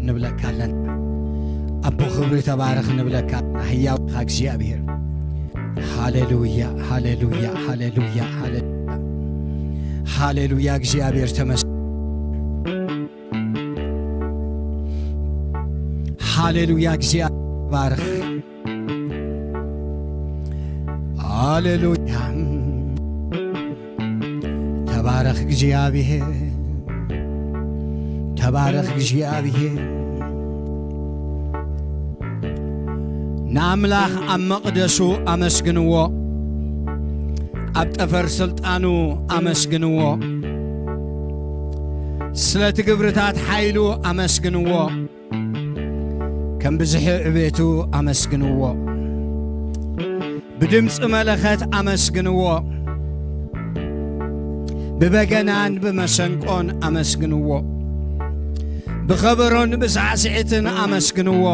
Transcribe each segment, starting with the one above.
ንብለካ ኣለና። ኣቦ ክብሪ ተባረኽ ንብለካ ኣለና። ህያው ኢኻ እግዚኣብሔር። ሃሌሉያ፣ ሃሌሉያ፣ ሃሌሉያ፣ ሃሌሉያ። ሃሌሉያ፣ እግዚኣብሔር ተመስ-፣ ሃሌሉያ፣ እግዚኣብሔር ተባረኽ። ሃሌሉያ። ተባረኽ እግዚኣብሔር፣ ተባረኽ እግዚኣብሔር። ንኣምላኽ ኣብ መቕደሱ ኣመስግንዎ፣ ኣብ ጠፈር ስልጣኑ ኣመስግንዎ፣ ስለቲ ግብርታት ሓይሉ ኣመስግንዎ። ከም ብዝሒ ዕቤቱ ኣመስግንዎ። ብድምፂ መለኸት ኣመስግንዎ። ብበገናን ብመሰንቆን ኣመስግንዎ። ብኸበሮን ብሳዕስዒትን ኣመስግንዎ።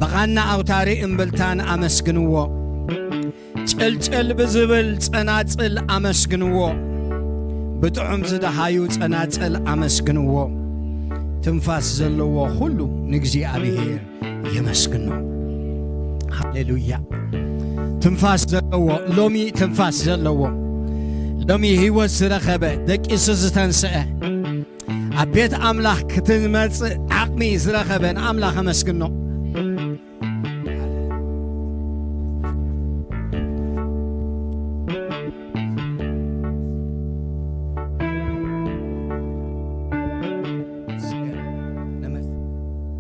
ብቓና ኣውታሪ እምብልታን ኣመስግንዎ። ጭልጭል ብዝብል ጸናጽል ኣመስግንዎ። ብጥዑም ዝደሃዩ ጸናጽል ኣመስግንዎ። ትንፋስ ዘለዎ ኩሉ ንእግዚኣብሔር የመስግኖ። ሃሌሉያ። ትንፋስ ዘለዎ፣ ሎሚ ትንፋስ ዘለዎ፣ ሎሚ ህይወት ዝረኸበ፣ ደቂሱ ዝተንስአ፣ ኣብ ቤት ኣምላኽ ክትመጽእ ዓቕሚ ዝረኸበ ንኣምላኽ ኣመስግኖ።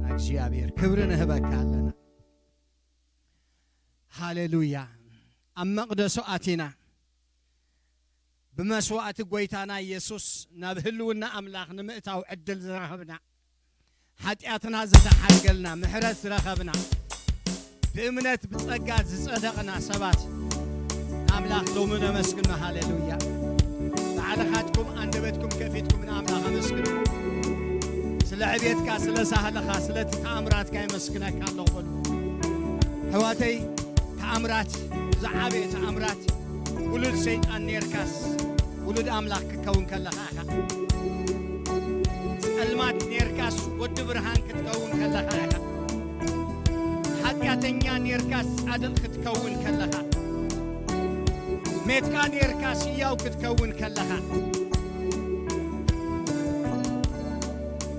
እግዚኣብሔር ክብሪ ንህበካ ኣለና። ሃሌሉያ። ኣብ መቕደሱ ኣቲና ብመስዋእቲ ጐይታና ኢየሱስ ናብ ህልውና ኣምላኽ ንምእታው ዕድል ዝረኸብና፣ ሓጢኣትና ዝተሓድገልና፣ ምሕረት ዝረኸብና፣ ብእምነት ብጸጋ ዝጸደቕና ሰባት ንኣምላኽ ሎሚ ነመስግኖ። ሃሌሉያ። ባዕልኻትኩም ኣንደበትኩም ከፊትኩም ንኣምላኽ ኣመስግኑ። ስለ ዕቤትካ፣ ስለ ሳህልኻ፣ ስለቲ ተኣምራትካ የመስግነካ ኣለኹ በሉ። ኣሕዋተይ፣ ተኣምራት፣ ዝዓበየ ተኣምራት፣ ውሉድ ሰይጣን ኔርካስ ውሉድ ኣምላኽ ክትከውን ከለኻ ኢኻ። ጸልማት ኔርካስ ወዲ ብርሃን ክትከውን ከለኻ ኢኻ። ሓጢኣተኛ ኔርካስ ጻድቕ ክትከውን ከለኻ፣ ሜትካ ኔርካስ ህያው ክትከውን ከለኻ፣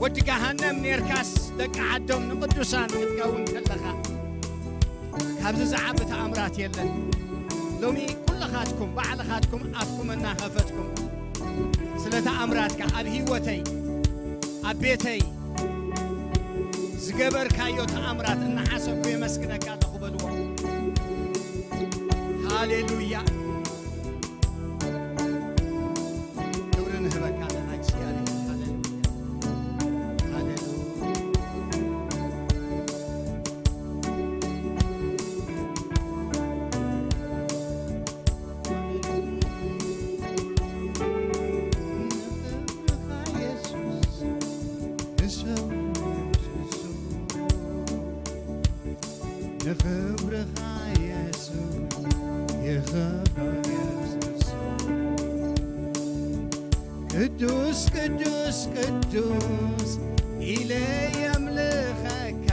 ወዲ ገሃነም ኔርካስ ደቂ ዓዶም ንቅዱሳን ክትከውን ከለኻ፣ ካብዚ ዝዓቢ ተኣምራት የለን። ሎሚ ኩልኻትኩም ባዕልኻትኩም ኣፍኩም እናኸፈትኩም ስለ ተኣምራትካ ኣብ ህይወተይ፣ ኣብ ቤተይ ዝገበርካዮ ተኣምራት እናሓሰብኩ የመስግነካ ኣለኹ በልዎ። ሃሌሉያ። ክብሪ ንህበካ ኣለና እግዚኣብሔር። ሃሌሉያ። ሃሌሉያ። ንኽብርኻ የሱስ ይኽበር የሱስ። ቅዱስ ቅዱስ ቅዱስ ኢለ የምልኸካ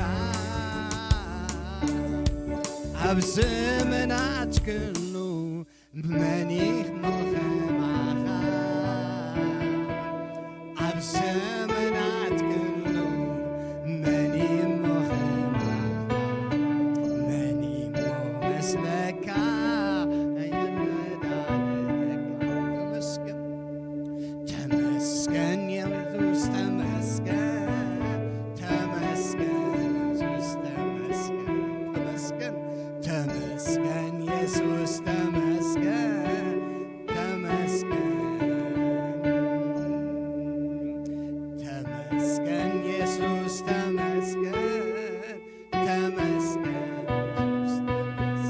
ኣብ ዘመናት ክሉ መን ይኽሞ ኸማኻ? ኣብ ዘመናት ክሉ መን ይሞ ኸማኻ? መን ይሞ መስለካ? ኣይረዳእካ። ተመስገን፣ ተመስገን የሱስ ተመስገን፣ ተመስገን የሱስ ተመስገን፣ ተመስገን። ተመስገን የሱስ ተመስገን፣ ተመስገን። ተመስገን የሱስ ተመስገን፣ ተመስገን የሱስ ተመስገን።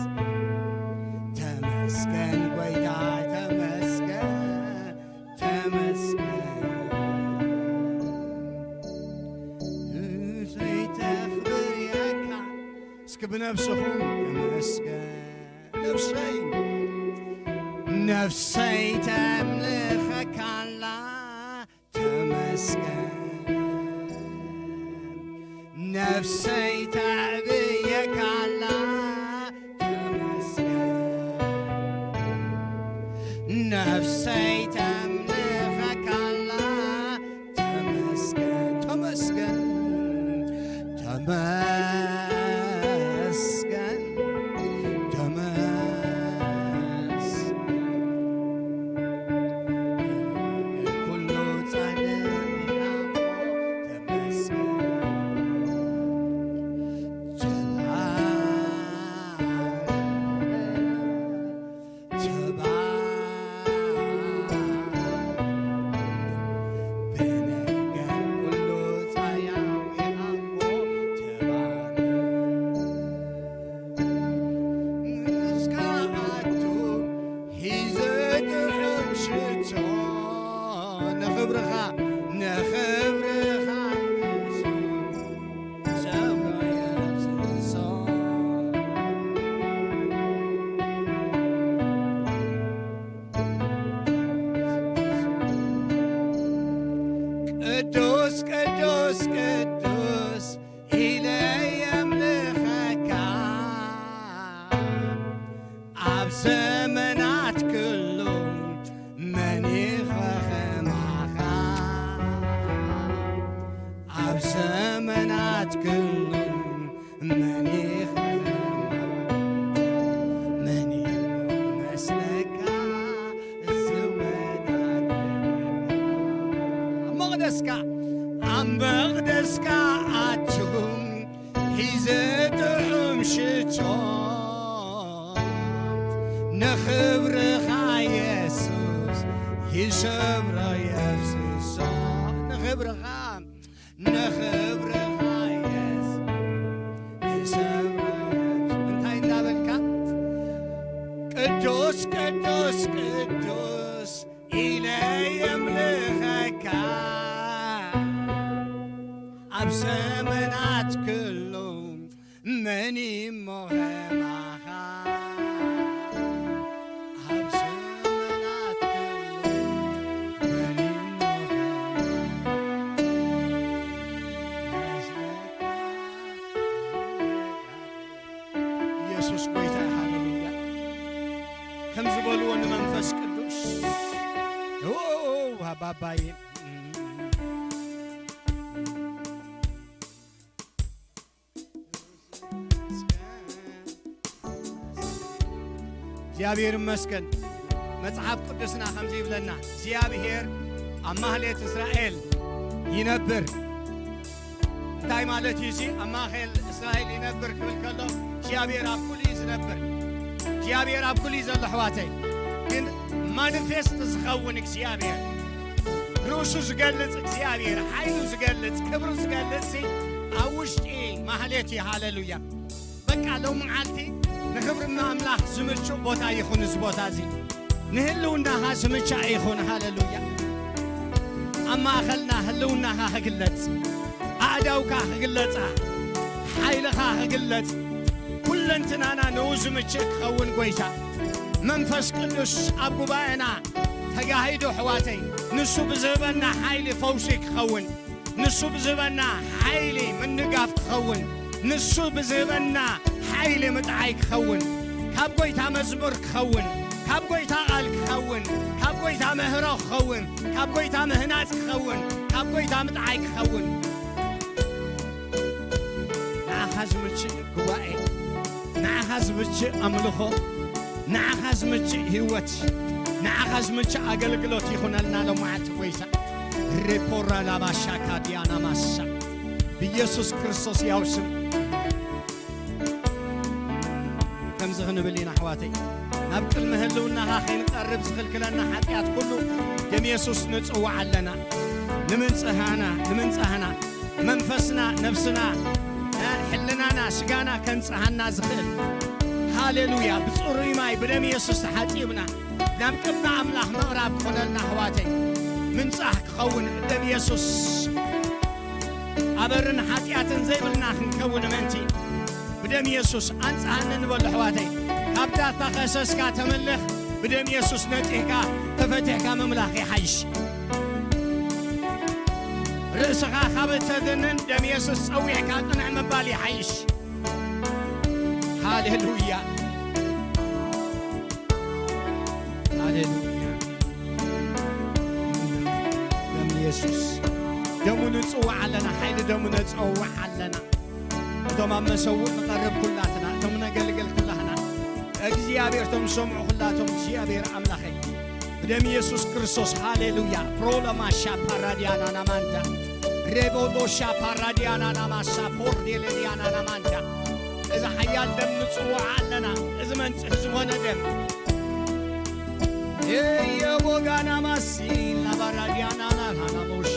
ተመስገን ጐይታ ተመስገን፣ ተመስገን። እሰይ ተኽብር የካ እስኪ ብነፍስኹም ተመስገን። ነፍሰይ፣ ነፍሰይ ተምልኸካ ኣላ ተመስገን። ነፍሰይ ተዕብየካ ኣላ፣ ተመስገን። ነፍሰይ ተምልኸካ ኣላ፣ ተመስገን፣ ተመስገን፣ ተመስገን፣ ተመስገን። ኩሉ ጻድቕ ኢኻ እኮ፣ ተመስገን። ተባረኽ፣ ተባረኽ። ብነገር ኩሉ ጻያዊ ኣቦ ተባረኽ። ንስኻ ኣቱ ሒዘ ጥዑም ሽቶ ንኽብርኻ፣ ንኽብርኻ ኢየሱስ። ቅዱስ ቅዱስ ቅዱስ ኢለ የምልኸካ፣ ኣብ ዘመናት ኩሉ መን ኢኸ ከማኻ? ኣብ ዘመናት ኩሉ መን ኢኸ ከማኻ? መን እዩ መስለካ ዝወዳደረካ? ኣብ መቕደስካ፣ ኣብ መቕደስካ ኣትኹም ሒዘ ጥዑም ሽቶ ንኽብርኻ የሱስ ይሰብሮ የፍስሶ። ንኽብርኻ፣ ንኽብርኻ የሱስ ይሰብሮ የፍስሶ። እንታይ እንዳበልካ? ቅዱስ፣ ቅዱስ፣ ቅዱስ ኢለ የምልኸካ ኣብ ዘመናት ኩሉ መን እሞ ኸማኻ? ኣብ ዘመናት ኩሉ መን እሞ ኸማኻ? ኢየሱስ ጎይታ፣ ሃሌሉያ። ከም ዝበልዎ ንመንፈስ ቅዱስ፣ ኦ፣ ኣባባዬ። እግዚኣብሔር ይመስገን። መጽሓፍ ቅዱስና ከምዚ ይብለና፣ እግዚኣብሔር ኣብ ማህሌት እስራኤል ይነብር። እንታይ ማለት እዩ እዚ? ኣብ ማእከል እስራኤል ይነብር ክብል ከሎ፣ እግዚኣብሔር ኣብ ኩሉ እዩ ዝነብር። እግዚኣብሔር ኣብ ኩሉ እዩ ዘሎ፣ ኣሕዋተይ። ግን ማኒፌስት ዝኸውን እግዚኣብሔር፣ ርእሱ ዝገልጽ እግዚኣብሔር፣ ሓይሉ ዝገልጽ፣ ክብሩ ዝገልጽ ሲ ኣብ ውሽጢ ማህሌት እዩ። ሃሌሉያ። በቃ ሎሚ መዓልቲ ንኽብሪ ኣምላኽ ዝምቹእ ቦታ ይኹን እዚ ቦታ እዚ። ንህልውናኻ ዝምቻእ ይኹን። ሃሌሉያ። ኣብ ማእከልና ህልውናኻ ክግለጽ፣ ኣእዳውካ ክግለጻ፣ ሓይልኻ ክግለጽ፣ ኩለንትናና ንኡ ዝምችእ ክኸውን ጎይታ። መንፈስ ቅዱስ ኣብ ጉባኤና ተጋሂዱ ኣሕዋተይ፣ ንሱ ብዝህበና ሓይሊ ፈውሲ ክኸውን፣ ንሱ ብዝህበና ሓይሊ ምንጋፍ ክኸውን፣ ንሱ ብዝህበና ሓይሊ ምጥዓይ ክኸውን፣ ካብ ጎይታ መዝሙር ክኸውን፣ ካብ ጎይታ ቃል ክኸውን፣ ካብ ጎይታ ምህሮ ክኸውን፣ ካብ ጎይታ ምህናጽ ክኸውን፣ ካብ ጎይታ ምጥዓይ ክኸውን። ንዓኻ ዝምችእ ጉባኤ፣ ንዓኻ ዝምችእ ኣምልኾ፣ ንዓኻ ዝምችእ ህይወት፣ ንዓኻ ዝምችእ ኣገልግሎት ይኹነልና ሎም መዓልቲ ጎይታ። ሬፖራ ላባሻ ካዲያና ማሳ ብኢየሱስ ክርስቶስ ያው ስም ከምዚ ክንብል ኢና ኣሕዋተይ። ናብ ቅድሚ ህልውናኻ ከይንቀርብ ዝኽልክለና ሓጢኣት ኩሉ ደም የሱስ ንጽውዕ ኣለና። ንምንጽሃና፣ ንምንጻህና፣ መንፈስና፣ ነፍስና፣ ሕልናና፣ ስጋና ከንጽሃና ዝኽእል። ሃሌሉያ። ብጽሩይ ማይ ብደም የሱስ ተሓጺብና ናብ ቅድሚ ኣምላኽ ምቕራብ ክኾነልና ኣሕዋተይ። ምንጻህ ክኸውን ብደም የሱስ። ኣበርን ሓጢኣትን ዘይብልና ክንከውን ምእንቲ ብደም የሱስ ኣንጽሃኒ ንበሎ ኣሕዋተይ። ካብ ዳታ ከሰስካ ተመለኽ፣ ብደም የሱስ ነጺህካ ተፈቲሕካ ምምላኽ ይሓይሽ። ርእስኻ ካብ እተድንን ደም የሱስ ጸዊዕካ ጽንዕ ምባል ይሓይሽ። ሃሌሉያ፣ ሃሌሉያ። ደም የሱስ፣ ደሙ ንጽውዕ ኣለና፣ ሓይሊ ደሙ ነጸውዕ ኣለና። እቶም ኣብ መሰውእ ንቐርብ ኩላትና፣ እቶም ነገልግል ኩላህና፣ እግዚኣብሔር እቶም ዝሰምዑ ኩላቶም እግዚኣብሔር ኣምላኸይ ብደም የሱስ ክርስቶስ፣ ሃሌሉያ። ፕሮለማሻ ፓራዲያና ናማንታ ሬቦዶሻ ፓራዲያና ናማሳ ፖርዴሌዲያና ናማንታ። እዚ ሓያል ደም ንጽውዖ ኣለና። እዚ መንጽህ ዝኾነ ደም የቦጋና ማሲ ላባራዲያና ናናናቦሽ።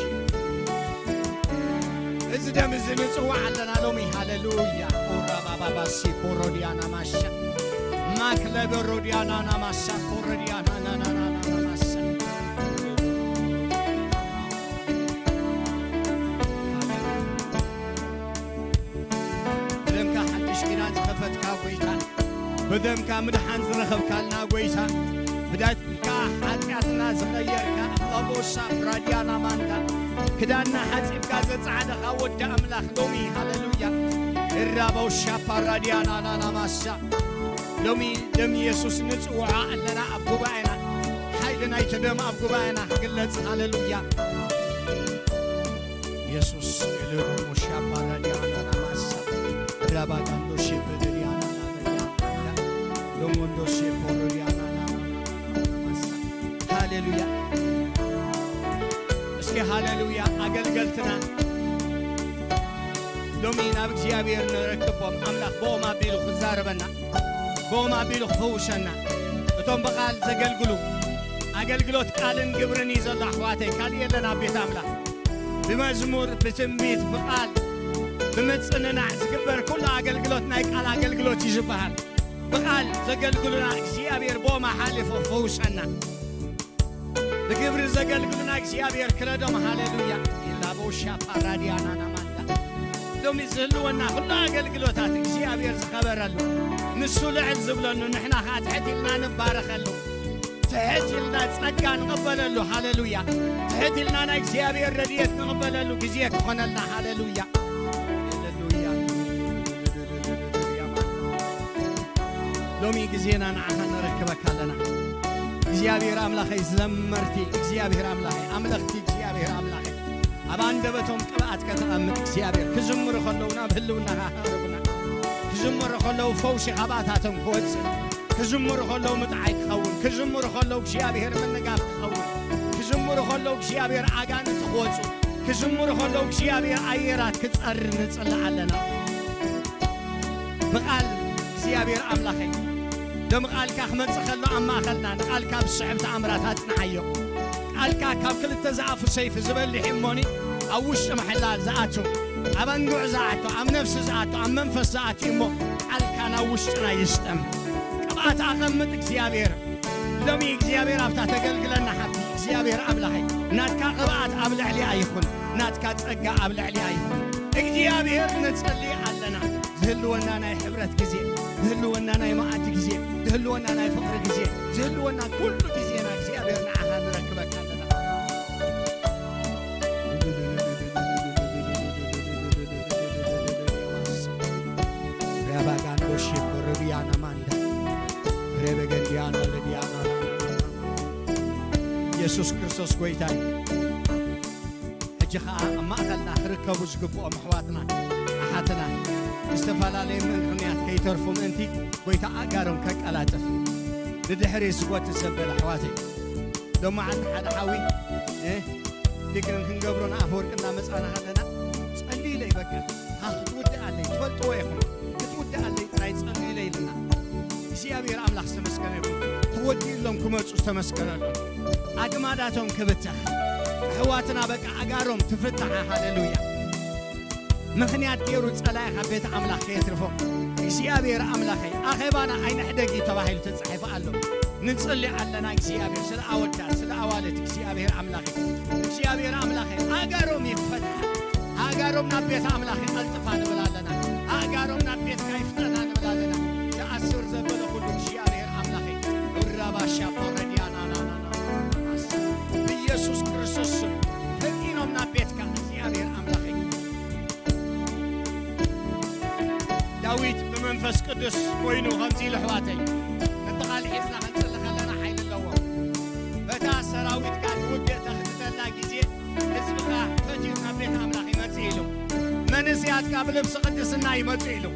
እዚ ደም እዚ ንጽውዕ ኣለና ሎሚ። ሃሌሉያ። ኦራባባባሲ ፖሮዲያና ማሻ ማክለበሮዲያና ናማሳ ፖሮዲያና ናናናናማሳ። ብደምካ ሓድሽ ኪዳን ዝኸፈትካ ጎይታ፣ ብደምካ ምድሓን ዝረኸብካልና ጎይታ፣ ብደምካ ሓጢኣትና ዝቐየርካ ኣምላኽ፣ ቦሳ ራዲያና ማንታ፣ ክዳንና ሓጺብካ ዘጻዕደኻ ወዲ ኣምላኽ ሎሚ፣ ሃሌሉያ፣ እራቦሻ ፓራዲያና ናናማሳ። ሎሚ ደም የሱስ ንጽውዖ ኣለና ኣብ ጉባኤና። ሓይሊ ናይቲ ደም ኣብ ጉባኤና ክግለጽ፣ ሃሌሉያ። የሱስ ኤሌሮሞ ሻፓራዲያና ናማሳ ራባጋንዶ ሼፐደሪያና ናመሪያ ሎሞንዶ ሼፖሮዲያና ናማሳ። ሃሌሉያ። እስኪ ሃሌሉያ። ኣገልገልትና ሎሚ ናብ እግዚኣብሔር ንረክቦም፣ ኣምላኽ ብኦም ኣቢሉ ክዛረበና፣ ብኦም ኣቢሉ ክፈውሰና። እቶም ብቓል ዘገልግሉ፣ ኣገልግሎት ቃልን ግብርን እዩ ዘሎ ኣሕዋተይ፣ ካልእ የለን ኣብ ቤት ኣምላኽ። ብመዝሙር፣ ብትንቢት፣ ብቓል፣ ብምጽንናዕ ዝግበር ኩሉ ኣገልግሎት ናይ ቃል ኣገልግሎት እዩ ዝበሃል። ብቓል ዘገልግሉና እግዚኣብሔር ብኦም ኣሓሊፉ ክፈውሰና። ብግብሪ ዘገልግሉና እግዚኣብሔር ክረዶም። ሃሌሉያ። ኢላቦሻ ፓራዲያና ናማንዳ። ሎሚ ዝህልወና ኩሉ ኣገልግሎታት እግዚኣብሔር ዝኸበረሉ፣ ንሱ ልዕል ዝብለሉ፣ ንሕና ኸዓ ትሕት ኢልና ንባረኸሉ፣ ትሕት ኢልና ጸጋ ንቕበለሉ። ሃሌሉያ። ትሕት ኢልና ናይ እግዚኣብሔር ረድኤት ንቕበለሉ ግዜ ክኾነልና። ሃሌሉያ። ሃሌሉያ። ሎሚ ግዜና ንዓኻ ነረክበካ ኣለና። እግዚኣብሔር ኣምላኸይ፣ ዘመርቲ እግዚኣብሔር ኣምላኸይ፣ ኣምለኽቲ እግዚኣብሔር ኣምላኸይ፣ ኣብ ኣንደበቶም ቅብኣት ከተቐምጥ እግዚኣብሔር፣ ክዝምሩ ከለዉ ናብ ህልውናኻ ኣቕርብና። ክዝምሩ ከለዉ ፈውሲ ካባታቶም ክወጽእ፣ ክዝምሩ ከለዉ ምጥዓይ ክኸውን፣ ክዝምሩ ከለዉ እግዚኣብሔር ምንጋፍ ክኸውን፣ ክዝምሩ ከለዉ እግዚኣብሔር ኣጋንንቲ ክወጹ፣ ክዝምሩ ከለዉ እግዚኣብሔር ኣየራት ክጸሪ ንጽሊ ኣለና። ብቓል እግዚኣብሔር ኣምላኸይ፣ ደም ቃልካ ክመጽእ ከሎ ኣብ ማእኸልና ንቓልካ ብስሕብቲ ኣምራት ኣጽንዓዮ። ቃልካ ካብ ክልተ ዝኣፉ ሰይፊ ዝበልሕ እሞኒ ኣብ ውሽጢ ምሕላል ዝኣቱ፣ ኣብ ኣንጉዕ ዝኣቱ፣ ኣብ ነፍሲ ዝኣቱ፣ ኣብ መንፈስ ዝኣቱ እሞ ቃልካ ናብ ውሽጥና ይስጠም። ቅብኣት ኣቐምጥ እግዚኣብሔር። ሎሚ እግዚኣብሔር ኣብታ ተገልግለና ሓፍቲ እግዚኣብሔር ኣምላኸይ ናትካ ቅብኣት ኣብ ልዕሊኣ ይኹን፣ ናትካ ጸጋ ኣብ ልዕሊኣ ይኹን። እግዚኣብሔር ንጸሊ ኣለና። ዝህልወና ናይ ሕብረት ግዜ፣ ዝህልወና ናይ መኣዲ ግዜ፣ ዝህልወና ናይ ፍቕሪ ግዜ፣ ዝህልወና ኩሉ ግዜና እግዚኣብሔር ንዓኻ ንረክበካ ኣለና። ሪያባጋንዶ ሼኮ ረቢያና ማንዳ ሬበገንዲያና ለዲያና የሱስ ክርስቶስ ጎይታ እዩ። ሕጂ ኸኣ ኣብ ማእኸልና ክርከቡ ዝግብኦም ኣሕዋትና ኣሓትና ብዝተፈላለየ ምኽንያት ከይተርፉ ምእንቲ፣ ጐይታ ኣእጋሮም ከቀላጥፍ ንድሕሪት ዝጎትት ዘበለ ኣሕዋተይ፣ ሎማዓንቲ ሓደ ሓዊ፣ እ፣ ዲክን ክንገብሮ ንኣፈወርቂ እናመጻና ከለና፣ ጸልዩለይ በቃ፣ ሃ፣ ክትውድእ ኣለይ፣ ትፈልጥዎ ኢኹም፣ ክትውድእ ኣለይ ጥራይ ጸልዩለይ ኢልና። እግዚኣብሔር ኣምላኽ ዝተመስገነ ይኹን። ተወዲእሎም ክመጹ ዝተመስገነሎም። ኣግማዳቶም ክብተኽ። ኣሕዋትና በቃ ኣጋሮም ትፍታሓ። ሃሌሉያ። ምኽንያት ገይሩ ጸላኢ ካብ ቤት ኣምላኽ ከየትርፎም። እግዚኣብሔር ኣምላኸይ፣ ኣኼባና ኣይንሕደግ እዩ ተባሂሉ ተጻሒፉ ኣሎ። ንጽሊ ኣለና። እግዚኣብሔር ስለ ኣወዳት፣ ስለ ኣዋልድ እግዚኣብሔር ኣምላኸይ፣ እግዚኣብሔር ኣምላኸይ፣ ኣጋሮም ይፈትሓ። ኣጋሮም ናብ ቤት ኣምላኽ ይቐልጥፋ ንብል ኣለና። ኣጋሮም ናብ ቤትካ ይፍጠና ንብል ኣለና። ዝኣስር ዘበለ ኩሉ እግዚኣብሔር ኣምላኸይ፣ ራባሻ ፖረዲያና ናናና ብኢየሱስ ክርስቶስ ስም ፈጢኖም ናብ ቤትካ፣ እግዚኣብሔር ዳዊት ብመንፈስ ቅዱስ ኮይኑ ከምዚ ኢሉ፣ ኣሕዋተይ፣ ነቲ ቃል ሒዝና ክንጽሊ ከለና ሓይሊ ኣለዎ። በታ ሰራዊትካ ንውግእ ተኽትተላ ግዜ፣ ህዝብኻ ፈትዩ ናብ ቤት ኣምላኽ ይመጽእ ኢሉ። መንእሰያትካ ብልብሲ ቅድስና ይመጹ ኢሉ።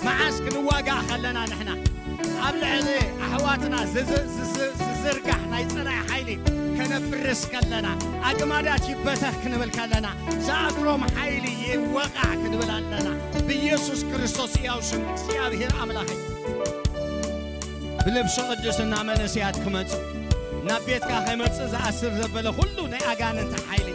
መዓስ ክንዋጋእ ከለና ንሕና ኣብ ልዕሊ ኣሕዋትና ዝዝ-፣ ዝዝ-፣ ዝዝርጋሕ ናይ ጸላኢ ሓይሊ ከነፍርስ ከለና፣ ኣግማዳት ይበተኽ ክንብል ከለና፣ ዝኣስሮም ሓይሊ ይወቓዕ ክንብል ኣለና። ብኢየሱስ ክርስቶስ ሕያው ሽም እግዚኣብሔር ኣምላኸይ፣ ብልብሲ ቅዱስና መንእሰያት ክመጹ፣ ናብ ቤትካ ከይመጽእ ዝኣስር ዘበለ ኩሉ ናይ ኣጋንንቲ ሓይሊ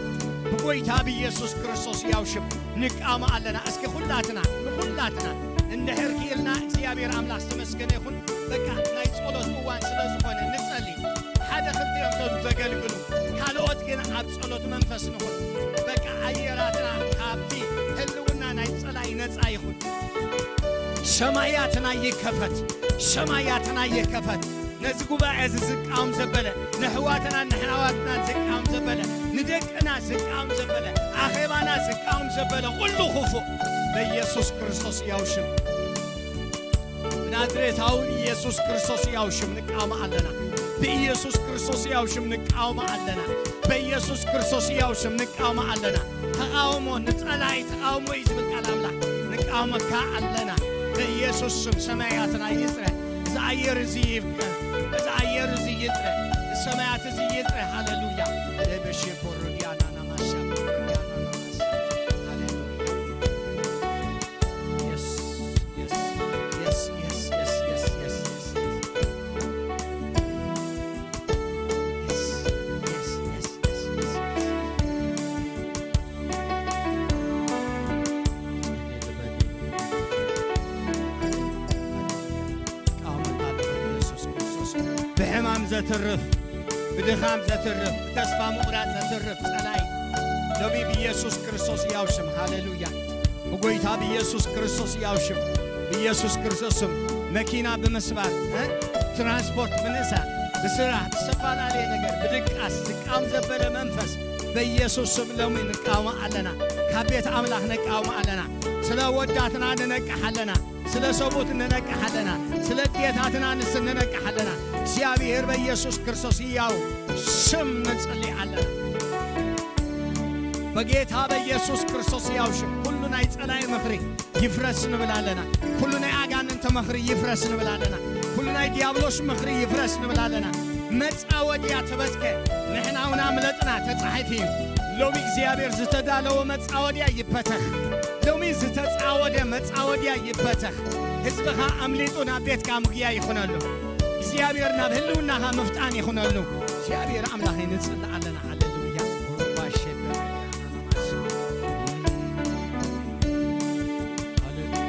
ብጎይታ ብኢየሱስ ክርስቶስ ሕያው ሽም ንቃወሞ ኣለና። እስኪ ኩላትና፣ ንኩላትና እንድሕር ክኢልና እግዚኣብሔር ኣምላኽ ዝተመስገነ ይኹን። በቃ ናይ ጸሎት እዋን ስለ ዝኾነ ንጸሊ። ሓደ ክልቲኦም ቶም ዘገልግሉ፣ ካልኦት ግን ኣብ ጸሎት መንፈስ ንኹን። በቃ ኣየራትና ካብቲ ህልውና ናይ ጸላኢ ነጻ ይኹን። ሰማያትና ይከፈት፣ ሰማያትና ይከፈት። ነዚ ጉባኤ እዚ ዝቃወም ዘበለ፣ ንኣሕዋትና ንኣሕዋትና ዝቃወም ዘበለ፣ ንደቅና ዝቃወም ዘበለ፣ ኣኼባና ዝቃወም ዘበለ ኩሉ ክፉእ በኢየሱስ ክርስቶስ ሕያው ሽም፣ ብናዝሬታዊ ኢየሱስ ክርስቶስ ሕያው ሽም ንቃወሞ ኣለና። ብኢየሱስ ክርስቶስ ሕያው ሽም ንቃወሞ ኣለና። በኢየሱስ ክርስቶስ ሕያው ሽም ንቃወሞ ኣለና። ተቃውሞ ንጸላኢ ተቃውሞ እዩ ዝብል ቃል ኣምላኽ። ንቃወመካ ኣለና። በኢየሱስ ሽም ሰማያትና ይጽረ። እዚ ኣየር እዚ ይብከ። እዚ ኣየር እዚ ይጽረ። እዚ ሰማያት እዚ ይጽረ። ሃሌሉያ። ለበሼ ኮሮዲያና ናማሻ ኮሮዲያና ናማሻ። ሃሌሉያ። Yes, yes, yes, yes, yes, yes, yes, yes. Yes, yes, yes, yes, yes, yes. ብሕማም ዘትርፍ፣ ብድኻም ዘትርፍ፣ ብተስፋ ምቑራጽ ዘትርፍ ጸላኢ ሎሚ ብኢየሱስ ክርስቶስ ሕያው ሽም፣ ሃሌሉያ፣ ብጎይታ ብኢየሱስ ክርስቶስ ሕያው ሽም፣ ብኢየሱስ ክርስቶስ ስም መኪና ብምስባር፣ እ? ትራንስፖርት ብምእሳር፣ ብስራሕ፣ ብዝተፈላለየ ነገር፣ ብድቃስ ዝቃወም ዘበለ መንፈስ በኢየሱስ ስም ሎሚ ንቃወሞ ኣለና። ካብ ቤት ኣምላኽ ነቃውሞ ኣለና። ስለ ወዳትና ንነቅሕ ኣለና። ስለ ሰብኡት ንነቅሕ ኣለና። ስለ ኣዴታትና ንስ ንነቅሕ ኣለና። እግዚኣብሔር በኢየሱስ ክርስቶስ ሕያው ስም ንጽሊ ኣለና። በጌታ በኢየሱስ ክርስቶስ ሕያው ሽም ኩሉ ናይ ጸላኢ ምኽሪ ይፍረስ ንብል ኣለና። ኩሉ ናይ ኣጋንንቲ ምኽሪ ይፍረስ ንብል ኣለና። ኩሉ ናይ ዲያብሎስ ምኽሪ ይፍረስ ንብል ኣለና። መጻወድያ ተበትከ፣ ንሕና እውን ኣምለጥና፣ ተጻሒፉ እዩ። ሎሚ እግዚኣብሔር ዝተዳለወ መጻወድያ ይበተኽ። ሎሚ ዝተጻወደ መጻወድያ ይበተኽ። ህዝብኻ ኣምሊጡ ናብ ቤትካ ምጉያ ይኹነሉ። እግዚኣብሔር ናብ ህልውናኻ ምፍጣን ይኹነሉ። እግዚኣብሔር ኣምላኽ ንጽሊ ኣለና። ሃሌሉያ። ሩባ ሸበ ሃሌሉያ።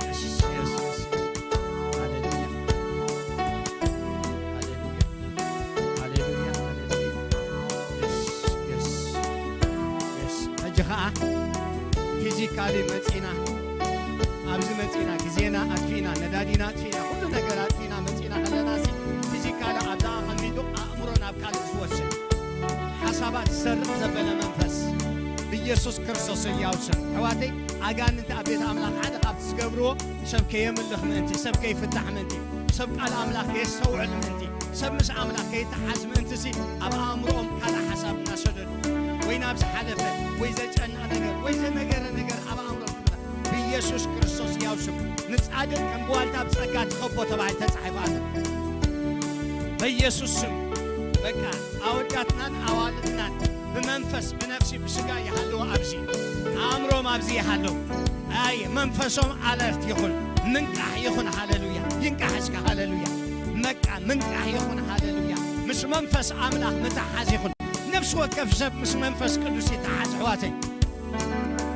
የስ፣ የስ፣ የስ። ሃሌሉያ። ሃሌሉያ። ሃሌሉያ። ሃሌሉያ። የስ፣ የስ፣ የስ። ሕጂ ኸዓ ፊዚካሊ መጺና፣ ኣብዚ መጺና፣ ግዜና ኣጥፊእና፣ ነዳዲና ኣጥፊእና፣ ኩሉ ነገር ኣጥፊእና መጺና ከለና፣ እዚ ፊዚካሊ ኣብዛ ኣቐሚጡ ኣእምሮ ናብ ካልእ ዝወስድ ሓሳባት ዝሰርቕ ዘበለ መንፈስ ብኢየሱስ ክርስቶስ ሕያው ስም። ኣሕዋተይ፣ ኣጋንንቲ ኣብ ቤት ኣምላኽ ሓደ ካብቲ ዝገብርዎ ሰብ ከየምልኽ ምእንቲ፣ ሰብ ከይፍታሕ ምእንቲ፣ ሰብ ቃል ኣምላኽ ከየስተውዕል ምእንቲ፣ ሰብ ምስ ኣምላኽ ከይተሓዝ ምእንቲ ሲ ኣብ ኣእምሮኦም ካልእ ሓሳብ እናሰደዱ ወይ ናብ ዝሓለፈ ወይ ዘጨንቕ ነገር ወይ ዘነገረ ነገር ኣብ ኣእምሮኦም ክምላ ብኢየሱስ ክርስቶስ ሕያው ስም ንጻድቕ ከም ብዋልታ ብጸጋ ትኸቦ ተባሂሉ ተጻሒፉ ኣሎ። በኢየሱስ ስም በቃ ኣወዳትናን ኣዋልድናን ብመንፈስ ብነፍሲ ብስጋ ይሃልዎ ኣብዚ ኣእምሮም ኣብዚ ይሃልው። ኣይ መንፈሶም ኣለርት ይኹን፣ ምንቃሕ ይኹን። ሃሌሉያ። ይንቃሕ እስከ። ሃሌሉያ። በቃ ምንቃሕ ይኹን። ሃሌሉያ። ምስ መንፈስ ኣምላኽ ምትሓዝ ይኹን። ነፍሲ ወከፍ ሰብ ምስ መንፈስ ቅዱስ ይተሓዝ፣ ኣሕዋተይ።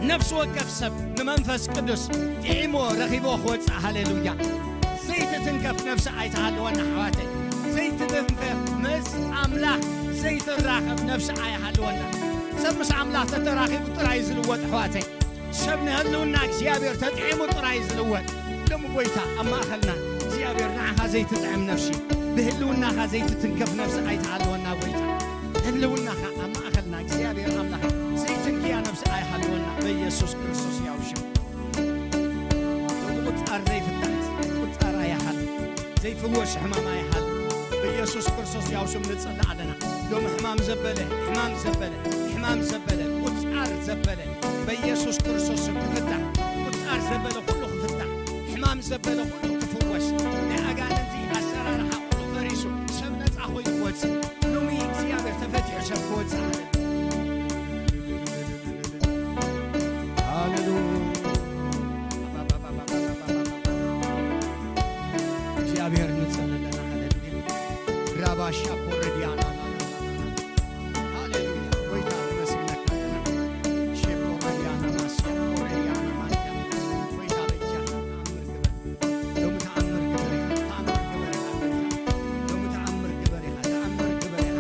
ነፍሲ ወከፍ ሰብ ንመንፈስ ቅዱስ ጥዒሞ ረኺቦ ክወጽእ። ሃሌሉያ። ዘይትትንከፍ ነፍሲ ኣይትሃልወና፣ ኣሕዋተይ። ዘይትትንከፍ ምስ ኣምላኽ ዘይትራኸብ ነፍሲ ኣይሃልወና። ሰብ ምስ ኣምላኽ ተተራኺቡ ጥራይ ዝልወጥ፣ ኣሕዋተይ። ሰብ ንህልውና እግዚኣብሔር ተጥዒሙ ጥራይ ዝልወጥ። ሎሚ ጎይታ ኣብ ማእኸልና እግዚኣብሔር ንዓኻ ዘይትጥዕም ነፍሲ፣ ብህልውናኻ ዘይትትንከፍ ነፍሲ ኣይትሃልወና ጎይታ። ህልውናኻ ኣብ ማእኸልና እግዚኣብሔር ኣምላኽ ዘይትንክያ ነፍሲ ኣይሃልወና በኢየሱስ ክርስቶስ ሕያው ሽም። ፍወስ ሕማም ኣይሃል። ብኢየሱስ ክርስቶስ ያው ስም ንጽሊ ኣለና። ሎም ሕማም ዘበለ፣ ሕማም ዘበለ፣ ሕማም ዘበለ፣ ቁጻር ዘበለ፣ በኢየሱስ ክርስቶስ ስም ክፍታሕ። ቁጻር ዘበለ ኩሉ ክፍታሕ። ሕማም ዘበለ ኩሉ ክፍወስ። ናይ ኣጋንንቲ ኣሰራርሓ ኩሉ ፈሪሱ፣ ሰብ ነጻ ኮይኑ ክወጽእ። ሎሚ እግዚኣብሔር ተፈቲሑ ሰብ ክወጽእ። ሃሌሉያ። እግዚኣብሔር ንጽሊ ኣለና። ሃሌሉያ። ራባሻ ኮረዲያና። ሃሌሉያ። ጎይታ ነመስግነካ ኣለና። ሼኮ ረዲያና ማስያ ኮረዲያና ማንያ። ጎይታ በጃ ተኣምር ግበር። ሎሚ ተኣምር ግበር ኢኻ። ተኣምር ግበር ኢኻ። ሎሚ ተኣምር ግበር ኢኻ። ተኣምር ግበር ኢኻ።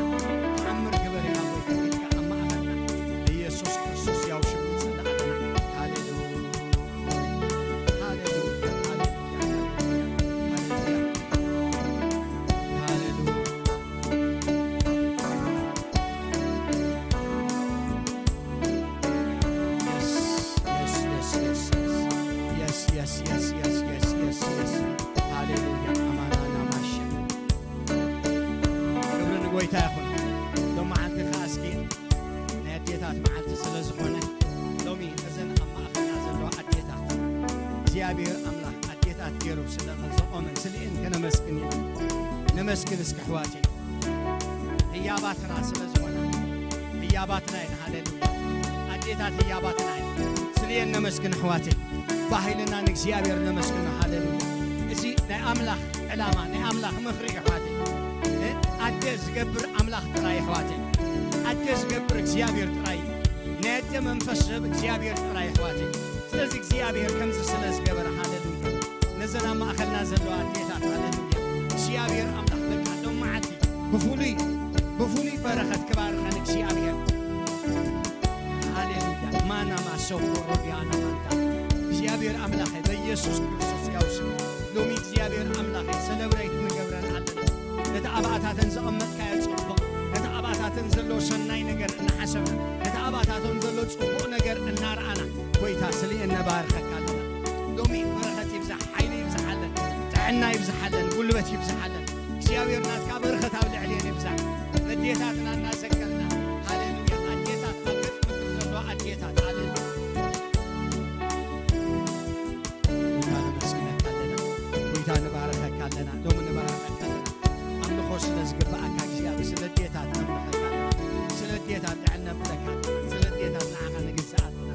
ተኣምር ግበር ኢኻ። ጎይታ ኢድካ ኣብ ማእኸልና። በኢየሱስ ክርስቶስ ያው ሽም ንጽሊ ኣለና። ሃሌሉያ። ሃሌሉያ። ሃሌሉያ። ሃሌሉያ። ሃሌሉያ። Yes, yes, yes, yes, yes. Yes, yes, yes, yes, yes, yes, yes. ሃሌሉያ። ኣማናና ማሸ። ክብሪ ንጎይታ ይኹን። ሎም መዓልቲ ከኣ እስኪ ናይ ኣዴታት መዓልቲ ስለ ዝኾነ፣ ሎሚ እዘን ኣብ ማእኸልና ዘለዋ ኣዴታት እግዚኣብሔር ኣምላኽ ኣዴታት ገይሩ ስለ ዘቖመን ስሊኤን ከነመስግን ኢና። ነመስግን እስኪ ኣሕዋተይ። ህያባትና ስለ ዝኾና፣ ህያባትና እየን። ሃሌሉያ። ኣዴታት ህያባትና እየን። ስሊኤን ነመስግን ኣሕዋተይ። ባህልና ንእግዚኣብሔር ነመስግኖ። ሃሌሉያ። እዚ ናይ ኣምላኽ ዕላማ፣ ናይ ኣምላኽ ምኽሪ እዩ ኣሕዋተይ። እ፣ ኣደ ዝገብር ኣምላኽ ጥራይ ኣሕዋተይ። ኣደ ዝገብር እግዚኣብሔር ጥራይ እዩ። ናይ ኣደ መንፈስ ዝህብ እግዚኣብሔር ጥራይ ኣሕዋተይ። ስለዚ እግዚኣብሔር ከምዚ ስለ ዝገበረ፣ ሃሌሉያ። ነዘን ኣብ ማእኸልና ዘለዋ ኣዴታት፣ ሃሌሉያ። እግዚኣብሔር ኣምላኽ በቃ ሎም መዓልቲ ብፍሉይ፣ ብፍሉይ በረኸት ክባርኸን እግዚኣብሔር። ሃሌሉያ። ማና ማሶ ኮሮዲያና ማንታ። እግዚኣብሔር ኣምላኸ በኢየሱስ ክርስቶስ ያው ስም ሎሚ እግዚኣብሔር ኣምላኸ ሰለብሬት ንገብረን ኣለና። ነቲ ኣብኣታተን ዘቐመጥካዮ ጽቡቕ፣ ነቲ ኣብኣታተን ዘሎ ሰናይ ነገር እናሓሰብና፣ ነቲ ኣብኣታተን ዘሎ ጽቡቕ ነገር እናረኣና፣ ጎይታ ስሊኤን ነባርኸካ ኣለና። ሎሚ በረኸት ይብዛሕ፣ ሓይሊ ይብዝሓለን፣ ጥዕና ይብዝሓለን፣ ጉልበት ይብዝሓለን። እግዚኣብሔር ናትካ በረኸት ኣብ ልዕሌን ይብዛሕ። ኣዴታትና እናዘከርና፣ ሃሌሉያ። ኣዴታት ኣብ ገጽ ምድሪ ዘለዋ ኣዴታት፣ ሃሌሉያ። ጎይታ ነመስግነካ ኣለና። ጎይታ ንባረኸካ ኣለና። ሎሚ ንባረኸካ ኣለና። ኣምልኾ ስለ ዝግብኣካ እግዚኣብሔር፣ ስለ ኣዴታት ነምልኸካ ኣለና። ስለ ኣዴታት ልዕል ነብለካ ኣለና። ስለ ኣዴታት ንዓኻ ንግዛእ ኣለና።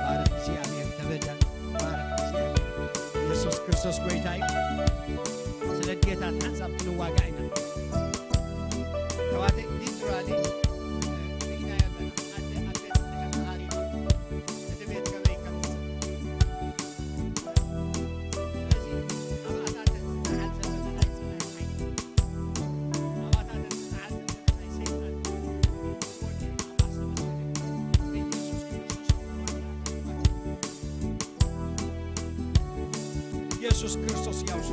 ባረኽ እግዚኣብሔር፣ ተበደል። ባረኽ እግዚኣብሔር። ኢየሱስ ክርስቶስ ጎይታ እዩ። ስለ ኣዴታት ሓንሳብ ክንዋጋእ ኢና። ኣሕዋተይ፣ ሊትራሊ ርኢናዮ ኣለና። ኣደ ኣብ ቤት እንድሕር ተሃሪማ፣ እቲ ቤት ከመይ ከም ዝጽናዕ። ስለዚ፣ ኣብኣታተን ዝጸዓል ዘሎ ናይ ጸላኢ ሓይሊ፣ ኣብኣታተን ዝጸዓል ዘሎ ናይ ሰይጣን ተንኮል፣ ኣሰባስባ፣ በኢየሱስ ክርስቶስ ኢየሱስ ክርስቶስ ያውሱ።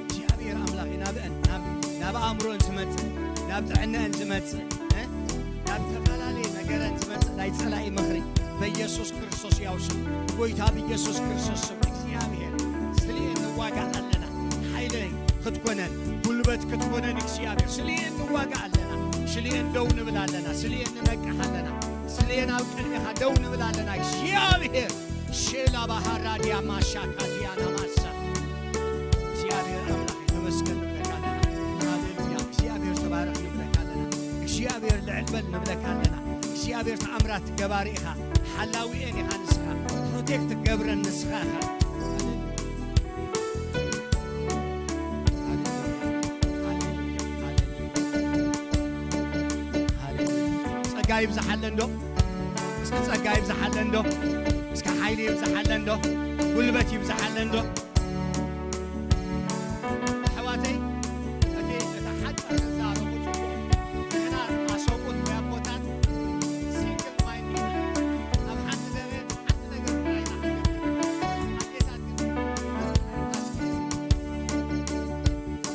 እግዚኣብሔር ኣምላኽ እዩ ናብአን፣ ናብ፣ ናብ ኣእምሮን ዝመጽእ፣ ናብ ጥዕናአን ዝመጽእ፣ እ? ናብ ዝተፈላለየ ነገረን ዝመጽእ ናይ ጸላኢ ምኽሪ በኢየሱስ ክርስቶስ ያውሱ። ጎይታ ብኢየሱስ ክርስቶስ ስም እግዚኣብሔር ስልኤን ንዋጋእ ኣለና። ሓይለይ ክትኮነን፣ ጉልበት ክትኮነን እግዚኣብሔር ስልኤን ንዋጋእ ኣለና። ስልኤን ደው ንብል ኣለና። ስልኤን ንነቅሕ ኣለና። ስልኤን ኣብ ቅድሜኻ ደው ንብል ኣለና። እግዚኣብሔር ሼላ ባሃራ ዲያ ማሻካ ዲያና ማሳ። እግዚኣብሔር ኣምላኽ ተመስገን ንብለካ ኣለና። ሃሌሉያ። እግዚኣብሔር ተባረኽ ንብለካ ኣለና። እግዚኣብሔር ልዕል በል ንብለካ ኣለና። እግዚኣብሔር ተኣምራት ገባሪ ኢኻ። ሓላዊኤን ኢኻ ንስኻ። ፕሮቴክት ገብረን ንስኻ ኢኻ። ሃሌሉያ። ሃሌሉያ። ሃሌሉያ። ሃሌሉያ። ጸጋ ይብዝሓለን ዶ? እስኪ ጸጋ ይብዝሓለን ዶ? እስኪ ሓይሊ ይብዝሓለን ዶ? ጉልበት ይብዝሓለን ዶ? ኣሕዋተይ፣ እቲ፣ እቲ ሓቂ ክዛረቡ ጽቡቕ እዩ። ንሕና ኣሰብኡት ወይ ኣቦታት ሲንግል ማይንድ ኢና። ኣብ ሓንቲ ደረት ሓንቲ ነገር ጥራይ ኢና። ኣዴታት ግን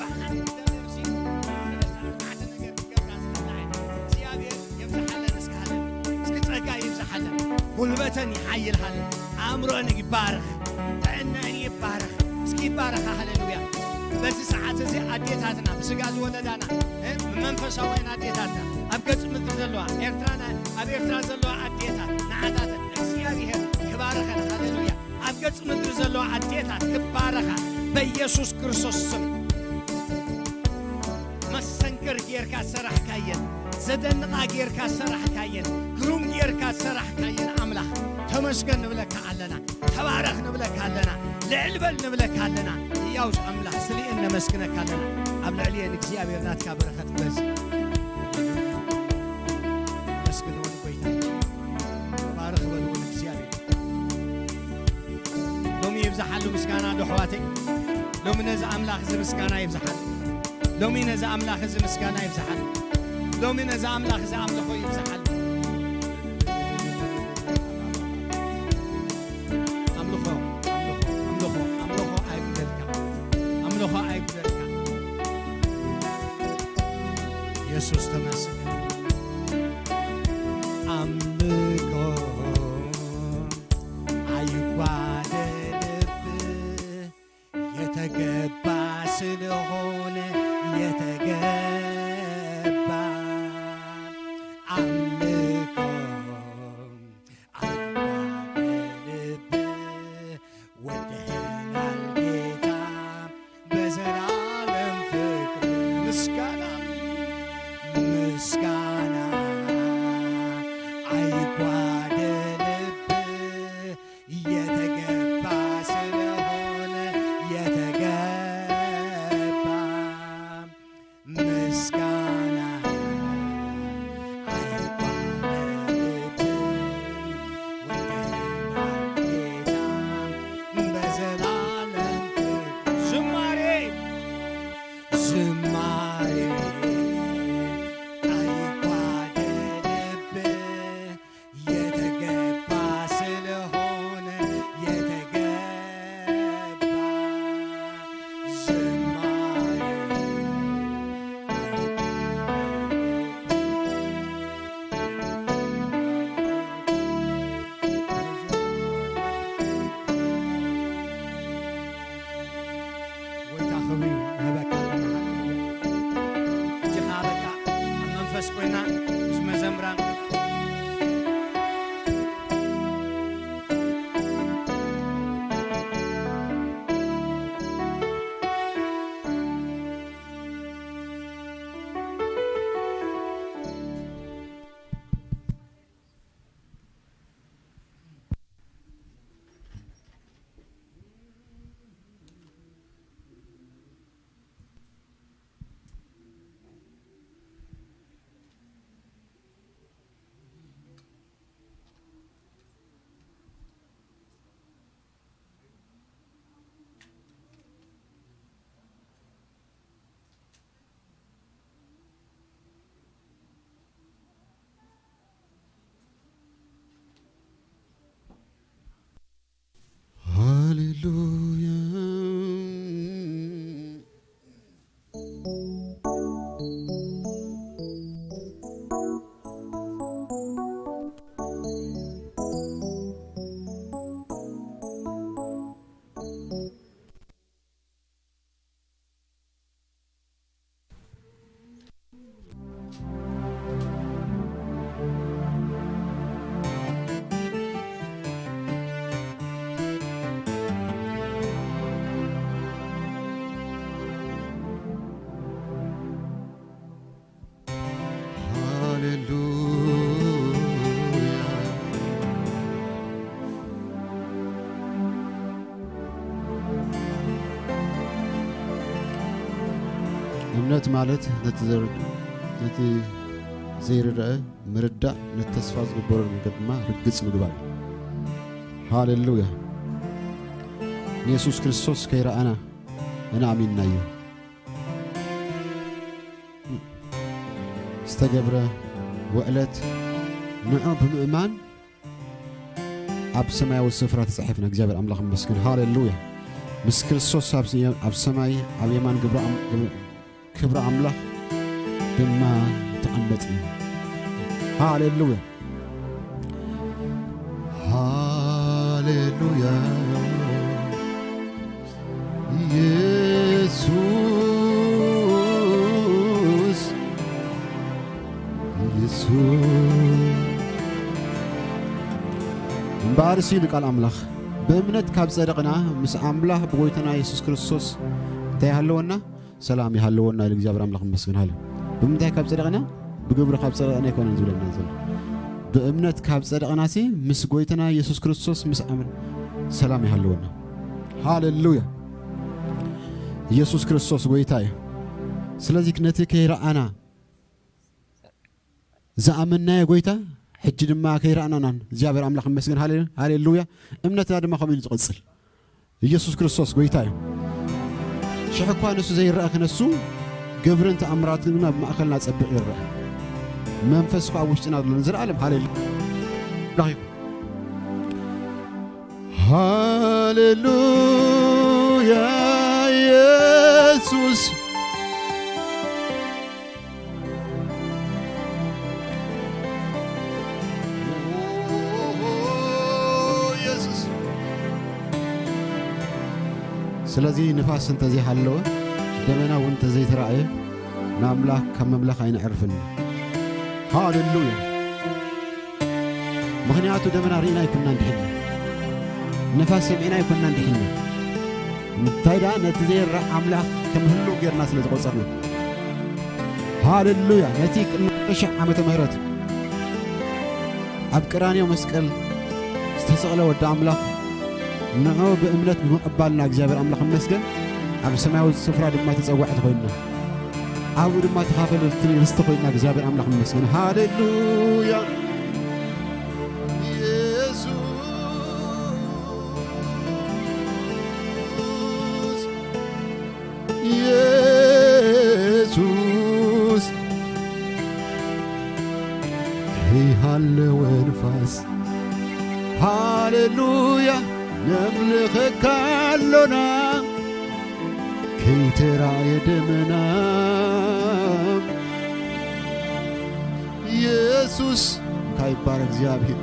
ብሓንቲ ደረት ሲ-፣ ሰለስተ ኣርባዕተ ነገር ክገብራ ዝኽእላ እየን። እግዚኣብሔር የብዝሓለን እስኪ ሃለሉ። እስኪ ጸጋ ይብዝሓለን። ጉልበተን ይሓይል ሃለሉ። ኣእምሮአን ይባረኽ። ጥዕናአን ይባረኽ። እስኪ ይባረኻ። ሃሌሉያ። በዚ ሰዓት እዚ ኣዴታትና፣ ብስጋ ዝወለዳና፣ እ፣ መንፈሳውያን ኣዴታትና፣ ኣብ ገጽ ምድሪ ዘለዋ፣ ኤርትራና፣ ኣብ ኤርትራ ዘለዋ ኣዴታት፣ ንዓታተን እግዚኣብሔር ክባርኸን። ሃሌሉያ። ኣብ ገጽ ምድሪ ዘለዋ ኣዴታት ክባረኻ በኢየሱስ ክርስቶስ ስም። መሰንክር ጌርካ ሰራሕካየን፣ ዘደንቓ ጌርካ ሰራሕካየን፣ ግሩም ጌርካ ሰራሕካየን ኣምላኽ ተመስገን ንብለካ ኣለና። ተባረኽ ንብለካ ኣለና። ልዕል በል ንብለካ ኣለና። ህያው ኣምላኽ ስሊእን ነመስግነካ ኣለና። ኣብ ልዕሊኤን እግዚኣብሔር ናትካ በረኸት ክበዝ። መስግን እውን ጎይታ። ባርኽ በል እውን እግዚኣብሔር። ሎሚ ይብዝሓሉ ምስጋና ዶ ኣሕዋተይ? ሎሚ ነዚ ኣምላኽ እዚ ምስጋና ይብዝሓሉ። ሎሚ ነዚ ኣምላኽ እዚ ምስጋና ይብዝሓሉ። ሎሚ ነዚ ኣምላኽ እዚ ኣምልኾ ይብዝሓሉ። ኣምልኾ፣ ኣምልኾ፣ ኣምልኾ፣ ኣምልኾ ኣይጉደልካ። ኣምልኾ ኣይጉደልካ። የሱስ ተመስገን። ኣምልኾ ኣይጓደልብ። የተገባ ስለሆነ የተገባ አምልኮ አልባ በልብ ወደኸናል ጌታ በዘላለም ፍቅር ምስጋና ምስጋና አይጓደልብ የተገባ ስለሆነ የተገባ ምስጋና አይባልም ወደናል ጌታ በዘላለም ዝማሬ ዝማሬ አይጓደልብ የተገባ ስለሆነ የተገባ ዝማሬ። ጎይታ ክብሪ ንህበካ ኣለና። ሃሌሉያ። እጅኻ በቃ ኣብ መንፈስ ኮይና ምስ መዘምራን ሃሌሉያ። ሃሌሉያ። እምነት ማለት ነቲ ዘር-፣ ነቲ ዘይርዳእ ምርዳእ፣ ነቲ ተስፋ ዝግበረሉ ነገር ድማ ርግጽ ምግባር እዩ። ሃሌሉያ። ንየሱስ ክርስቶስ ከይረኣና ኣነ ኣሚንናዮ። ዝተገብረ ውዕለት ንዑ ብምእማን ኣብ ሰማያዊ ስፍራ ተጻሒፍና። እግዚኣብሔር ኣምላኽ ይመስገን። ሃሌሉያ። ምስ ክርስቶስ ኣብ፣ ኣብ ሰማይ ኣብ የማን ግብሪ ኣም-፣ ግብሪ፣ ክብሪ ኣምላኽ ድማ ተቐመጥና። ሃሌሉያ። ሃሌሉያ። ኢየሱስ፣ ኢየሱስ። እምበኣርሲ ኢሉ ቃል ኣምላኽ፣ ብእምነት ካብ ጸደቕና፣ ምስ ኣምላኽ ብጎይታና የሱስ ክርስቶስ እንታይ ይሃለወና? ሰላም ይሃለወና ኢሉ እግዚኣብሔር ኣምላኽ ይመስገን። ሃሌ። ብምንታይ ካብ ጸደቕና? ብግብሪ ካብ ጸደቕና ኣይኮነን ዝብለና ዘሎ። ብእምነት ካብ ጸደቕናሲ ምስ ጎይታና የሱስ ክርስቶስ ምስ ኣምን ሰላም ይሃለወና። ሃሌሉያ። ኢየሱስ ክርስቶስ ጎይታ እዩ። ስለዚ ነቲ ከይረኣና ዝኣመንናዮ ጎይታ ሕጂ ድማ ከይረኣናናን እግዚኣብሔር ኣምላኽ ይመስገን። ሃሌ-፣ ሃሌሉያ። እምነትና ድማ ከምኡ ኢሉ ዝቕጽል። ኢየሱስ ክርስቶስ ጎይታ እዩ። ሽሕ እኳ ንሱ ዘይረኣ ክነሱ ግብርን ተኣምራትን ግን ኣብ ማእከልና ጸብቕ ይረአ። መንፈስ እኳ ኣብ ውሽጥና ኣሎ ንዘለኣለም። ሃሌሉያ። ኣምላኽ ይኹን። ሃሌሉያ ኢየሱስ። ኢየሱስ። ስለዚ ንፋስ እንተዘይሃለወ፣ ደመና እውን እንተዘይተራእየ፣ ንኣምላኽ ካብ ምምላኽ ኣይነዕርፍን። ሃሌሉያ። ምኽንያቱ ደመና ርኢና ኣይኮንና እንድሕና፣ ነፋስ ሰሚዕና ኣይኮንና እንድሕና። እንታይ ደኣ ነቲ ዘይረኣ ኣምላኽ ከም ህሉው ጌርና ስለ ዝቖጸርና። ሃሌሉያ። ነቲ ቅድሚ ሽሕ ዓመተ ምህረት ኣብ ቀራንዮ መስቀል ዝተሰቕለ ወዲ ኣምላኽ ንዑ ብእምነት ብምቕባልና እግዚኣብሔር ኣምላኽ ይመስገን። ኣብ ሰማያዊ ስፍራ ድማ ተጸዋዕቲ ኮይንና፣ ኣብኡ ድማ ተኻፈልቲ ርስቲ ኮይንና እግዚኣብሔር ኣምላኽ ይመስገን። ሃሌሉያ። ኢየሱስ፣ ኢየሱስ፣ ከይሃለወ ንፋስ፣ ሃሌሉያ፣ ነምልኸካ ኣሎና፣ ከይተራእየ ደመና። ኢየሱስ፣ እንታይ ይባረክ እግዚኣብሔር።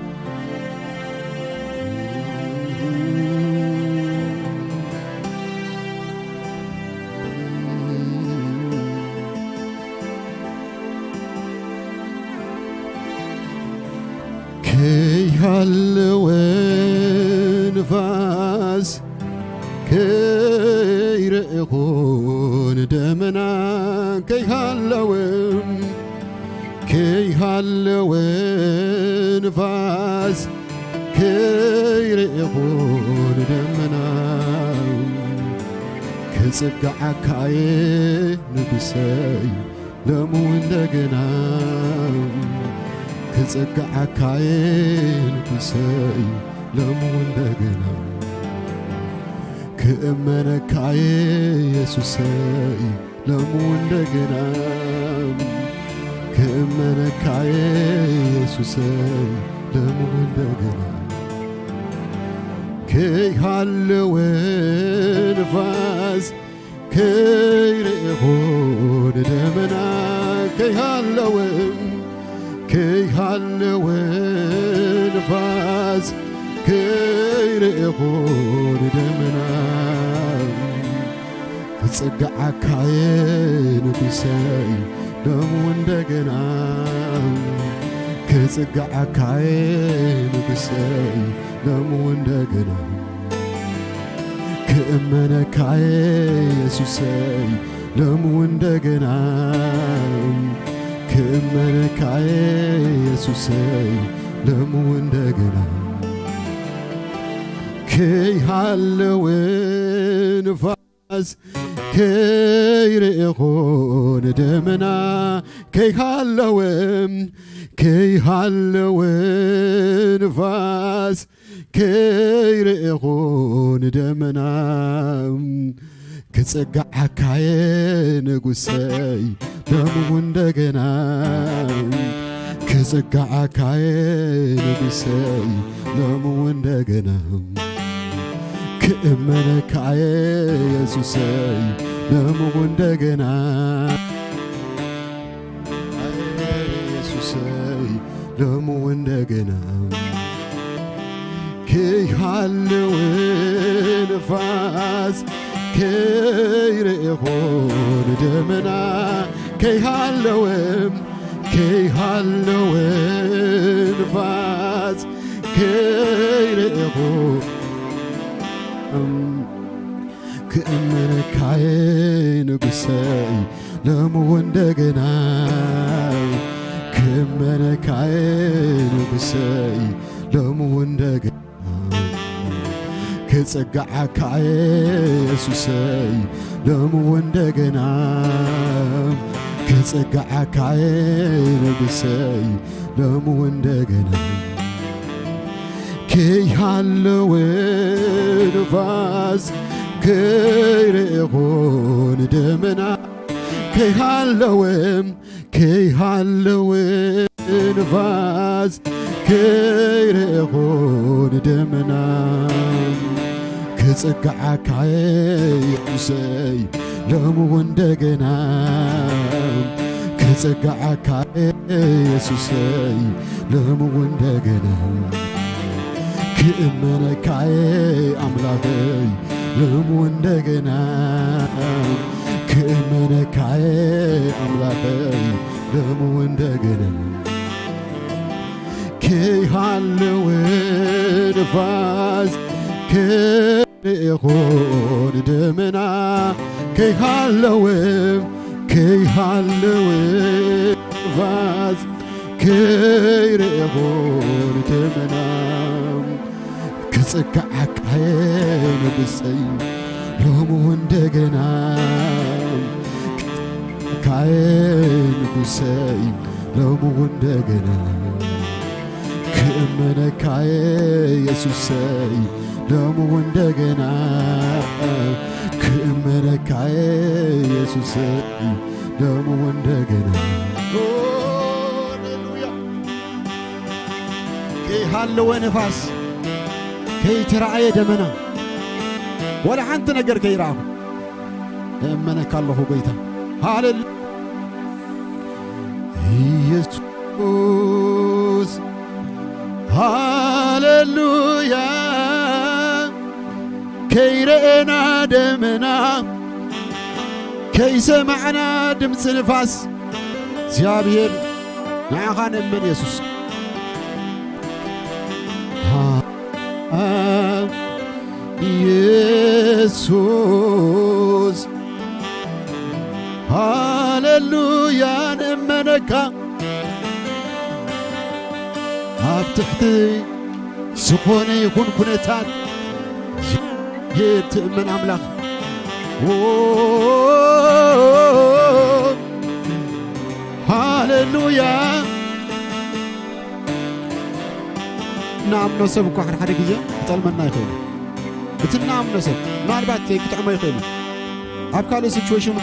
ከይሃለወ ንፋስ ከይረእኹ ንደመና ከይሃለወ፣ ከይሃለወ ንፋስ ከይረእኹ ንደመና፣ ክጽግዓካየ ንጉሰይ ሎሚ እንደገና፣ ክጽግዓካየ ንጉሰይ ሎሚ እንደገና፣ ክእመነካየ የሱሰይ ሎሚ እንደገና፣ ክእመነካየ የሱሰይ ሎሚ እንደገና፣ ከይሃለወ ንፋስ ከይርእኹ ንደመና፣ ከይሃለወ፣ ከይሃለወ ንፋስ ከይርእኹ ንደመና፣ ክጽግዓካየ ንጉሰይ ሎሚ እንደገና፣ ክጽግዓካየ ንጉሰይ ሎሚ እንደገና፣ ክእመነካየ የሱሰይ ሎሚ እንደገና፣ ክእመነካየ የሱሰይ ሎሚ እንደገና፣ ከይሃለወ ንፋስ ከይርእኹ ንደመና፣ ከይሃለወ፣ ከይሃለወ ንፋስ ከይርእኹ ንደመና፣ ክጽግዓካየ ንጉሰይ ሎሚ እንደገና፣ ክጽግዓካየ ንጉሰይ ሎሚ እንደገና፣ ክእመነካየ የሱሰይ ሎሚ እንደገና፣ የሱሰይ ሎሚ እንደገና፣ ከይሃለወ ንፋስ ከይርእኹ ንደመና ከይሃለወ፣ ከይሃለወ ንፋስ ከይርእኹ ክእመነካየ ንጉሰይ ሎሚ እውን እንደገና ክእመነካየ ንጉሰይ ሎሚ እውን እንደገና ክጽግዓካየ የሱሰይ ሎሚ እውን እንደገና ክጽግዓካየ ንጉሰይ ሎሚ እውን እንደገና ከይሃለወ ንፋስ ከይርእኹ ንደመና ከይሃለወ ከይሃለወ ንፋስ ከይርእኹ ንደመና ክጽግዓካየ የሱሰይ ሎሚ እውን እንደገና ክጽግዓካየ የሱሰይ ሎሚ እውን እንደገና ክእመነካየ ኣምላኸይ ሎሚ እውን እንደገና ክእመነካየ ኣምላኸይ ሎሚ እውን እንደገና ከይሃለወ ንፋስ ከይርእኹ ንደመና ከይሃለወ ከይሃለወ ንፋስ ከይርእኹ ንደመና ክጽግዓካየ ንጉሰይ ሎሚ እውን እንደገና ክጽግዓካየ ንጉሰይ ሎሚ እውን እንደገና ክእመነካየ የሱሰይ ሎሚ እውን እንደገና ክእመነካየ የሱሰይ ሎሚ እውን እንደገና ሃሌሉያ ከይሃለወ ንፋስ ከይተራእየ ደመና ዋላ ሓንቲ ነገር ከይረኣኹ እእመነካ ኣለኹ ጎይታ ሃሌሉ ኢየሱስ ሃሌሉያ ከይረኤና ደመና ከይሰማዕና ድምፂ ንፋስ እግዚኣብሔር ንዓኻ ንእመን የሱስ የሱስ ሃሌሉያ ንእመነካ ኣብ ትሕቲ ዝኾነ ይኹን ኩነታት ትእመን ኣምላኽ ሃሌሉያ ንኣምኖ ሰብ እኳ ሓደ ሓደ ግዜ ክጠልመና ይኽእል እቲ ንኣምኖ ሰብ ምናልባት ክጥዕሞ ይኽእል ኣብ ካልእ ሲቹዌሽን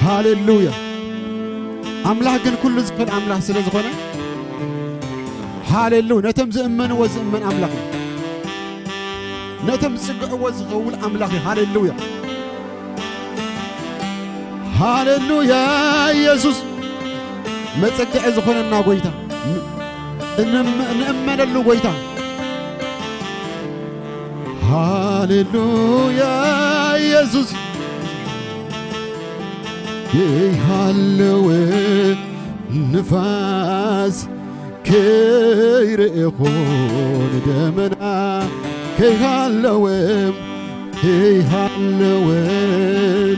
ሃሌሉያ ኣምላኽ ግን ኩሉ ዝኽእል ኣምላኽ ስለ ዝኾነ ሃሌሉያ ነቶም ዝእመንዎ ዝእመን ኣምላኽ እዩ ነቶም ዝጽግዕዎ ዝኸውን ኣምላኽ እዩ ሃሌሉያ ሃሌሉያ ኢየሱስ መጸግዒ ዝኾነና ጎይታ ንእመነሉ ጎይታ ሃሌሉያ ኢየሱስ ይሃለወ ንፋስ ከይርእኹ ንደመና ከይሃለወ ከይሃለወ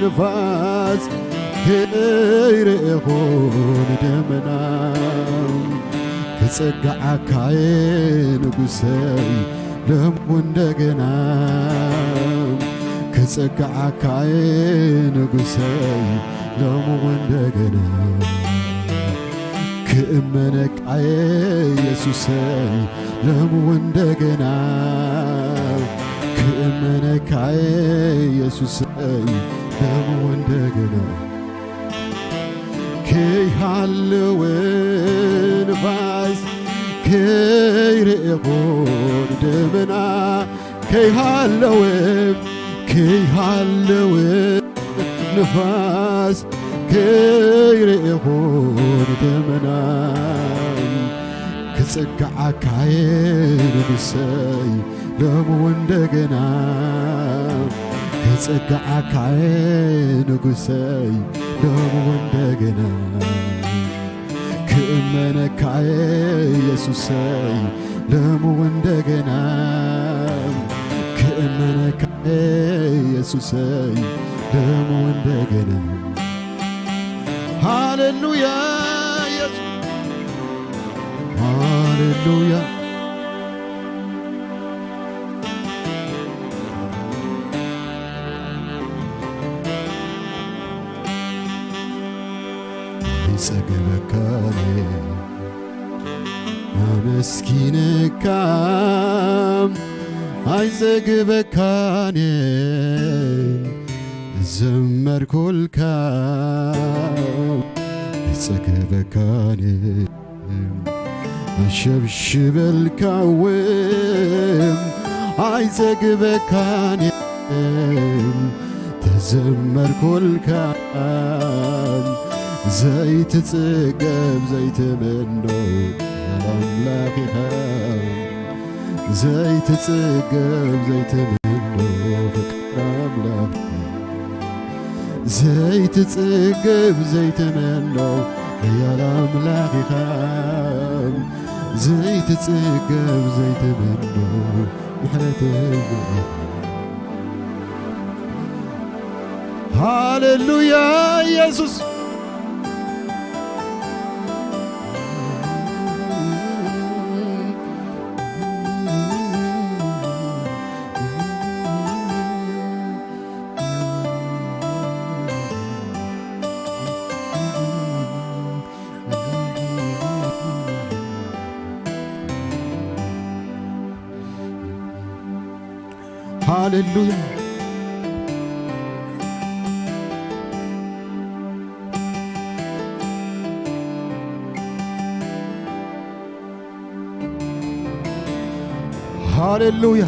ንፋስ ከይርእኹ ንደመና ክጸግዓካየ ንጉሰይ ሎሚ እንደገና ክጸግዓካየ ንጉሰይ ሎሚ እንደገና ክእመነካየ የሱሰይ ሎሚ እንደገና ክእመነካየ የሱሰይ ሎሚ እንደገና ከይሃለወ ንፋስ ከይርእኹ ንደመና ከይሃለወ ከይሃለወ ንፋስ ከይርእኹ ንደመና ክጽግዓካየ ንጉሰይ ሎሚ እውን እንደገና ክጽግዓካ እየ ንጉሰይ፣ ሎሚ እውን እንደገና ክእመነካ እየ ኢየሱሰይ፣ ሎሚ እውን እንደገና ክእመነካ እየ ኢየሱሰይ፣ ሎሚ እውን እንደገና። ሃሌሉያ ኢየሱስ፣ ሃሌሉያ። ይጸግበካን ኣመስኪነካ ኣይጸግበካን ዘመርኩልካ ይጸግበካን ኣሸብሽበልካ እውን ኣይጸግበካን ተዘመርኩልካ ዘይትጽገብ ዘይትመኖ ኣምላኽ ኢኻ ዘይትጽገብ ዘይትመኖ ፍቅር ኣምላኽ ዘይትጽገብ ዘይትመኖ ሓያል ኣምላኽ ኢኻ ዘይትጽገብ ዘይትመኖ ምሕረትካ ሃሌሉያ ኢየሱስ ሃሌሉያ ሃሌሉያ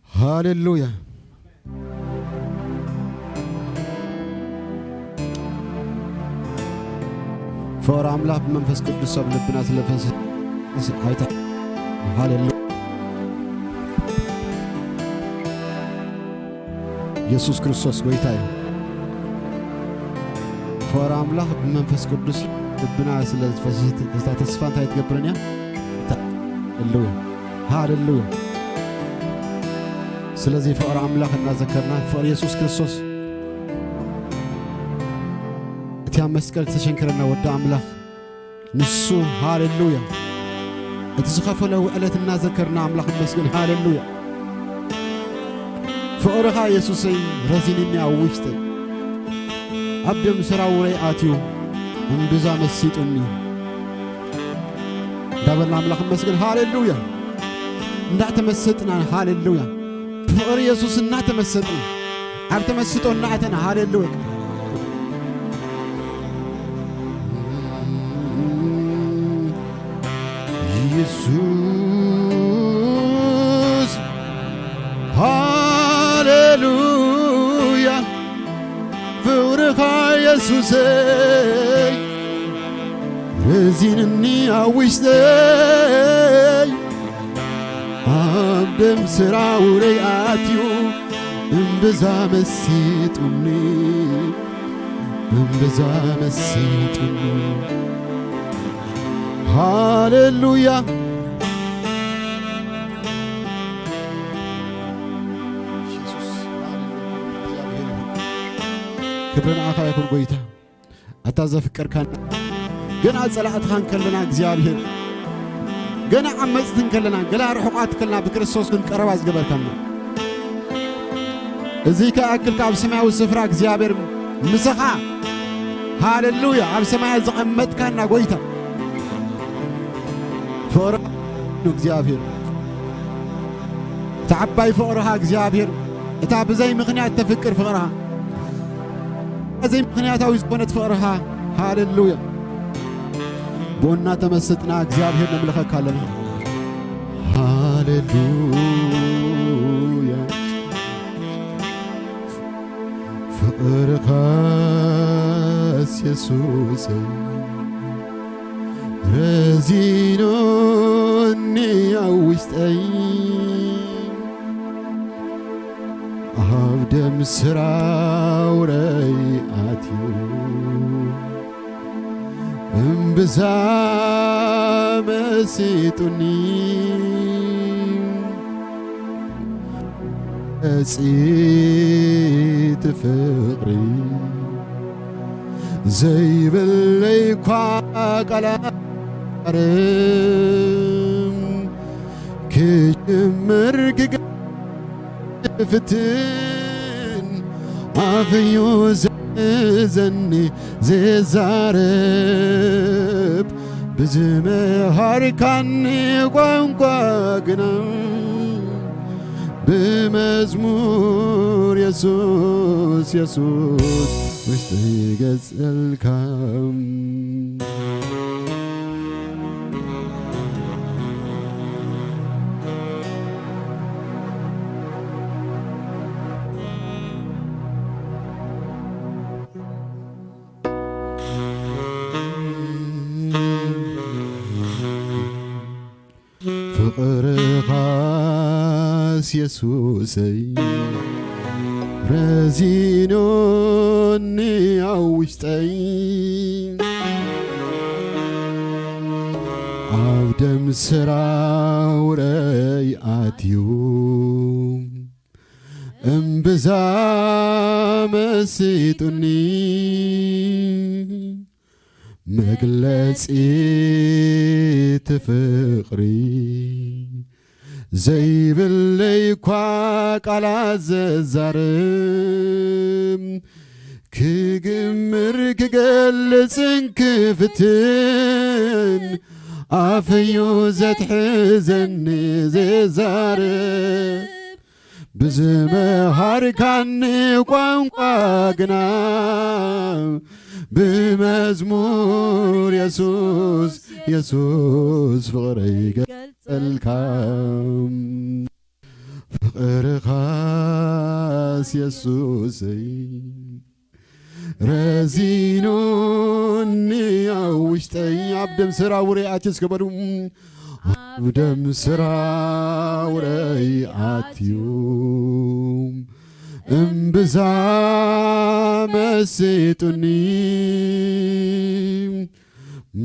ሃሌሉያ ፍቕሪ ኣምላኽ ብመንፈስ ቅዱስ ኣብ ልብና ስለፈሰስ ኣይታ ሃሌሉያ ኢየሱስ ክርስቶስ ጎይታ እዩ። ፍቕሪ ኣምላኽ ብመንፈስ ቅዱስ ልብና ስለ ዝፈስስ እታ ተስፋ እንታይ ትገብርን እያ? ሃሌሉያ ሃሌሉያ። ስለዚ ፍቕሪ ኣምላኽ እናዘከርና ፍቕሪ የሱስ ክርስቶስ እቲ ኣብ መስቀል ዝተሸንከረና ወዲ ኣምላኽ ንሱ ሃሌሉያ እቲ ዝኸፈሎ ውዕለት እናዘከርና ኣምላኽ ንመስግን። ሃሌሉያ ፍቕርኻ የሱሰይ ረዚንኒ ኣብ ውሽጠይ ኣብ ደም ሰራውረይ ኣትዩ እምብዛ መሲጡኒ እንዳበልና ኣምላኽ ንመስግን። ሃሌሉያ እንዳተመሰጥና ሃሌሉያ ፍቕሪ የሱስ እናተመሰጥና ኣብ ተመስጦ እናእተና ሃሌሉያ ኢየሱስ ሃሌሉያ ፍቕርኻ የሱሰይ ረዚንኒ ኣብ ውሽጠይ ኣብ ደም ስራውረይ ኣትዩ እምብዛ መሲጡኒ እምብዛ መሲጡኒ ሃሌሉያ ክብሪ ንዓኻ ይኹን ጎይታ። ኣታ ዘፍቀርካና ገና ጸላእትኻ እንከለና እግዚኣብሔር ገና ዓመጽቲ እንከለና ገና ርሑቓት ከለና ብክርስቶስ ግን ቀረባ ዝገበርካና እዚ ከኣክል ካብ ሰማያዊ ስፍራ እግዚኣብሔር ምሳኻ ሃሌሉያ ኣብ ሰማያት ዘቐመጥካና ጎይታ ፍቕሪ እግዚኣብሔር እቲ ዓባይ ፍቕርኻ እግዚኣብሔር እታ ብዘይ ምኽንያት ተፍቅር ፍቕርኻ ዘይምኽንያታዊ ዝኾነት ፍቕርኻ። ሃሌሉያ። ብወና ተመሰጥና እግዚኣብሔር ነምልኸካ ኣለና። ሃሌሉያ። ፍቕርኻስ የሱሰይ ረዚኑኒ ኣብ ውሽጠይ፣ ኣብ ደም ስራውረይ ኣትዩ እምብዛ መሲጡኒ። መግለጺ እቲ ፍቕሪ ዘይብለይ እኳ ቃላት ክጅምር ክገ- ፍትን ኣፈዮ ዘዘኒ ዘዛረብ ብዝመሃርካኒ ቋንቋ ግና ብመዝሙር የሱስ የሱስ ውሽጢ ገጸልካ። ፍቕርኻስ የሱሰይ ረዚኑኒ ኣብ ውሽጠይ፣ ኣብ ደም ስራውረይ ኣትዩ እምብዛ መሲጡኒ። መግለጺ እቲ ፍቕሪ ዘይብለይ እኳ ቃላት ዘዛርም፣ ክግምር ክገልጽን ክፍትን ኣፈዮ ዘትሕዘኒ ዘዛርብ ብዝመሃርካኒ ቋንቋ ግና ብመዝሙር የሱስ የሱስ ፍቕረይ ይገልጸልካ። ፍቕርኻስ የሱሰይ ረዚኑኒ ኣብ ውሽጠይ፣ ኣብ ደም ስራውረይ ኣትዩ እስከ በሉ። ኣብ ደም ስራውረይ ኣትዩ እምብዛ መሲጡኒ።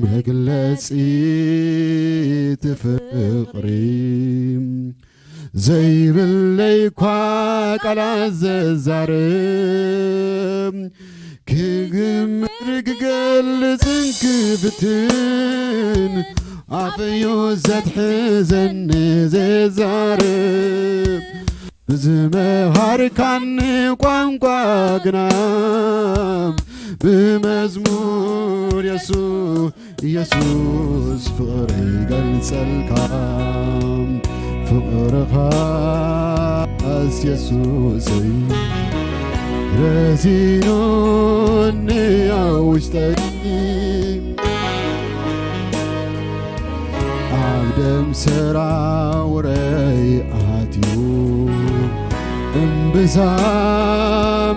መግለጺ እቲ ፍቕሪ ዘይብለይ እኳ ቃላት ዘዛርብ፣ ክግምር ክገልጽን ክፍትን ኣፈዮ ዘትሕዘኒ ዘዛርብ ብዝመሃርካኒ ቋንቋ ግና ብመዝሙር የሱ የሱስ ፍቕሪ ይገልጸልካ። ፍቕርኻስ የሱሰይ ረዚኑኒ ኣብ ውሽጠይ ኣብ ደም ሰራውረይ ኣትዩ እምብዛ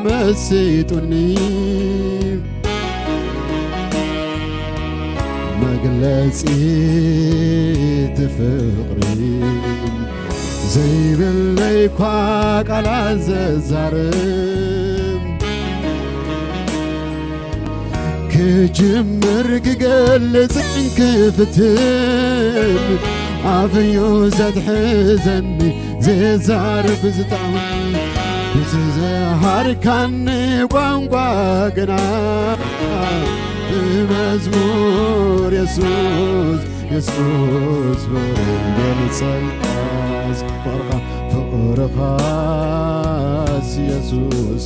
መሲጡኒ። መግለጺ እቲ ፍቕሪ ዘይብለይ እኳ ቃላት ዘዛርብ ክጅምር ክገልጽን ክፍትን ኣፈዮ ዘትሕዘኒ ዘዛርብ ዝጣዕሚ ብዝዝሃርካኒ ቋንቋ ግና ብመዝሙር የሱስ የሱስ ፍቕሪ ይገልጸልካ። ፍቕርኻ ፍቕርኻስ የሱስ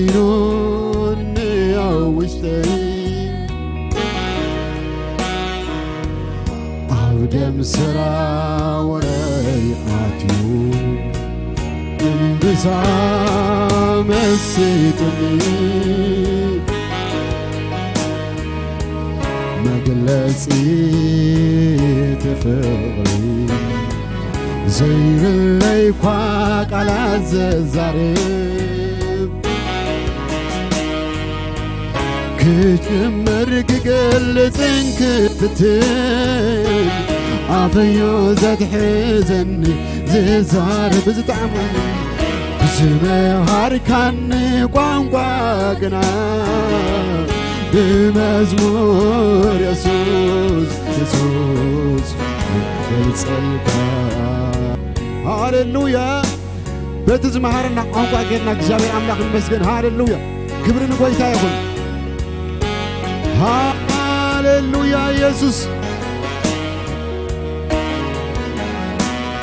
በዚኑኒ ኣብ ውሽጠይ ኣብ ደም ሰራውረይ ኣትዩ እምብዛ መሲጡኒ መግለጺ እቲ ፍቕሪ ዘይብለይ እኳ ቃላት ዘዛርብ ክጅምር ክገልጽን ክፍትን ኣፈዮ ዘትሕዘኒ ዝዛረብ ዝጠዓመኒ ብዝመሃርካኒ ቋንቋ ግና ብመዝሙር የሱስ የሱስ ገልጸልካ። ሃሌሉያ። በቲ ዝመሃረና ቋንቋ ጌርና እግዚኣብሔር ኣምላኽ ንመስገን። ሃሌሉያ። ክብሪ ንጎይታ ይኹን። ሃሌሉያ። ኢየሱስ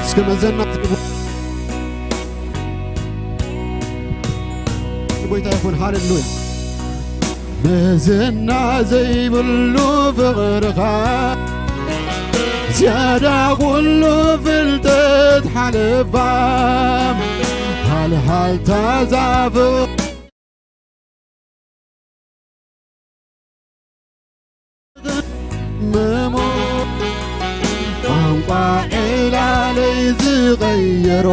እስከ መዘና ጎይታ ይኹን። ሃሌሉያ። መዘና ዘይብሉ ፍቕርኻ ዝያዳ ኩሉ ፍልጠት ሓለፋ ሃልሃልታ ዛፍቕ መሞ ቋንቋ ዕላለይ ዝቐየሮ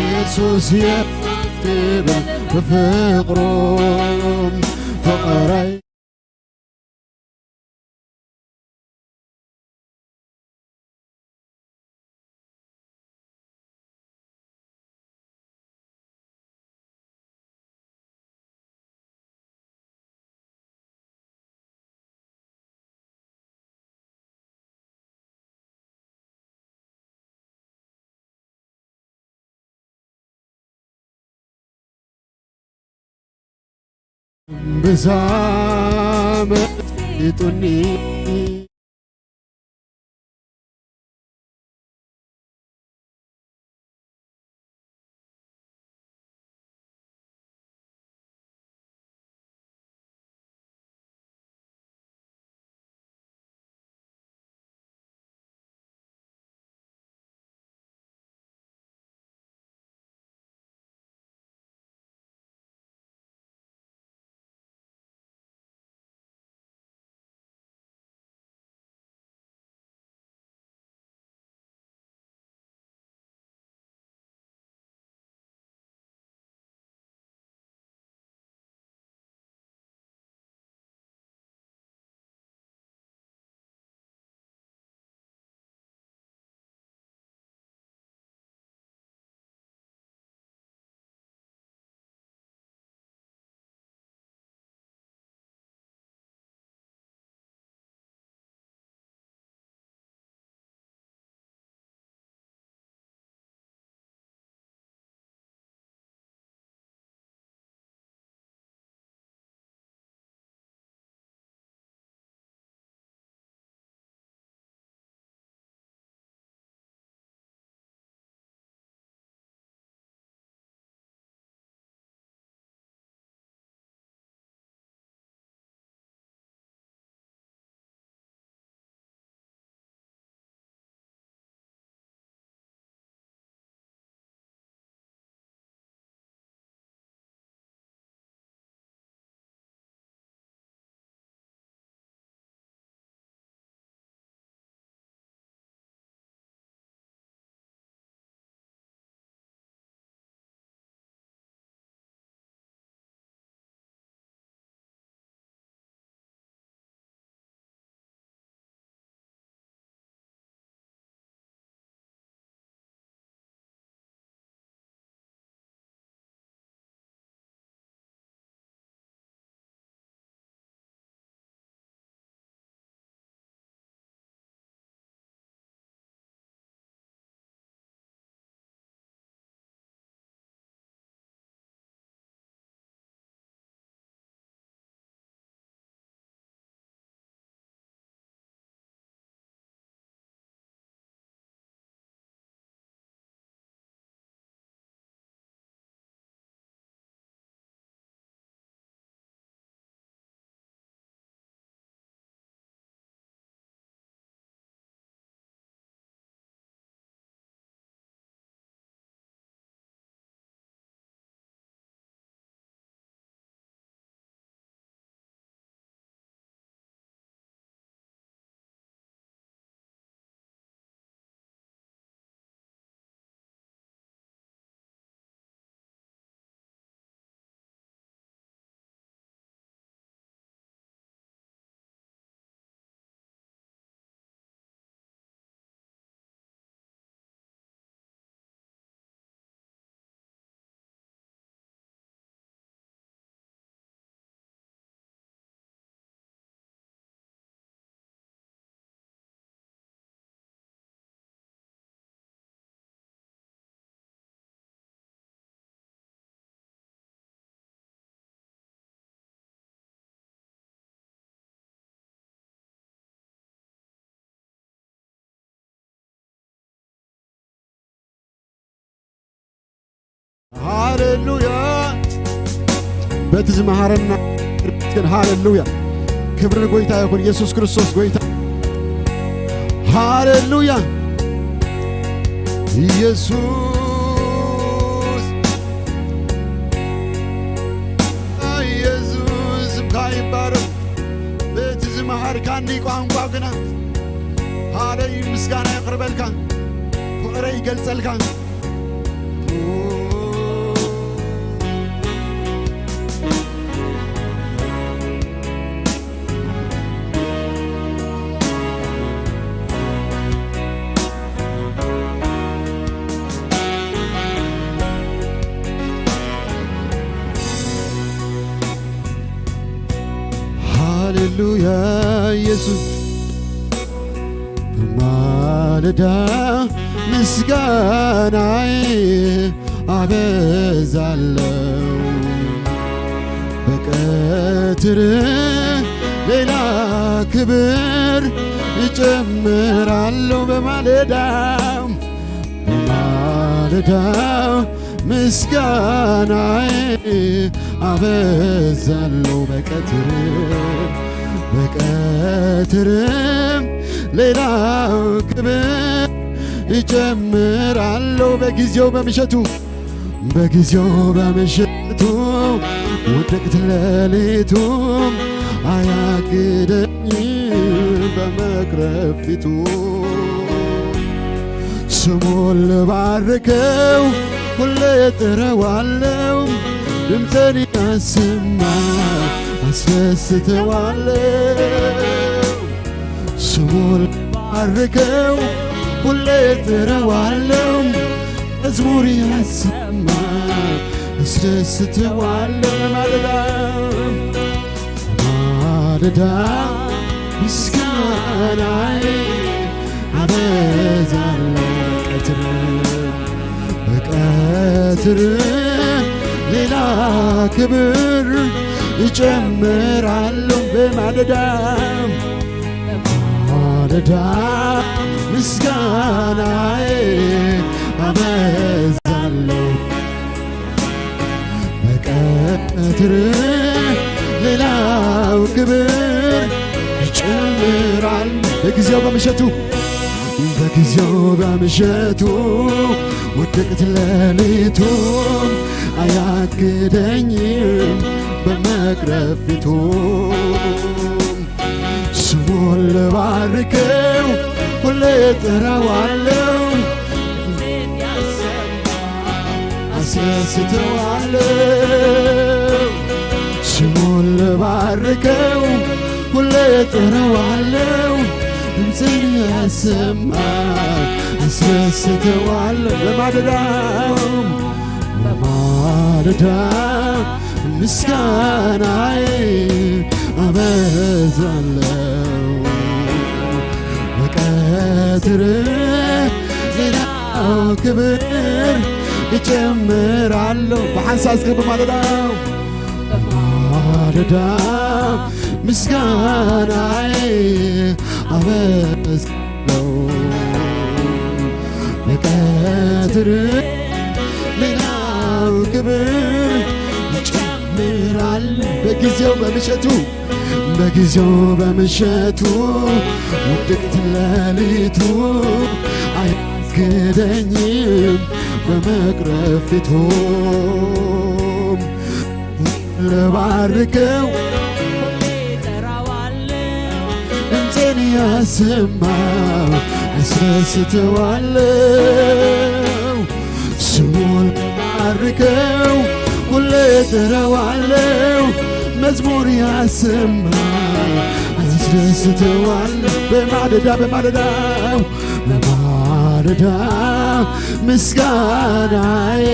የሱስ የትብል ብፍቕሩ ፍቕረይ ብዛ መጺጡኒ ሃሌሉያ። በቲ ዝመሃረና ግን ሃሌሉያ። ክብሪ ንጎይታ ይኹን። ኢየሱስ ክርስቶስ ጎይታ። ሃሌሉያ። ኢየሱስ፣ ኢየሱስ ስምካ ይባረክ። በቲ ዝመሃርካኒ ቋንቋ ግና ሃለይ ምስጋና የቕርበልካ፣ ፍቕረይ ይገልጸልካ። ሃሌሉያ ኢየሱስ። በማለዳ ምስጋናዬ አበዛለሁ፣ በቀትር ሌላ ክብር እጨምራለሁ። በማለዳ በማለዳ ምስጋናዬ አበዛለሁ፣ በቀትር በቀትር ሌላው ክብር እጨምራለሁ። በጊዜው በምሸቱ፣ በጊዜው በምሸቱ፣ ውድቅት ሌሊቱ አያግደኝም በመቅረብ ፊቱ። ስሙን ልባርከው ሁሌ እጠራዋለሁ፣ ድምፅን ያሰማ አስደስተዋለሁ። ስሙን ልባርከው ሁሌ እጠራዋለሁ፣ መዝሙር ያሰማ አስደስተዋለሁ። ማለዳ ማለዳ ምስጋናዬ አበዛለሁ፣ ቀትር በቀትር ሌላ ክብር እጨምራለሁ። በማለዳ ማለዳ ምስጋናዬ አበዛለሁ፣ በቀትር ሌላው ክብር ይጨምራል። በጊዜው በምሸቱ፣ በጊዜው በምሸቱ፣ ውድቅት ሌሊቱ አያግደኝም በመቅረብ ፊቱ። ስሙን ልባርከው ሁሌ እጠራዋለሁ፣ አስደስተዋለሁ። ስሙን ልባርከው ሁሌ እጠራዋለሁ፣ ድምፅን ያሰማ አስደስተዋለሁ። በማለዳ በማለዳ ምስጋናዬ አበዛለሁ፣ በቀትር ሌላው ክብር እጨምራለሁ። ብሓንሳብ እስከ በማለዳ በማለዳ ምስጋናዬ አበዛለሁ፣ በቀትር ሌላው ክብር ይጨምራል። በጊዜው በምሸቱ፣ በጊዜው በምሸቱ፣ ውድቅት ሌሊቱ አያግደኝም በመቅረብ ፊቱ። ልባርከው ድምፅን ያሰማው አስደስተዋለሁ። ስሙን ልባርከው ሁሌ እጠራዋለሁ፣ መዝሙር ያሰማ አስደስተዋለሁ። በማለዳ በማለዳ በማለዳ ምስጋናዬ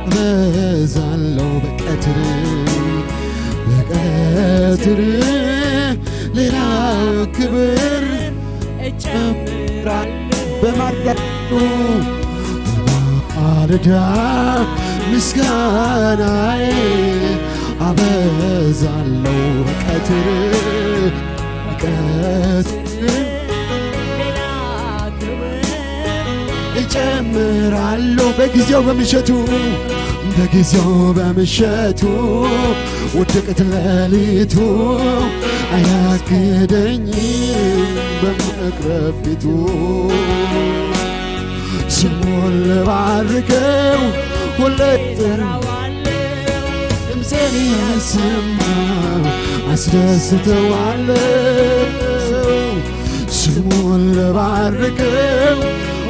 አበዛለሁ፣ በቀትር በቀትር ሌላ ክብር እጨምራለሁ። በማለዳ በማለዳ ምስጋናዬ አበዛለሁ፣ በቀትር በቀትር ሌላ ክብር እጨምራለሁ በጊዜው በምሸቱ፣ በጊዜው በምሸቱ፣ ውድቅት ሌሊቱ አያግደኝም በመቅረብ ፊቱ። ስሙን ልባርከው ሁሌ እጠራዋለሁ፣ ድምፄን ያሰማው አስደስተዋለሁ። ስሙን ልባርከው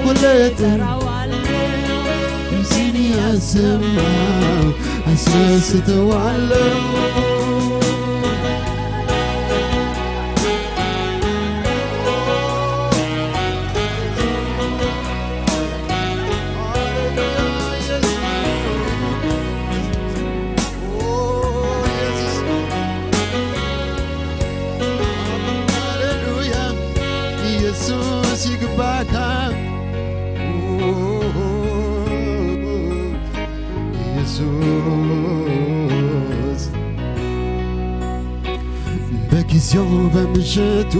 ሁሌ እጠራዋለሁ፣ ድምፄን ያሰማው አስደስተዋለሁ። ሃሌሉያ፣ ኢየሱስ ይግባካ። ኢየሱስ በጊዜው በምሽቱ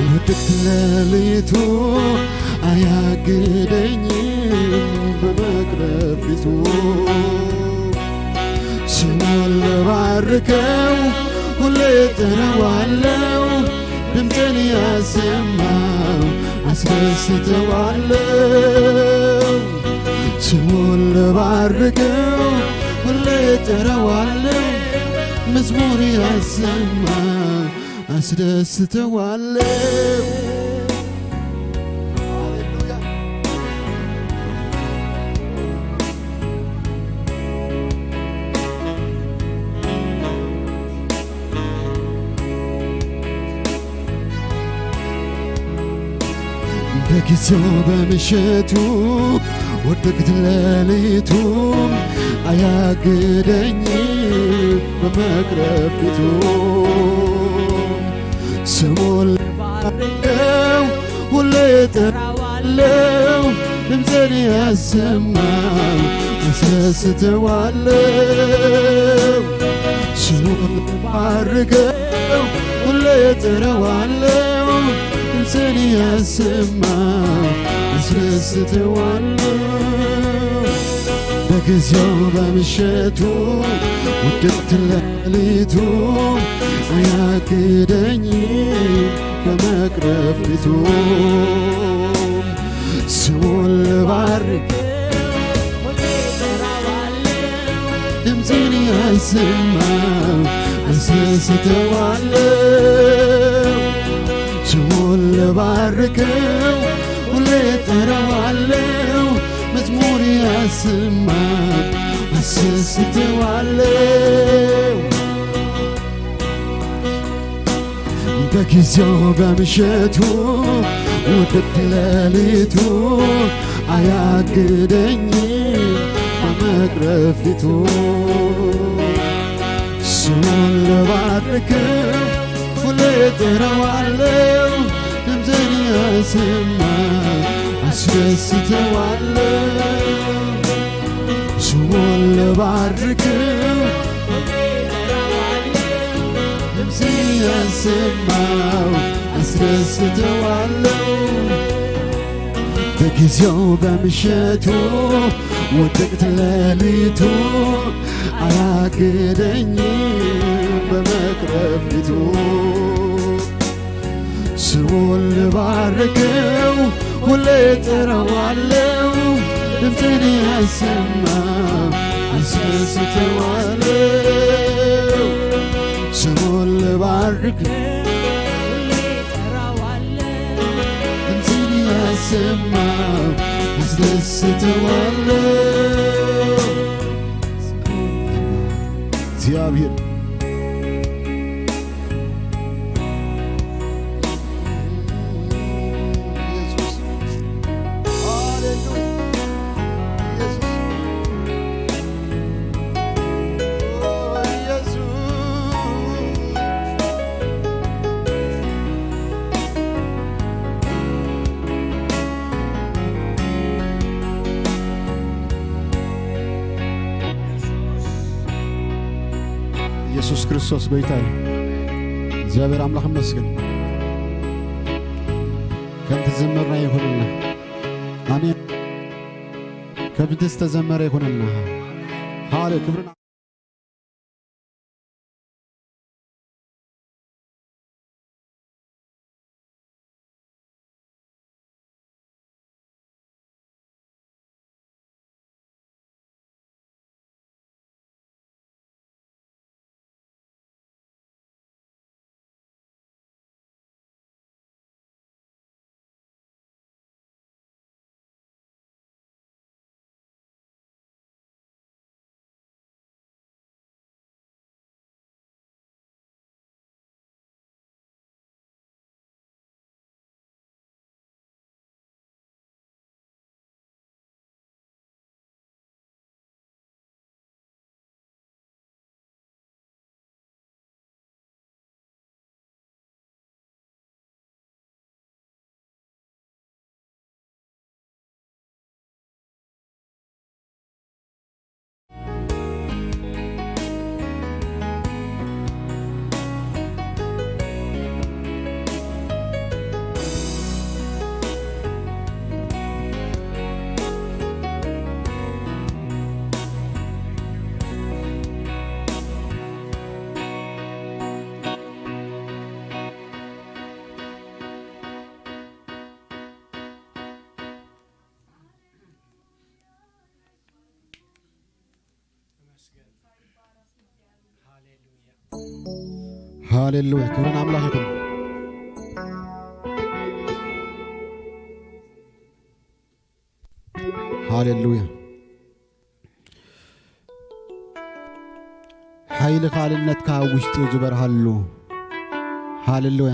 ውድቅት ሌሊቱ አያግደኝም በመቅረብ ፊቱ። ስሙን ልባርከው ሁሌ እጠራዋለሁ፣ ድምፅን ያሰማው አስደስተዋለሁ። ስሙን ልባርከው ሁሌ እጠራዋለሁ፣ መዝሙር ያሰማው አስደስተዋለሁ። ሃሌሉያ። በጊዜው በምሽቱ ውድቅት ሌሊቱ አያግደኝም በመቅረብ ፊቱ። ስሙን ልባርከው ሁሌ እጠራዋለሁ፣ ድምፅን ያሰማው አስደስተዋለሁ። ስሙን ልባርከው ሁሌ እጠራዋለሁ፣ ድምፅን ያሰማው አስደስተዋለሁ። በጊዜው በምሽቱ ውድቅት ሌሊቱ አያግደኝም በመቅረብ ፊቱ። ስሙን ልባርክ ድምፅን ያሰማው አስደስተዋለሁ። ስሙን ልባርከው ሁሌ እጠራዋለሁ፣ መዝሙር ያሰማው አስደስተዋለሁ። በጊዜው በምሽቱ ውድቅት ሌሊቱ አያግደኝም በመቅረብ ፊቱ። ስሙን ልባርከው ሁሌ እጠራዋለሁ፣ ድምፅን ያሰማው አስደስተዋለሁ። ስሙን ልባርከው ድምፅን ያሰማው አስደስተዋለሁ። በጊዜው በምሽቱ ውድቅት ሌሊቱ አያግደኝም በመቅረብ ፊቱ። ስሙን ልባርከው ሁሌ እጠራዋለሁ፣ ድምፅን ያሰማው አስደስተዋለሁ። ስሙን ልባርከው ድምፅን ያሰማው አስደስተዋለሁ። እግዚአብሔር ኢየሱስ፣ ሃሌሉያ፣ ኢየሱስ፣ ኦ ኢየሱስ። ኢየሱስ ክርስቶስ ጎይታ እዩ። እግዚኣብሔር ኣምላኽ ይመስገን። ከምቲ ዝዘመርና ይኹንልና። ኣሜን። ከምቲ ዝተዘመረ ይኹነልና። ሃሌ ክብርን ሃሌሉያ፣ ክብሪ ንኣምላኽ ይኹን። ሃሌሉያ። ሓይሊ ካልእነትካ ኣብ ውሽጡ ዝበርሃሉ። ሃሌሉያ።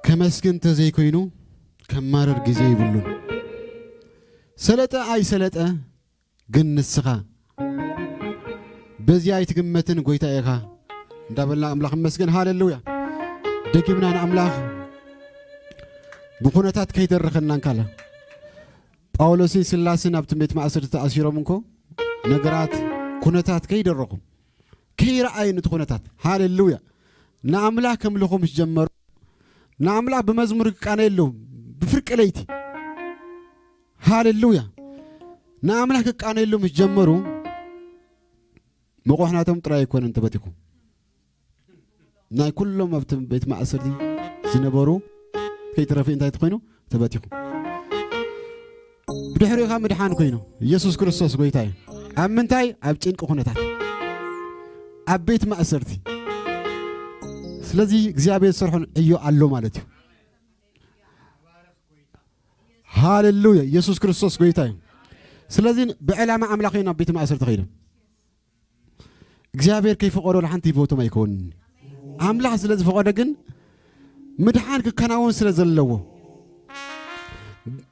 ከመስግን እንተዘይኮይኑ ከማርር ግዜ ይብሉን። ሰለጠ ኣይሰለጠ ግን ንስኻ በዚ ኣይትግመትን ጎይታ ኢኻ እንዳበልና ኣምላኽ እመስገን። ሃሌሉያ። ደጊምና ንኣምላኽ ብኩነታት ከይደረኸና እንካለ ጳውሎስን ሲላስን ኣብቲ ቤት ማእሰርቲ ተኣሲሮም እንኮ ነገራት ኩነታት ከይደረኹ ከይረኣዩ ነቲ ኩነታት። ሃሌሉያ። ንኣምላኽ ከምልኹ ምስ ጀመሩ ንኣምላኽ ብመዝሙር ክቃነየሎም ብፍርቂ ለይቲ። ሃሌሉያ። ንኣምላኽ ክቃነየሉ ምስ ጀመሩ መቑሕ ናቶም ጥራይ ኣይኮነን ተበቲኹ። ናይ ኩሎም ኣብቲ ቤት ማእሰርቲ ዝነበሩ ከይተረፈ እንታይ ተኾይኑ? ተበቲኹ። ብድሕሪኡ ኸዓ ምድሓን ኮይኑ። ኢየሱስ ክርስቶስ ጎይታ እዩ። ኣብ ምንታይ? ኣብ ጭንቂ ኩነታት። ኣብ ቤት ማእሰርቲ። ስለዚ እግዚኣብሔር ዝሰርሖን ዕዮ ኣሎ ማለት እዩ። ሃሌሉያ። ኢየሱስ ክርስቶስ ጎይታ እዩ። ስለዚ ብዕላማ ኣምላኽ እዩ ናብ ቤት ማእሰርቲ ከይዶም። እግዚኣብሔር ከይፈቐዶ ንሓንቲ ህይወቶም ኣይከውንን። ኣምላኽ ስለ ዝፈቐዶ ግን ምድሓን ክከናወን ስለ ዘለዎ፣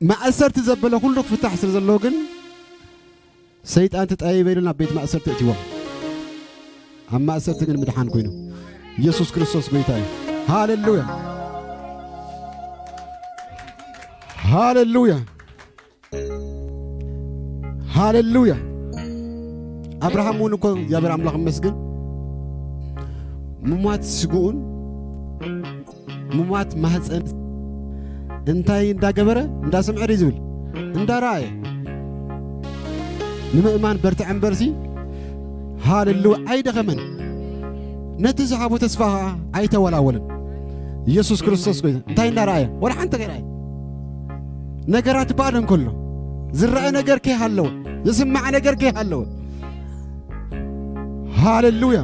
ማእሰርቲ ዘበለ ኩሉ ክፍታሕ ስለ ዘለዎ ግን ሰይጣን ተጠያይበ ኢሉ ናብ ቤት ማእሰርቲ እትዎም። ኣብ ማእሰርቲ ግን ምድሓን ኮይኑ። ኢየሱስ ክርስቶስ ጎይታ እዩ። ሃሌሉያ። ሃሌሉያ። ሃሌሉያ። ኣብርሃም እውን እኮ እግዚኣብሔር ኣምላኽ ይመስገን ምሟት ስግኡን ምሟት ማህፀን እንታይ እንዳገበረ እንዳሰምዐ ድዩ ዝብል? እንዳረኣየ። ንምእማን በርትዐ እምበርሲ ሃሌሉያ ኣይደኸመን። ነቲ ዝሃቦ ተስፋ ኸዓ ኣይተወላወለን። ኢየሱስ ክርስቶስ ኮይኑ እንታይ እንዳረኣየ? ወላ ሓንቲ ከይረኣየ። ነገራት ባዶ እንከሎ ዝረአ ነገር ከይሃለወ ዝስማዕ ነገር ከይሃለወ ሃሌሉያ።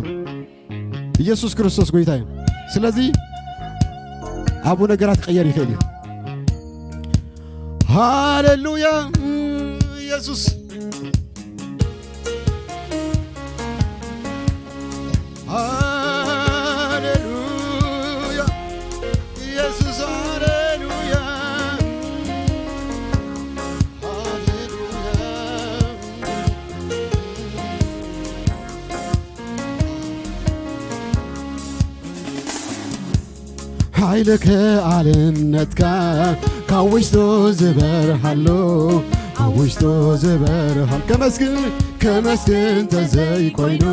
ኢየሱስ ክርስቶስ ጎይታ እዩ። ስለዚ ኣብኡ ነገራት ክቐየር ይኽእል እዩ። ሃሌሉያ ኢየሱስ። ሃሌሉያ ኢየሱስ፣ ሃሌሉያ፣ ሃሌሉያ። ሓይሊ ክኣልነትካ ካብ ውሽጡ ዝበርሃሉ፣ ካብ ውሽጡ ዝበርሃል። ከመስግን፣ ከመስግን ተዘይኮይኑ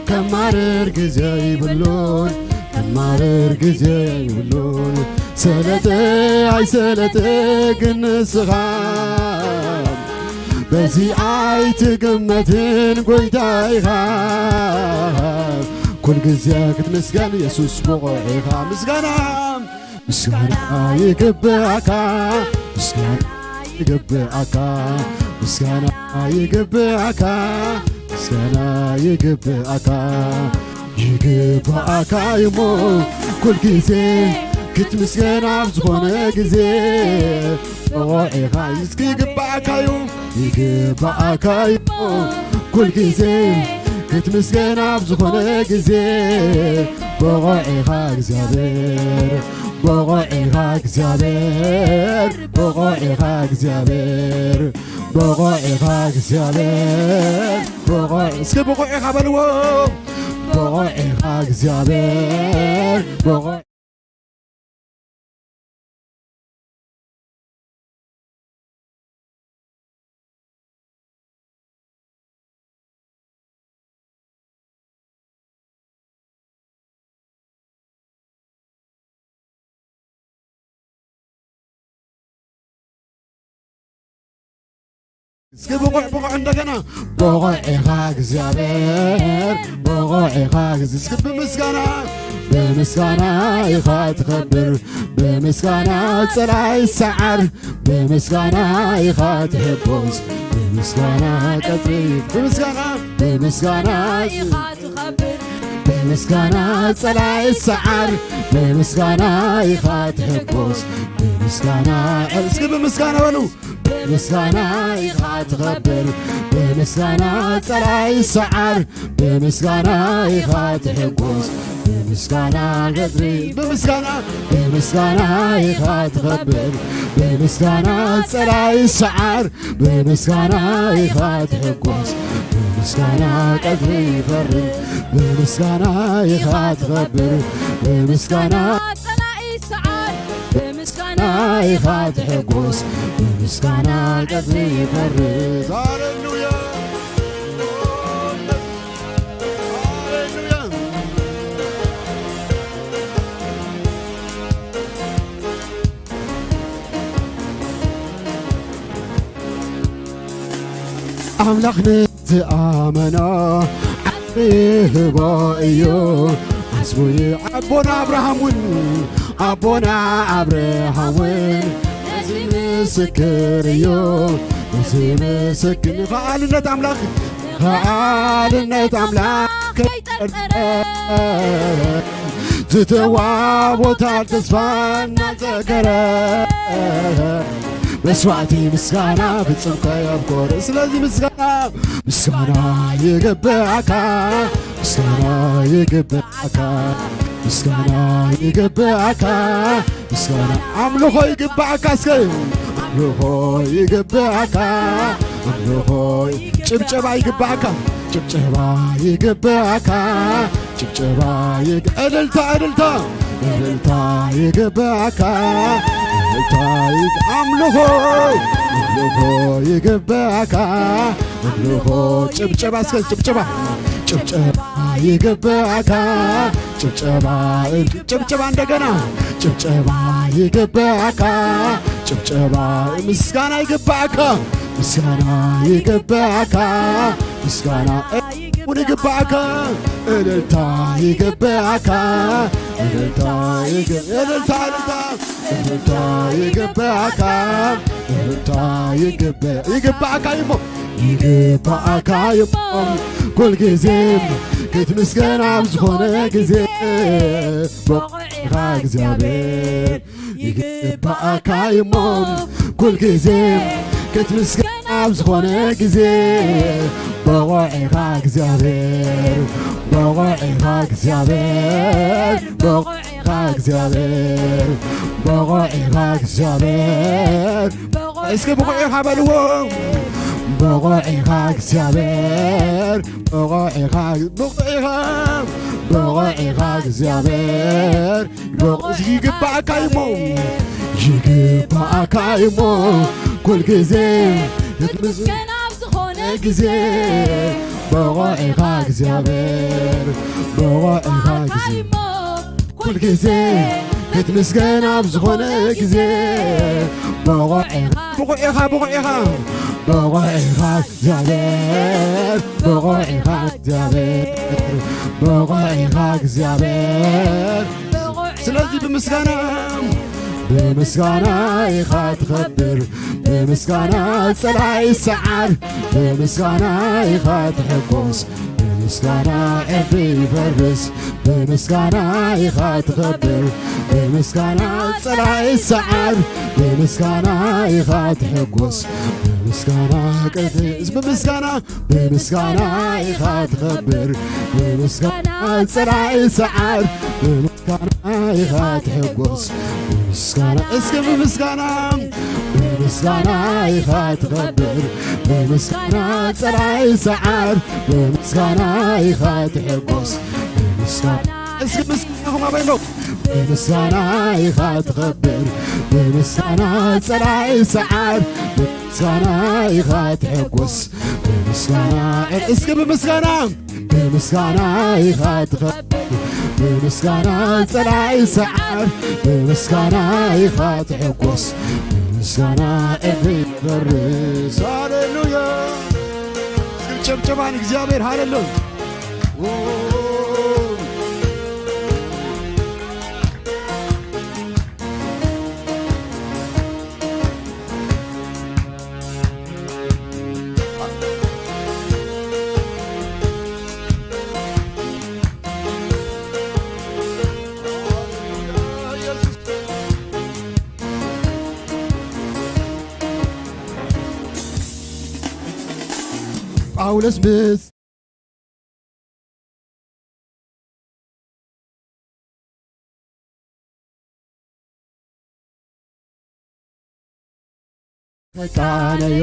ከማርር ግዜ ይብሉን። ማርር ግዜ የብሉን። ሰለጠ ኣይሰለጠ ግን ንስኻ በዚ ኣይትግመትን ጎይታ ኢኻ። ኩል ግዜ ክትምስገን የሱስ ብቑዕ ኢኻ። ምስጋና ምስጋና ይግብኣካ፣ ምስጋና ይግብኣካ፣ ምስጋና ይግብኣካ፣ ምስጋና ይግብኣካ፣ ይግብኣካ እዩሞ ኩል ግዜ ክትምስገን ኣብ ዝኾነ ግዜ ብቑዕ ኢኻ። እስኪ ይግብኣካ እዩ፣ ይግብኣካ እዩሞ ኩል ግዜ ክትምስገን ኣብ ዝኾነ ግዜ ብቑዕ ኢኻ እግዚኣብሔር፣ ብቑዕ ኢኻ እግዚኣብሔር፣ ብቑዕ ኢኻ እግዚኣብሔር፣ ብቑዕ ኢኻ እግዚኣብሔር፣ ብቑዕ፣ እስኪ ብቑዕ ኢኻ በልዎ። ብቑዕ ኢኻ እግዚኣብሔር፣ ብቑዕ እስኪ ብቑዕ፣ ብቑዕ እንደገና። ብቑዕ ኢኻ እግዚኣብሔር፣ ብቑዕ ኢኻ ግዝ-፣ እስኪ ብምስጋና፣ ብምስጋና ኢኻ ትኸብር፣ ብምስጋና ጸላኢ ይሰዓር፣ ብምስጋና ኢኻ ትሕጎስ፣ ብምስጋና ቀጽሪ፣ ብምስጋና፣ ብምስጋና ኢኻ ትኸብር፣ ብምስጋና ጸላኢ ይሰዓር፣ ብምስጋና ኢኻ ትሕጎስ፣ ብምስጋና፣ እስኪ ብምስጋና በሉ። ብምስጋና ኢኻ ትኸብር፣ ብምስጋና ጸላኢ ይሰዓር፣ ብምስጋና ኢኻ ትሕጎስ፣ ብምስጋና ገድሪ፣ ብምስጋና፣ ብምስጋና ኢኻ ትኸብር፣ ብምስጋና ጸላኢ ይሰዓር፣ ብምስጋና ኢኻ ትሕጎስ፣ ብምስጋና ቀድሪ ይፈርድ፣ ብምስጋና ኢኻ ትኸብር፣ ብምስጋና ጸላኢ ይሰዓር፣ ብምስጋና ኢኻ ትሕጎስ፣ ብምስጋና ቀድሪ ይፈርድ። ሃሌሉያ! ሃሌሉያ! ኣምላኽ ንዝኣመኖ ዓስቢ ይህቦ እዩ። ዓስቡ ይ-፣ ኣቦና ኣብርሃም እውን፣ ኣቦና ኣብርሃም እውን እዚ ምስክር እዩ። እዚ ምስክር ንኸኣልነት ኣምላኽ፣ ንኸኣልነት ኣምላኽ ከይጠርጠረ ዝተዋቦታል ተስፋ እናዘከረ መስዋዕቲ ምስጋና ፍጹም ከየብኮር። ስለዚ ምስጋና፣ ምስጋና ይግብኣካ፣ ምስጋና ይግብኣካ፣ ምስጋና ይግብኣካ፣ ምስጋና ኣምልኾ ይግብኣካ። እስከ ኣምልኾ ይግብኣካ፣ ኣምልኾ ጭብጨባ ይግብኣካ፣ ጭብጨባ ይግብኣካ፣ ጭብጨባ ይግ-፣ እልልታ፣ እልልታ፣ እልልታ ይግብኣካ፣ እልልታ ይግ-፣ ኣምልኾ፣ ኣምልኾ ይግብኣካ፣ ኣምልኾ ጭብጨባ፣ እስከ ጭብጨባ፣ ጭብጨባ ይግብኣካ፣ ጭብጨባ፣ ጭብጨባ እንደገና፣ ጭብጨባ ይግብኣካ፣ ጭብጨባ ምስጋና ይግብኣካ፣ ምስጋና ይግብኣካ፣ ምስጋና እውን ይግብኣካ፣ እልልታ ይግብኣካ፣ እልልታ ይግ-፣ እልልታ፣ እልልታ፣ እልልታ ይግብኣካ፣ እልልታ ይግብ-፣ ይግብኣካ እዩሞ፣ ይግብኣካ እዩሞ፣ ኩልግዜ ክትምስገን ኣብ ዝኾነ ግዜ፣ ብቑዕ ኢኻ እግዚኣብሔር። ይግብኣካ እዩሞ ኩልግዜ ክትምስገን ኣብ ዝኾነ ግዜ፣ ብቑዕ ኢኻ እግዚኣብሔር፣ ብቑዕ ኢኻ እግዚኣብሔር፣ ብቑዕ ኢኻ እግዚኣብሔር፣ ብቑዕ ኢኻ እግዚኣብሔር። እስኪ ብቑዕ ኢኻ በልዎ። ብቑዕ ኢኻ እግዚኣብሔር፣ ብቑዕ ኢኻ፣ ብቑዕ ኢኻ፣ ብቑዕ ኢኻ እግዚኣብሔር። ብቑዕ ይግብኣካ እዩሞ፣ ይግብኣካ እዩሞ፣ ኩልግዜ ክትምስገን ኣብ ዝኾነ ግዜ፣ ብቑዕ ኢኻ እግዚኣብሔር፣ ብቑዕ ኢኻ ግዜ። ኩል ግዜ ክትምስገን ኣብ ዝኾነ ግዜ። ብቑዕ ኢኻ፣ ብቑዕ ኢኻ፣ ብቑዕ ኢኻ። ብቑዕ ኢኻ እግዚኣብሔር፣ ብቑዕ ኢኻ እግዚኣብሔር፣ ብቑዕ ኢኻ እግዚኣብሔር። ስለዚ ብምስጋና፣ ብምስጋና ኢኻ ትኸብር፣ ብምስጋና ጸላኢ ይሰዓር፣ ብምስጋና ኢኻ ትሕጎስ፣ ብምስጋና ዕርዲ ይፈርስ፣ ብምስጋና ኢኻ ትኸብር፣ ብምስጋና ጸላኢ ይሰዓር፣ ብምስጋና ኢኻ ትሕጎስ፣ ብምስጋና ቅድስ፣ ብምስጋና፣ ብምስጋና ኢኻ ትኸብር፣ ብምስጋና ጸላኢ ይሰዓር፣ ብምስጋና ኢኻ ትሕጎስ፣ ብምስጋና፣ እስኪ ብምስጋና፣ ብምስጋና ኢኻ ትኸብር፣ ብምስጋና ጸላኢ ይሰዓር፣ ብምስጋና ኢኻ ትሕጎስ፣ ብምስጋና፣ እስኪ ምስጋናኹም ኣበይኖ። ብምስጋና ኢኻ ትኸብር፣ ብምስጋና ጸላኢ ይሰዓር፣ ብምስጋና ኢኻ ትሕጎስ፣ ብምስጋና፣ እስኪ ብምስጋና፣ ብምስጋና ኢኻ ትኸብር፣ ብምስጋና ጸላኢ ይሰዓር፣ ብምስጋና ኢኻ ትሕጎስ፣ ብምስጋና ዕርዲ ይፈርስ። ሃሌሉያ! እስኪ ጨብጨባ ንእግዚኣብሔር። ሃሌሉያ! ጳውሎስ ምስ ፈጣነዮ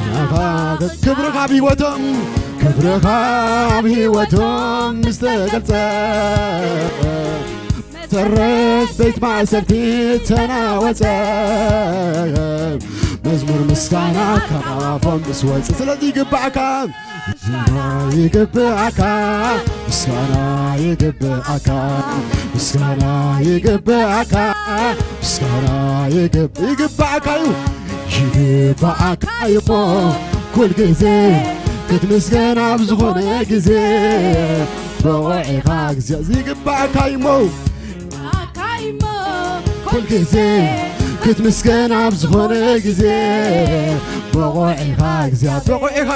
ናኻ ክብርኻ ኣብ ህይወቶም፣ ክብርኻ ኣብ ህይወቶም ምስ ተገልጸ፣ መሰረት ቤት ማእሰርቲ ተናወጸ። መዝሙር ምስጋና ካብ ኣፎም ምስ ወጸ፣ ስለዚ ይግባእካ ምስጋና ይግብኣካ፣ ምስጋና ይግብኣካ፣ ምስጋና ይግብኣካ፣ ምስጋና ይግብ-፣ ይግብኣካ እዩ፣ ይግብኣካ እዩ እሞ ኩል ግዜ ክትምስገን ኣብ ዝኾነ ግዜ ብቑዕ ኢኻ ግዜ ይግብኣካ እዩ እሞ ኩል ግዜ ክትምስገን ኣብ ዝኾነ ግዜ ብቑዕ ኢኻ ግዜ ብቑዕ ኢኻ።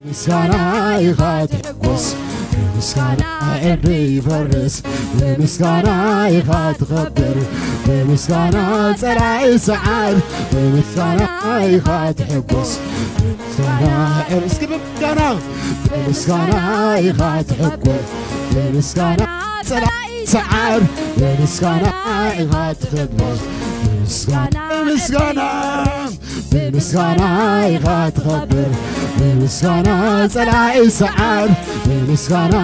ምስጋና ኢኻ ትሕጎስ፣ ብምስጋና ዕርዲ ይፈርስ፣ ብምስጋና ኢኻ ትኸብር፣ ብምስጋና ጸላኢ ይሰዓር፣ ብምስጋና ኢኻ ትሕጎስ፣ ብምስጋና ዕር-፣ እስኪ ብምስጋና፣ ብምስጋና ኢኻ ትሕጎስ፣ ብምስጋና ጸላኢ ይሰዓር፣ ብምስጋና ኢኻ ትኸብር፣ ብምስጋና፣ ብምስጋና፣ ብምስጋና ኢኻ ትኸብር፣ ብምስጋና ጸላኢ ይሰዓር፣ ብምስጋና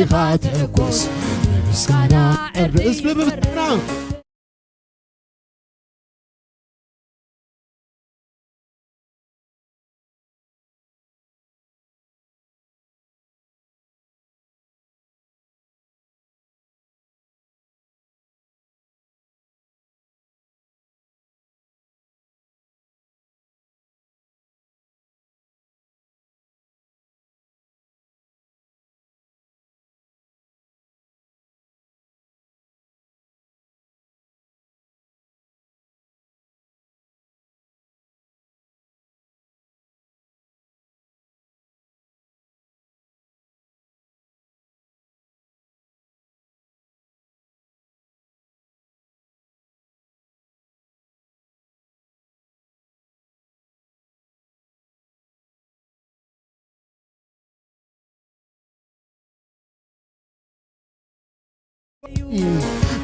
ኢኻ ትሕጎስ፣ ብምስጋና ዕርዲ እስኪ ብምስጋና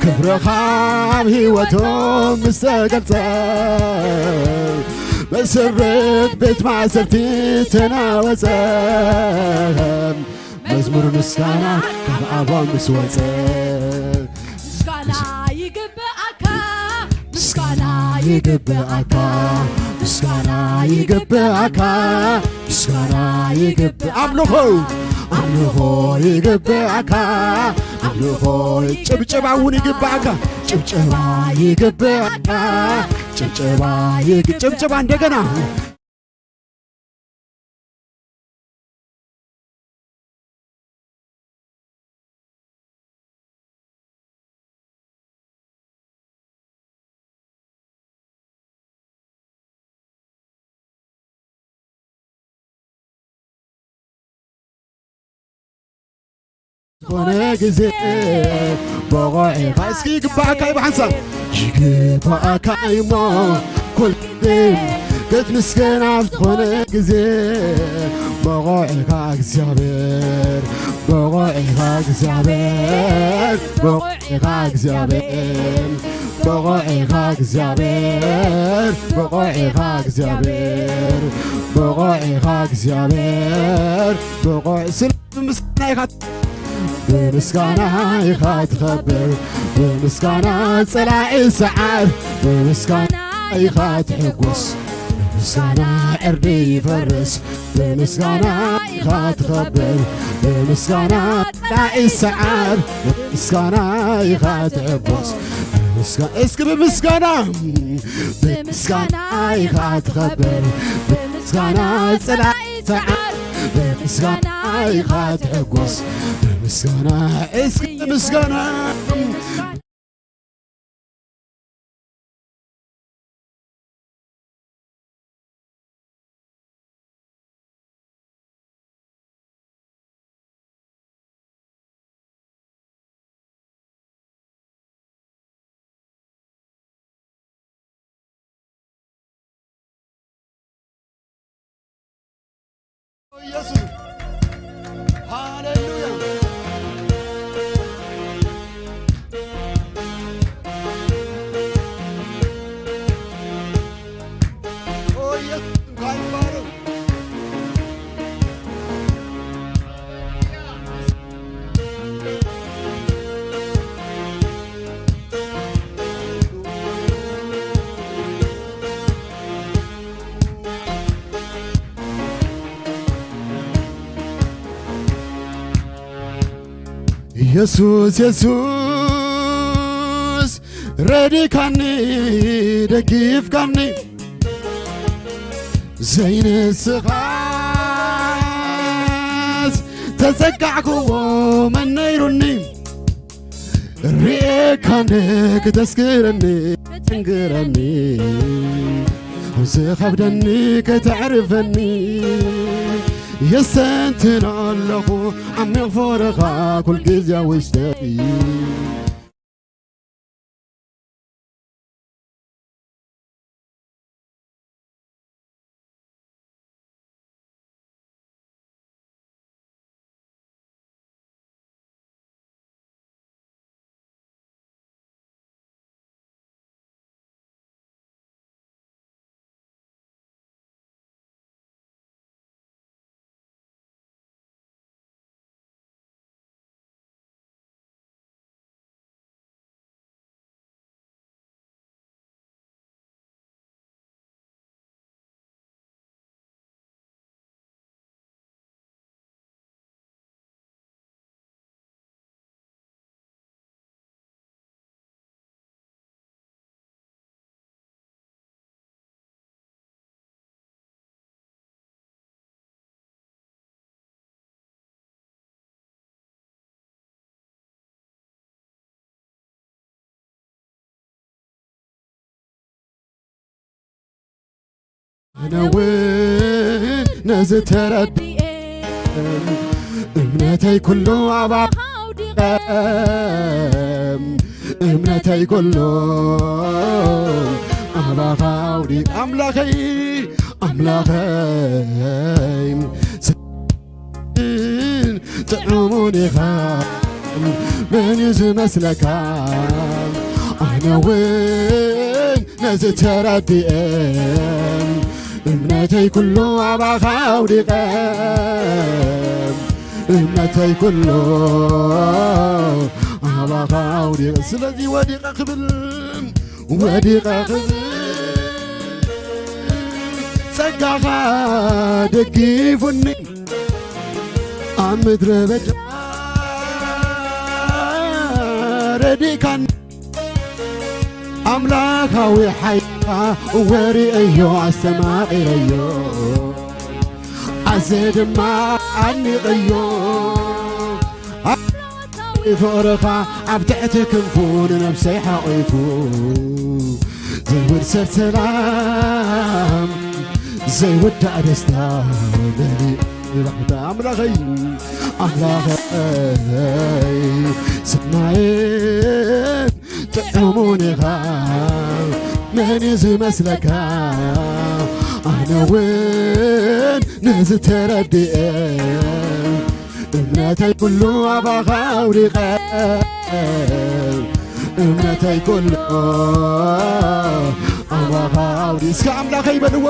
ክብርኻ ኣብ ህይወቶም ምስ ተገልጸ፣ መሰረት ቤት ማእሰርቲ ተናወጸ። መዝሙር ምስጋና ካብ ኣፎም ምስ ወጸ። ምስጋና ይግብኣካ፣ ምስጋና ይግብኣካ፣ ምስጋና ይግብኣካ፣ ምስጋና ይግብ-፣ ኣምልኾ፣ ኣምልኾ ይግብኣካ፣ ኣምልኾ ጭብጨባ እውን ይግብኣካ፣ ጭብጨባ ይግብኣካ፣ ጭብጨባ ይግ-፣ ጭብጨባ እንደገና። ዝኾነ ግዜ ብቑዕ ኢኻ። እስኪ ይግባኣካ እዩ ብሓንሳብ። ይግባኣካ እዩሞ ኩል ግዜ ክትምስገን ኣብ ዝኾነ ግዜ ብቑዕ ኢኻ እግዚኣብሔር፣ ብቑዕ ኢኻ እግዚኣብሔር፣ ብቑዕ ኢኻ እግዚኣብሔር፣ ብቑዕ ኢኻ እግዚኣብሔር፣ ብቑዕ ኢኻ እግዚኣብሔር፣ ብቑዕ ኢኻ እግዚኣብሔር፣ ብቑዕ ስለ ብምስጋና ኢኻ፣ ብምስጋና ኢኻ ትኸብር፣ ብምስጋና ጸላኢ ይስዓር፣ ብምስጋና ኢኻ ትሕጎስ፣ ብምስጋና ዕርዲ ይፈርስ፣ ብምስጋና ኢኻ ትኸብር፣ ብምስጋና ጸላኢ ይስዓር፣ ብምስጋና ኢኻ ትሕጎስ፣ ብምስጋ-፣ እስኪ ብምስጋና፣ ብምስጋና ኢኻ ትኸብር፣ ብምስጋና ጸላኢ ይስዓር፣ ብምስጋና ኢኻ ትሕጎስ፣ ብምስጋና እስኪ ብምስጋና። ኢየሱስ። ሃሌሉያ። ኦ ኢየሱስ እንኳን ይባረክ። ኢየሱስ፣ ኢየሱስ፣ ረዲካኒ፣ ደጊፍካኒ፣ ዘይንስኻስ ተጸጋዕክዎ መን ነይሩኒ? ርኤካኒ ክተስግረኒ፣ ክትንግረኒ፣ ዝኸብደኒ ከተዕርፈኒ፣ የስተንትን ኣለኹ ዓሚቕ ፍቕርኻ ኩልግዜ ውሽጠይ። ኣነ እውን ነዚ ተረዲኤ እምነተይ ኩሉ ኣባኻ ኣውዲቐ፣ እምነተይ ኩሉ ኣባኻ ኣውዲቐ ኣምላኸይ፣ ኣምላኸይ። ጥዑሙን ኢኻ መን እዩ ዝመስለካ? ኣነ እውን ነዚ ተረዲኤ እምነተይ ኩሉ ኣባኻ ኣውዲቐ እምነተይ ኩሉ ኣባኻ ኣውዲቐ። ስለዚ ወዲቐ ክብል፣ ወዲቐ ክብል፣ ጸጋኻ ደጊፉኒ፣ ኣብ ምድረ በዳ ረዲእካኒ። ኣምላኻዊ ሓይልካ ወሪኤዮ፣ ኣስተማቒረዮ፣ ኣዘ ድማ ኣኒቐዮ። ፍቕርኻ ኣብ ትሕቲ ክንፉ ንነብሰይ ሓቒፉ፣ ዘይውሰድ ሰላም፣ ዘይውዳእ ደስታ መሊእ። ኣምላኸይ፣ ኣምላኸይ፣ ሰናይን ጥዑሙን ኢኻ፣ መን እዩ ዝመስለካ? ኣነ እውን ነዚ ተረዲኤ፣ እምነተይ ኩሉ ኣባኻ ኣውዲቐ፣ እምነተይ ኩሉ ኣባኻ ኣውዲ-፣ እስከ ኣምላኸይ በልዎ፣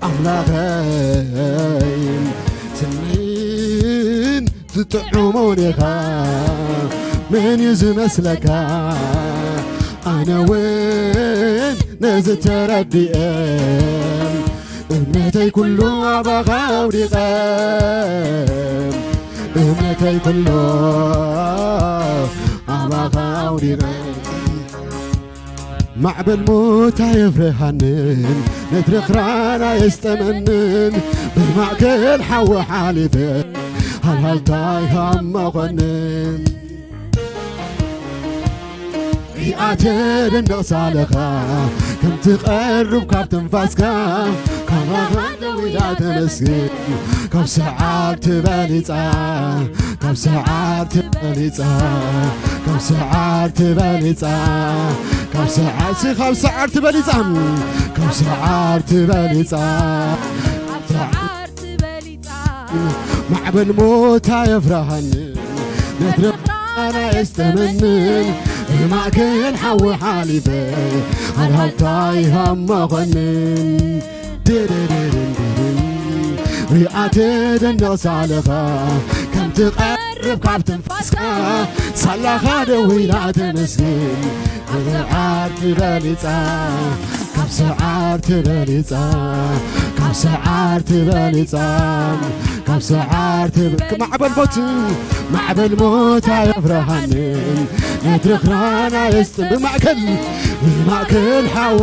ኣምላኸይ፣ ስምን ትጥዑሙን ኢኻ፣ መን እዩ ዝመስለካ? ኣነ እውን ነዚ ተረዲኤ፣ እምነተይ ኩሉ ኣባኻ ኣውዲቐ፣ እምነተይ ኩሉ ኣባኻ ኣውዲቐ። ማዕበል ሞት ኣየፍርሃንን፣ ነትሪ ክራን ኣየስጠመንን፣ ብማእከል ሓዊ ሓሊፈ፣ ሃልሃልታይ ሃም መኾንን። ሪኣ ተደንቕ ሳለኻ፣ ከም ትቐርብ ካብ ትንፋስካ፣ ካባኻ ደው ኢላ ተመስግን፣ ካብ ሰዓር ትበሊጻ፣ ካብ ሰዓር ትበሊጻ፣ ካብ ሰዓር ትበሊጻ፣ ካብ ሰዓር፣ ሲ-፣ ካብ ሰዓር ትበሊጻ፣ ካብ ሰዓር ትበሊጻ፣ ካብ ሰዓር ማዕበል ሞት ኣየፍርሃንን፣ ነትሪ ክራን ኣየስጠመንን፣ ብማእከል ሓዊ ሓሊፈ፣ ሃልሃልታይ ሃም መኾንን። ድርርርርርም፣ ሪኣ ተደንቕ ሳለኻ፣ ከም ትቐርብ ካብ ትንፋስካ፣ ሳላኻ ደው ኢላ ተመስግን፣ ካብ ሰዓር ትበሊጻ፣ ካብ ሰዓር ትበሊጻ፣ ካብ ሰዓር ትበሊጻ፣ ካብ ሰዓር ትበ-፣ ማዕበል ሞት፣ ማዕበል ሞት ኣየፍርሃንን፣ ነትሪ ክራን ኣየስጥም፣ ብማእከል፣ ብማእከል ሓዊ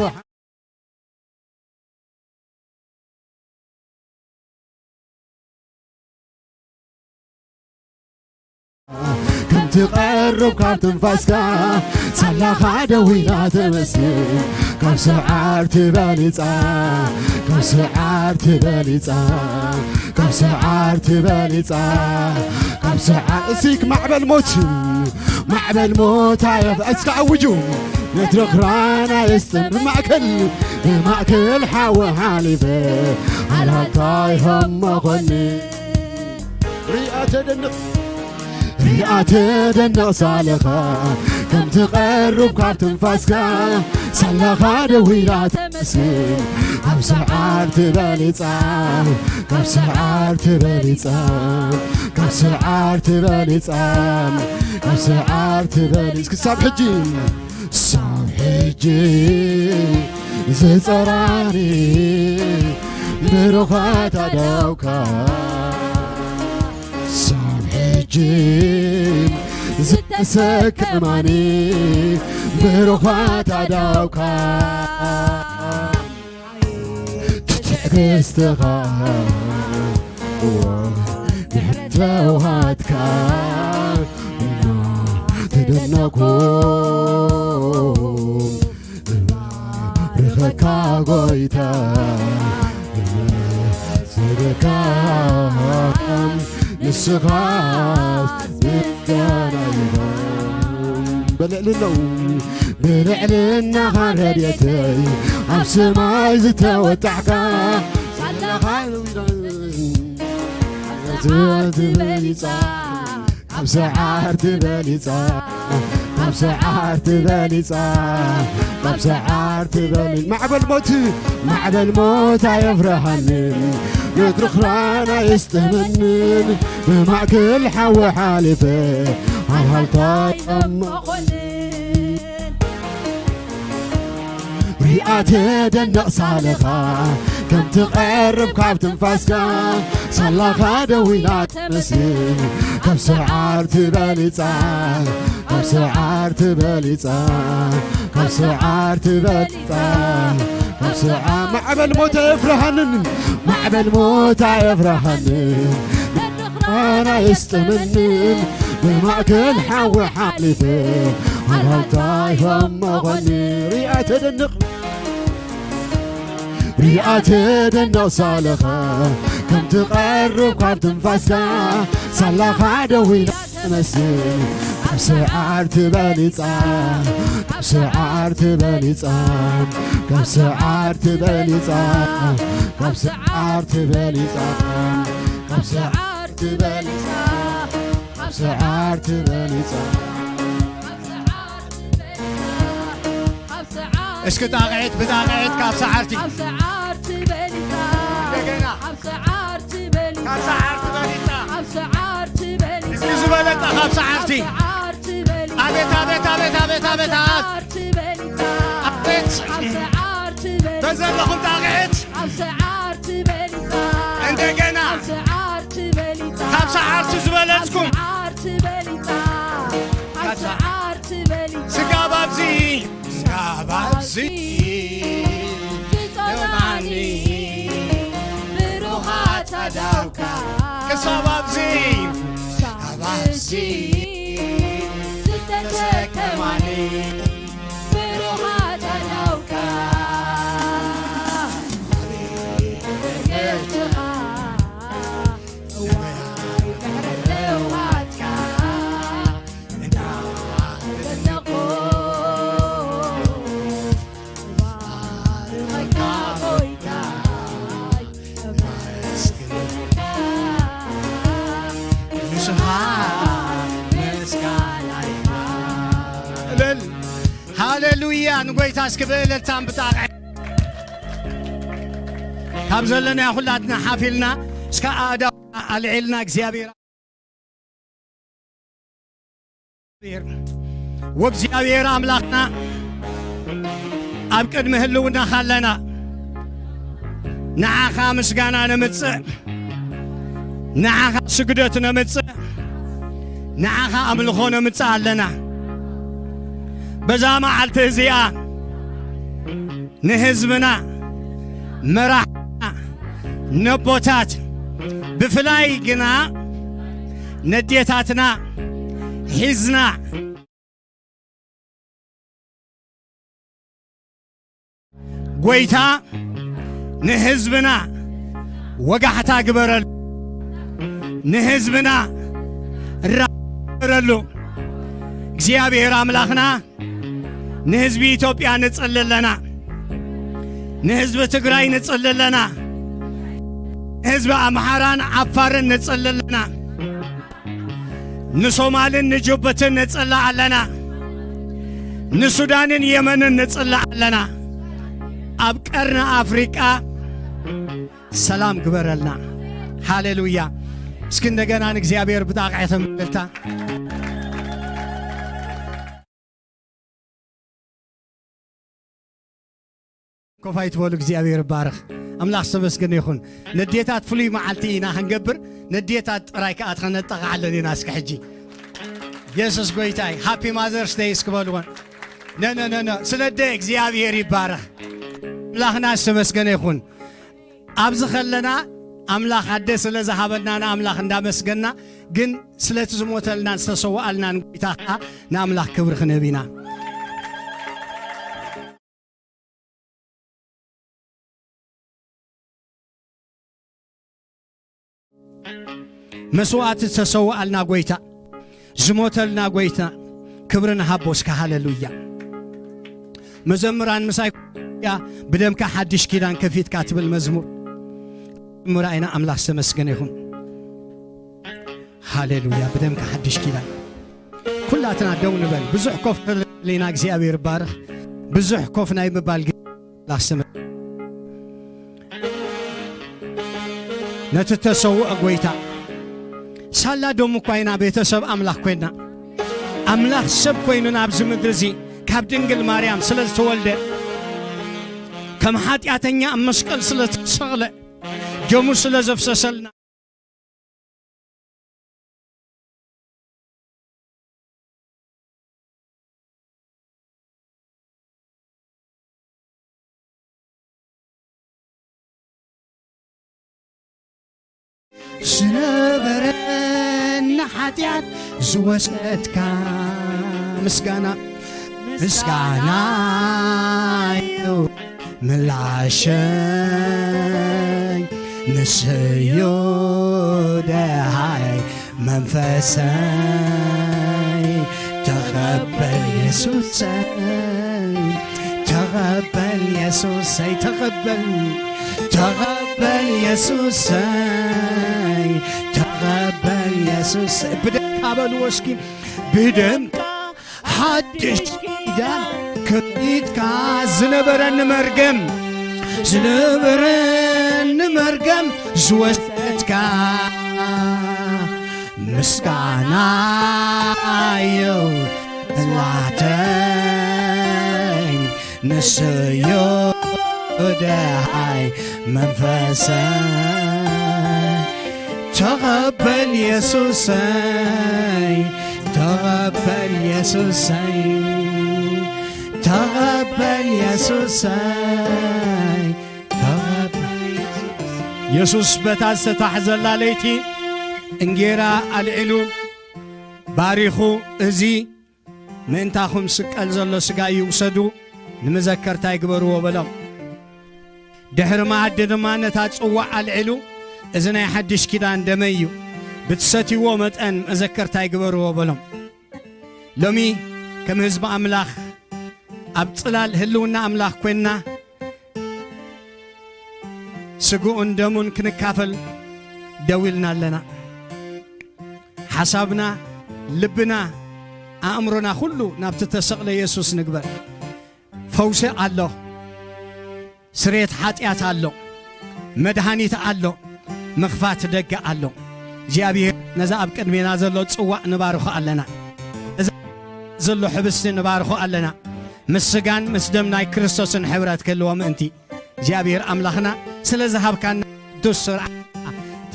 ከም ትቐርብ ካብ ትንፋስካ፣ ሳላኻ ደው ኢላ ተመስግን፣ ካብ ሰዓር ትበሊጻ፣ ካብ ሰዓር ትበሊጻ፣ ካብ ሰዓር ትበሊጻ፣ ካብ ሰዓር፣ እስኪ ማዕበል ሞት፣ ማዕበል ሞት ኣየፍ-፣ እስከ ኣውጁ። ነትሪ ክራን ኣየስጥም ብማእከል፣ ብማእከል ሓዊ ሓሊፈ፣ ሃልሃልታይ ሃም መኾኒ። ሪኣ ተደንቕ፣ ሪኣ ተደንቕ ሳለኻ፣ ከም ትቐርብ ካብ ትንፋስካ፣ ሳላኻ ደው ኢላ ተመስግን፣ ካብ ሰዓር ትበሊጻ፣ ካብ ሰዓር ትበሊጻ፣ ካብ ሰዓር ትበሊጻ፣ ካብ ሰዓር ትበሊጽ-፣ ክሳብ ሕጂ ሳብ ሕጂ ዝጸራኒ ብሩኻት ኣእዳውካ፣ ሳብ ሕጂ ዝተሰከማኒ ብሩኻት ኣእዳውካ፣ ትዕግስትኻ፣ ምሕረት ፈውሃትካ ተደነቕኩ። ባርኸካ ጎይታ፣ ስምካ ንስኻ ምስጋና ይኹን። ብልዕልናኡ፣ ብልዕልናኻ ረድኤተይ፣ ኣብ ሰማይ ዝተወጣሕካ፣ ሳላኻ ትበሊጻ፣ ካብ ሰዓር ትበሊጻ፣ ካብ ሰዓርቲ በሊጻ፣ ካብ ሰዓርቲ በሊ-፣ ማዕበል ሞት፣ ማዕበል ሞት ኣየፍርሃንን፣ ምድሪ ኽራን ኣየስጥመንን፣ ብማእከል ሓዊ ሓሊፈ፣ ሃልሃልታ መኾንን። ሪኣ ተደንቕ ሳልኻ፣ ከም ትቐርብ ካብ ትንፋስካ፣ ሳላኻ ደዊና ተመስል፣ ካብ ሰዓርቲ በሊጻ፣ ካብ ሰዓርቲ በሊጻ፣ ካብ ሰዓርቲ በሊጻ፣ ካብ ሰዓ-፣ ማዕበል ሞት ኣየፍርሃንን፣ ማዕበል ሞት ኣየፍርሃንን፣ ኣና የስጥመንን፣ ብማእከል ሓዊ ሓሊፈ፣ ሃልሃልታ ይኸም መኾኒ። ሪኣ ተደንቕ፣ ሪኣ ተደንቕ ሳልኻ፣ ከም ትቐርብ ካብ ትንፋስካ፣ ሳላኻ ደዊና ተመስል፣ ካብ ሰዓርቲ በሊጻ፣ ካብ ሰዓርቲ በሊጻ፣ ካብ ሰዓርቲ በሊጻ፣ ካብ ሰዓርቲ በሊጻ፣ ካብ ሰዓርቲ በሊጻ፣ ካብ ሰዓርቲ በሊጻ። እስኪ ጣቕዒት ብጣቕዒት ካብ ሰዓርቲ። ካብ ሰዓርቲ በሊጻ። እንደገና። ካብ ሰዓርቲ በሊጻ። ካብ ሰዓርቲ በሊጻ። ካብ ሰዓርቲ በሊጻ። እስኪ ዝበለጸ ካብ ሰዓርቲ። ካብ ሰዓርቲ በሊጻ። ኣቤት፣ ኣቤት፣ ኣቤት፣ ኣቤት፣ ኣቤት፣ ኣቤት። ካብ ሰዓርቲ በሊጻ። ኣቤት። ካብ ሰዓርቲ በሊጻ። በዘለኹም ጣቕዒት። ካብ ሰዓርቲ በሊጻ። እንደገና። ካብ ሰዓርቲ በሊጻ። ካብ ሰዓርቲ ዝበለጽኩም። ካብ ሰዓርቲ በሊጻ። ካብ ሰዓርቲ በሊጻ። ስጋብ ኣብዚ። ስጋብ ኣብዚ ዝጸናኒ ብሩኻት ኣእዳውካ። ክሳብ ኣብዚ። ክሳብ ኣብዚ ዝተሸከማኒ ብሩኻት ኣእዳውካ። ኣቤት ምሕረትኻ። እልል። ሃሌሉያ። ንጎይታ እስኪ ብእልልታን ብጣቕዒ ካብ ዘለና ኩላትና ሓፊልና እስከ ኣእዳውና ኣልዒልና እግዚኣብሔር ወእግዚኣብሔር ኣምላኽና ኣብ ቅድሚ ህልውናኻ ኣለና። ንዓኻ ምስጋና ነምጽእ፣ ንዓኻ ስግደት ነምጽእ፣ ንዓኻ ኣምልኾ ነምጽእ ኣለና። በዛ መዓልቲ እዚኣ ንህዝብና፣ መራሕትና፣ ነቦታት፣ ብፍላይ ግና ነዴታትና ሒዝና፣ ጎይታ ንህዝብና ወጋሕታ ግበረሉ፣ ንህዝብና ራ-፣ ግበረሉ። እግዚኣብሔር ኣምላኽና ንህዝቢ ኢትዮጵያ ንጽሊ ኣለና። ንህዝቢ ትግራይ ንጽሊ ኣለና። ንህዝቢ ኣምሓራን ዓፋርን ንጽሊ ኣለና። ንሶማልን ንጅቡትን ንጽሊ ኣለና። ንሱዳንን የመንን ንጽሊ ኣለና። ኣብ ቀርኒ ኣፍሪቃ ሰላም ግበረልና። ሃሌሉያ። እስኪ እንደገና ንእግዚኣብሔር ብጣቕዒትን ብእልልታ። ኮፍ ኣይትበሉ፣ እግዚኣብሔር ይባረኽ። ኣምላኽ ዝተመስገነ ይኹን። ነዴታት ፍሉይ መዓልቲ ኢና ክንገብር፣ ነዴታት ጥራይ ከኣ ከነጠቓዕለን ኢና። እስከ ሕጂ የሱስ ጎይታይ፣ ሃፒ ማዘርስ ደይ እስኪ በልወን። ነ፣ ነ፣ ነ፣ ነ። ስለ ኣደ እግዚኣብሔር ይባረኽ። ኣምላኽና ዝተመስገነ ይኹን። ኣብዚ ከለና ኣምላኽ ኣደ ስለ ዝሃበና ንኣምላኽ እንዳመስገና፣ ግን ስለቲ ዝሞተልናን ዝተሰወኣልናን ጎይታ ከኣ ንኣምላኽ ክብሪ ክንህብ ኢና። መስዋእቲ ዝተሰወኣልና ጎይታ፣ ዝሞተልና ጎይታ፣ ክብሪ ንሃቦ እስከ። ሃሌሉያ። መዘምራን ምሳይ፣ "ብደምካ ሓድሽ ኪዳን ከፊትካ" ትብል መዝሙር መዘምራ ኢና። ኣምላኽ ዝተመስገነ ይኹን። ሃሌሉያ። ብደምካ ሓድሽ ኪዳን። ኩላትና ደው ንበል። ብዙሕ ኮፍ ተለና እግዚኣብሔር ይባርኽ። ብዙሕ ኮፍ ናይ ምባል ግዜ ኣምላኽ ስም ነቲ ተሰውኦ ጎይታ ሳላ ደሙ እኳ ኢና ቤተሰብ ኣምላኽ ኮይንና። ኣምላኽ ሰብ ኮይኑ ናብዚ ምድሪ እዚ ካብ ድንግል ማርያም ስለ ዝተወልደ ከም ሓጢኣተኛ ኣብ መስቀል ስለ ዝተሰቕለ ደሙ ስለ ዘፍሰሰልና ዝነበረኒ ሓጢኣት ዝወሰድካ ምስጋና ምስጋና እዩ ምላሸይ ንስዩ ደሃይ መንፈሰይ ተቐበል የሱሰይ ተቐበል የሱሰይ ተቐበል ተቐበል የሱሰይ ተቐበል የሱሰይ ብደምካ በልዎ እስኪ ብደምካ ሓድሽ ኪዳን ከፊትካ ዝነበረኒ መርገም ዝነበረኒ መርገም ዝወሰድካ ምስጋና እዩ ላተይ ንስዮ ደሃይ መንፈሰይ ተቐበል የሱሰይ ተቐበል የሱሰይ ተቐበል የሱሰይ ተቐበል የሱስ በታ ዝተታሕዘላ ለይቲ እንጌራ ኣልዒሉ ባሪኹ እዚ ምእንታኹም ስቀል ዘሎ ስጋ እዩ ውሰዱ ንመዘከርታይ ግበርዎ በሎም ድሕሪ መኣዲ ድማ ነታ ጽዋዕ ኣልዒሉ እዚ ናይ ሓድሽ ኪዳን ደመይ እዩ ብትሰትይዎ መጠን መዘከርታይ ግበርዎ በሎም ሎሚ ከም ህዝቢ ኣምላኽ ኣብ ጽላል ህልውና ኣምላኽ ኮይንና ስግኡን ደሙን ክንካፈል ደው ኢልና ኣለና ሓሳብና ልብና ኣእምሮና ኩሉ ናብቲ ተሰቕለ የሱስ ንግበር ፈውሲ ኣሎ ስሬት ሓጢኣት ኣሎ መድሃኒት ኣሎ ምኽፋት ደገ ኣሎ እግዚኣብሔር ነዛ ኣብ ቅድሜና ዘሎ ጽዋዕ ንባርኾ ኣለና እዛ ዘሎ ሕብስቲ ንባርኾ ኣለና ምስ ስጋን ምስ ደም ናይ ክርስቶስን ሕብረት ክህልዎ ምእንቲ እግዚኣብሔር ኣምላኽና ስለ ዝሃብካና ቅዱስ ስርዓት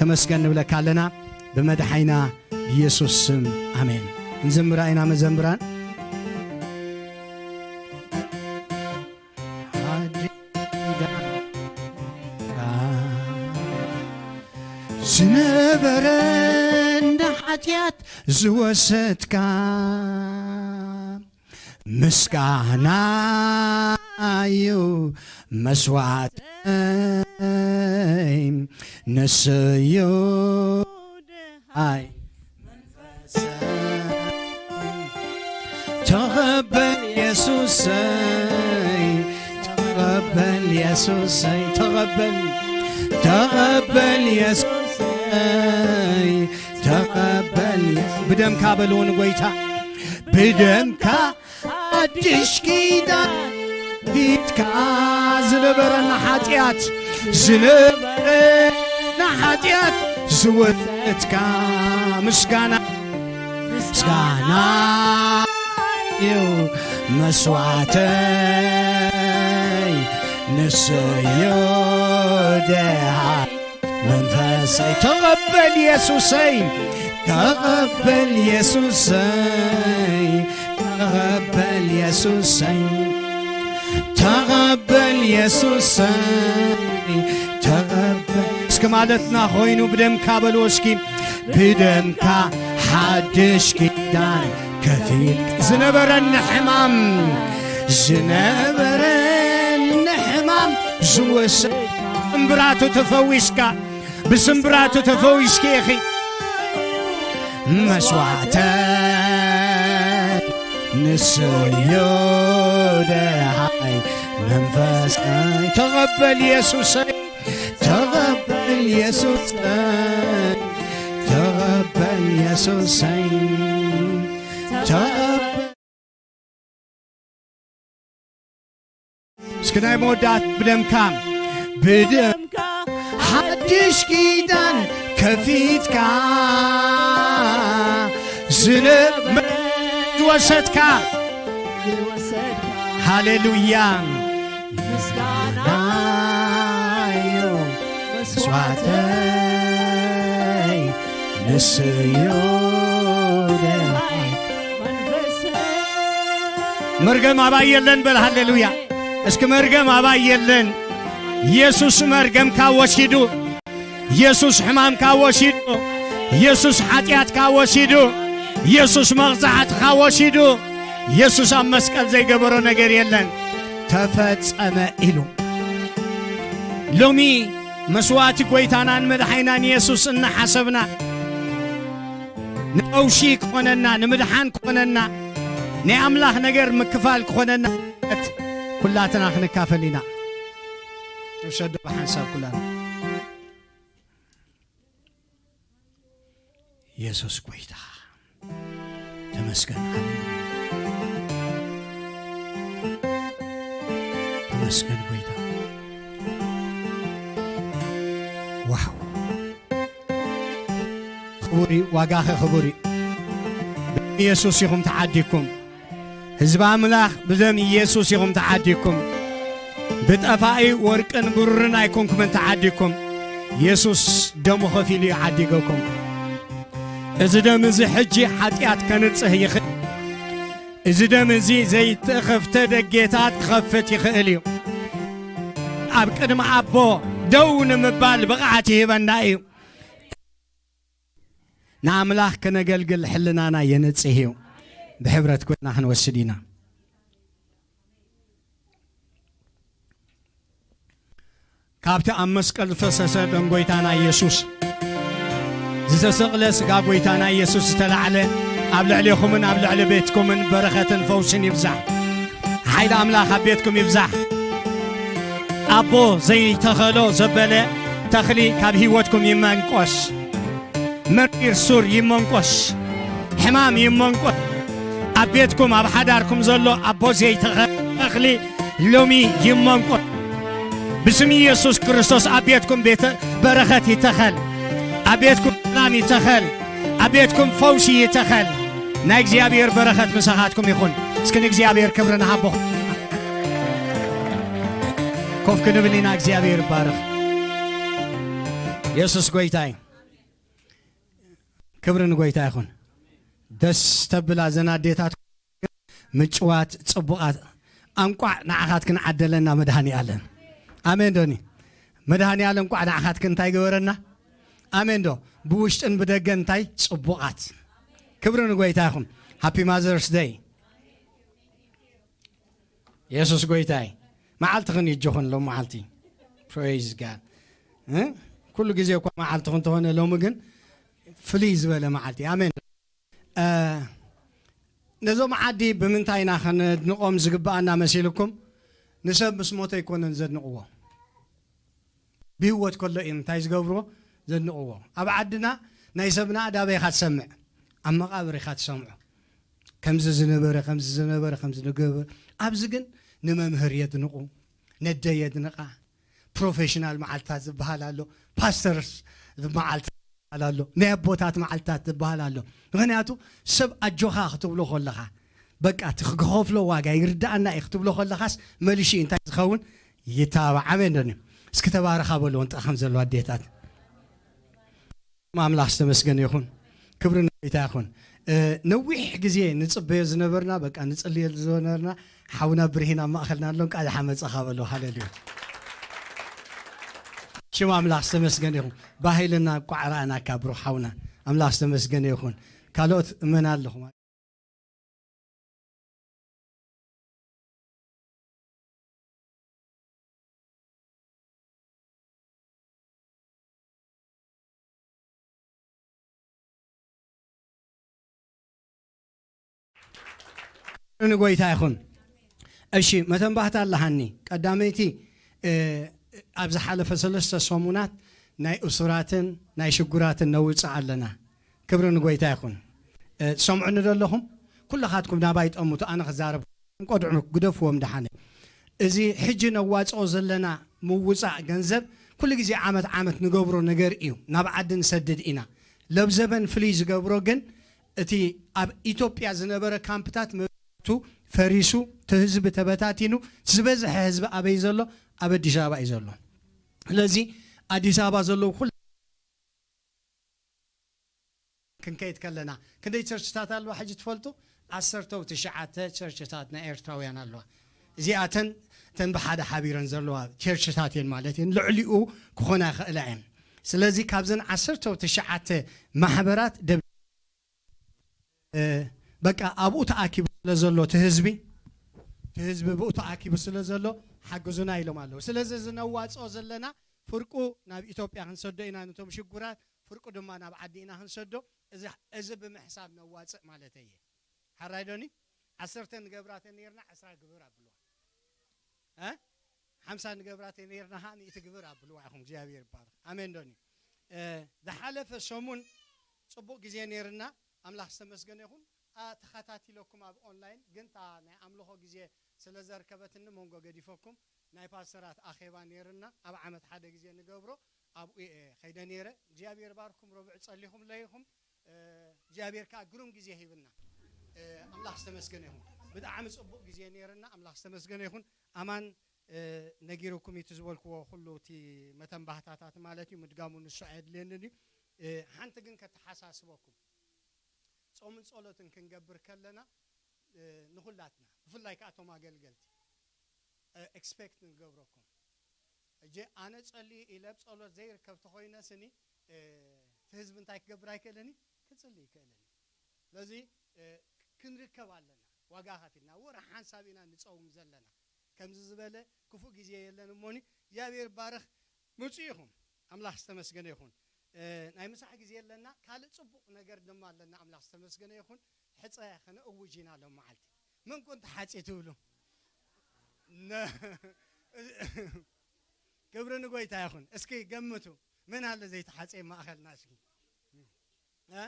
ተመስገን ንብለካ ኣለና ብመድሓይና ብየሱስ ስም ኣሜን እንዝምራ ኢና መዘምራን ዝነበረ እንደ ሓጢኣት ዝወሰድካ ምስጋና እዩ መስዋዕተይ ንስዩ ደሃይ ተቐበል የሱሰይ ተቐበል የሱሰይ ተቐበል ተቐበል የሱሰይ ተቐበል ብደምካ በልዎ ንጎይታ ብደምካ ሓድሽ ኪዳን ፊትካ ዝነበረና ሓጢኣት ዝነበረና ሓጢኣት ዝወሰድካ ምስጋና ምስጋና እዩ መስዋዕተይ ንሱ እዩ ደሃ መንፈሰይ ተቐበል የሱሰይ ተቐበል የሱሰይ ተቐበል የሱሰይ ተቐበል የሱሰይ ተቐበል እስኪ ማለትና ኮይኑ ብደምካ በልዎ እስኪ ብደምካ ሓድሽ ኪዳን ከፊል ዝነበረኒ ሕማም ዝነበረኒ ሕማም ዝወሰድ ስምብራቱ ተፈዊስካ ብስምብራቱ ተፈዊስኪ ኢኺ መስዋዕተ ንሱ እዩ ደሃይ መንፈስ ተቐበል የሱሰይ ተቐበል የሱሰይ ተቐበል የሱሰይ እስኪ ናይ መወዳት ብደምካ ብደምካ ሓድሽ ኪዳን ከፊትካ ዝነበረ ዝወሰድካ ሃሌሉያ ምስጋናዮ መስዋዕተይ ንስዮ ደሃይ መርገም ኣባይ የለን በል ሃሌሉያ። እስኪ መርገም ኣባይ የለን። ኢየሱስ መርገምካ ወሲዱ። ኢየሱስ ሕማምካ ወሲዱ። ኢየሱስ ሓጢኣትካ ወሲዱ። ኢየሱስ መቕጻዕትኻ ወሲዱ። ኢየሱስ ኣብ መስቀል ዘይገበሮ ነገር የለን። ተፈጸመ ኢሉ። ሎሚ መስዋዕቲ ጎይታናን መድሓኒናን ኢየሱስ እናሓሰብና ንፈውሲ ክኾነና፣ ንምድሓን ክኾነና፣ ናይ ኣምላኽ ነገር ምክፋል ክኾነና ኩላትና ክንካፈል ኢና። ንውሰዶ ብሓንሳብ ኩላና። ኢየሱስ ጎይታ ተመስገን። ሃሌሉያ። ተመስገን ጎይታ። ዋው። ክቡር እዩ፣ ዋጋኸ ክቡር እዩ። ብደም ኢየሱስ ኢኹም ተዓዲግኩም። ህዝቢ ኣምላኽ ብደም ኢየሱስ ኢኹም ተዓዲግኩም። ብጠፋኢ ወርቅን ብሩርን ኣይኮንኩምን ተዓዲግኩም። ኢየሱስ ደሙ ከፊሉ እዩ ዓዲገኩም። እዚ ደም እዚ ሕጂ ሓጢኣት ከንጽህ ይኽእል። እዚ ደም እዚ ዘይተኸፍተ ደጌታት ክኸፍት ይኽእል እዩ። ኣብ ቅድሚ ኣቦ ደው ንምባል ብቕዓት ይህበና እዩ። ንኣምላኽ ከነገልግል ሕልናና የንጽህ እዩ። ብሕብረት ኮይና ክንወስድ ኢና። ካብቲ ኣብ መስቀል ዝፈሰሰ ደም ጎይታና ኢየሱስ፣ ዝተሰቕለ ስጋ ጎይታና ኢየሱስ ዝተላዕለ፣ ኣብ ልዕሌኹምን ኣብ ልዕሊ ቤትኩምን በረኸትን ፈውስን ይብዛሕ። ሓይሊ ኣምላኽ ኣብ ቤትኩም ይብዛሕ። ኣቦ ዘይተኸሎ ዘበለ ተኽሊ ካብ ህይወትኩም ይመንቆስ። መሪር ሱር ይመንቆስ። ሕማም ይመንቆስ። ኣብ ቤትኩም ኣብ ሓዳርኩም ዘሎ ኣቦ ዘይተኸለ ተኽሊ ሎሚ ይመንቆስ። ብስም ኢየሱስ ክርስቶስ ኣብ ቤትኩም ቤተ በረኸት ይተኸል። ኣብ ቤትኩም ሰላም ይተኸል። ኣብ ቤትኩም ፈውሲ ይተኸል። ናይ እግዚኣብሔር በረኸት ምሳኻትኩም ይኹን። እስኪ ንእግዚኣብሔር ክብሪ ንሃቦ። ኮፍ ክንብል ኢና። እግዚኣብሔር ይባረኽ። ኢየሱስ ጎይታ እዩ። ክብሪ ንጎይታ ይኹን። ደስ ተብላ ዘን ኣዴታት ምጭዋት ጽቡቓት። ኣንቋዕ ንዓኻትክን ዓደለና መድሃኒ ኣለም። ኣሜን ዶኒ? መድሃኒ ኣለም እንቋዕ ንዓኻትክን እንታይ ገበረና? ኣሜን ዶ? ብውሽጥን ብደገን እንታይ ጽቡቓት። ክብሪ ንጎይታ ይኹን። ሃፒ ማዘርስ ደይ። የሱስ ጎይታይ። መዓልትኽን ይጅኹን ሎም መዓልቲ። ፕሬይዝ ጋድ። እ? ኩሉ ግዜ እኳ መዓልትኹን ተኾነ ሎሚ ግን ፍልይ ዝበለ መዓልቲ። ኣሜን። እ፣ ነዞም ዓዲ ብምንታይ ኢና ከነድንቖም ዝግብኣና መሲልኩም? ንሰብ ምስ ሞተ ኣይኮነን ዘድንቕዎ። ብህይወት ከሎ እዮም እንታይ ዝገብርዎ? ዘድንቕዎ። ኣብ ዓድና ናይ ሰብ ናእዳ ኣበይ ኢኻ ትሰምዕ? ኣብ መቓብር ኢኻ ትሰምዖ። ከምዚ ዝነበረ፣ ከምዚ ዝነበረ፣ ከምዚ ዝገበረ። ኣብዚ ግን ንመምህር የድንቑ፣ ነደ የድንቓ። ፕሮፌሽናል መዓልታት ዝበሃል ኣሎ፣ ፓስተርስ መዓልታት ዝበሃል ኣሎ፣ ናይ ኣቦታት መዓልታት ዝበሃል ኣሎ። ምኽንያቱ ሰብ ኣጆኻ ክትብሎ ከለኻ፣ በቃ እቲ ክኸፍሎ ዋጋ ይርድኣና እዩ ክትብሎ ከለኻስ መሊሹ እዩ እንታይ ዝኸውን? ይተባባዕ። ኣሜን ዶ? እስኪ ተባረኻ በልዎ፣ እንጣ ከም ዘለዋ ኣዴታት። ኣምላኽ ዝተመስገነ ይኹን። ክብሪ ንጎይታ ይኹን። እ፣ ነዊሕ ግዜ ንጽበዮ ዝነበርና፣ በቃ ንጽልየሉ ዝነበርና ሓውና ብርሂን ኣብ ማእከልና ኣሎ። እንቃዕ ደሓን መጻኻ በሎ። ሃሌሉያ። ሽም ኣምላኽ ዝተመስገነ ይኹን። ባሂልና እኳ ረኣናካ ብሩኽ ሓውና። ኣምላኽ ዝተመስገነ ይኹን። ካልኦት እመን ኣለኹም። ንጎይታ ይኹን። እሺ፣ መተንባህታ ኣለሃኒ። ቀዳመይቲ፣ እ፣ ኣብ ዝሓለፈ ሰለስተ ሰሙናት ናይ እሱራትን ናይ ሽጉራትን ነውጽእ ኣለና። ክብሪ ንጎይታ ይኹን። እ፣ ትሰምዑኒ ዶ ኣለኹም? ኩልኻትኩም ናባይ ጠምቱ፣ ኣነ ክዛረብ። ቆድዑ ግደፍዎም ደሓነ። እዚ ሕጂ ነዋፅኦ ዘለና ምውፃእ ገንዘብ ኩሉ ግዜ ዓመት ዓመት ንገብሮ ነገር እዩ። ናብ ዓዲ ንሰድድ ኢና። ለብዘበን ፍልይ ዝገብሮ ግን እቲ ኣብ ኢትዮጵያ ዝነበረ ካምፕታት መብዛሕቱ ፈሪሱ፣ እቲ ህዝቢ ተበታቲኑ፣ ዝበዝሐ ህዝቢ ኣበይ ዘሎ? ኣብ ኣዲስ ኣበባ እዩ ዘሎ። ስለዚ ኣዲስ ኣበባ ዘለዉ ኩሉ ክንከይድ ከለና ክንደይ ቸርችታት ኣለዋ ሕጂ ትፈልጡ? ዓሰርተ ትሽዓተ ቸርችታት ናይ ኤርትራውያን ኣለዋ። እዚኣተን እተን ብሓደ ሓቢረን ዘለዋ ቸርችታት እየን ማለት እየን። ልዕሊኡ ክኾና ይኽእላ እየን። ስለዚ ካብዘን ዓሰርተ ትሽዓተ ማሕበራት ደብ-፣ እ፣ በቃ ኣብኡ ተኣኪቡ ስለ ዘሎ እቲ ህዝቢ፣ እቲ ህዝቢ ብኡ ተኣኪቡ ስለ ዘሎ ሓግዙና ኢሎም ኣለዉ። ስለዚ እዚ ነዋፅኦ ዘለና ፍርቁ ናብ ኢትዮጵያ ክንሰዶ ኢና፣ ነቶም ሽጉራት ፍርቁ ድማ ናብ ዓዲ ኢና ክንሰዶ። እዚ፣ እዚ ብምሕሳብ ነዋፅእ ማለተይ እየ። ሓራይ ዶኒ? ዓሰርተ ንገብራተ ነይርና ዕስራ ግብር ኣብልዋ። እ? ሓምሳ ንገብራተ ነይርና ኸዓ ሚእቲ ግብር ኣብልዋ ኢኹም። እግዚኣብሔር ይባረኽ። ኣሜን ዶኒ? እ፣ ዝሓለፈ ሰሙን ጽቡቕ ግዜ ነይርና። ኣምላኽ ዝተመስገነ ይኹን። ኣ፣ ተኸታቲለኩም ኣብ ኦንላይን ግን እታ ናይ ኣምልኾ ግዜ ስለ ዘርከበትኒ መንጎ ገዲፈኩም። ናይ ፓስተራት ኣኼባ ነይርና። ኣብ ዓመት ሓደ ግዜ ንገብሮ። ኣብኡ እየ ኸይደ ነይረ። እግዚኣብሔር ባርኩም። ረቡዕ ጸሊኹም ለይኹም። እ፣ እግዚኣብሔር ከኣ ግሩም ግዜ ሂብና። እ፣ ኣምላኽ ዝተመስገነ ይኹን። ብጣዕሚ ጽቡቕ ግዜ ነይርና። ኣምላኽ ዝተመስገነ ይኹን። ኣማን፣ እ፣ ነጊሩኩም እዩ እቲ ዝበልክዎ ኩሉ እቲ መተንባህታታት ማለት እዩ። ምድጋሙ ንሱ ኣየድልየንን እዩ። እ፣ ሓንቲ ግን ከተሓሳስበኩም። ጾምን ጸሎትን ክንገብር ከለና፣ እ፣ ንኹላትና፣ ብፍላይ ከኣ እቶም ኣገልገልቲ፣ እ፣ ኤክስፔክት ንገብረኩም። እጀ ኣነ ጸልዩ ኢለ ኣብ ጸሎት ዘይርከብ ተኾይነ ስኒ፣ እ፣ እቲ ህዝቢ እንታይ ክገብር ኣይክእልን እዩ? ክጽሊ ይክእልን እዩ። ስለዚ፣ እ፣ ክንርከብ ኣለና። ዋጋ ከፊልና፣ ወረ ሓንሳብ ኢና ንጸውም ዘለና። ከምዚ ዝበለ ክፉእ ግዜ የለን እሞኒ፣ እግዚኣብሔር ባርኽ። ምጹ ኢኹም። ኣምላኽ ዝተመስገነ ይኹን። እ፣ ናይ ምሳሕ ግዜ ኣለና። ካልእ ጽቡቕ ነገር ድማ ኣለና። ኣምላኽ ዝተመስገነ ይኹን። ሕጸ ከነእውጅ ኢና ሎም መዓልቲ። መን ኮን ተሓጺ ትብሉ? ነ-፣ ክብሪ ንጎይታ ይኹን። እስኪ ገምቱ። መን ኣለ ዘይተሓጽየ ማእኸልና እስኪ? እ?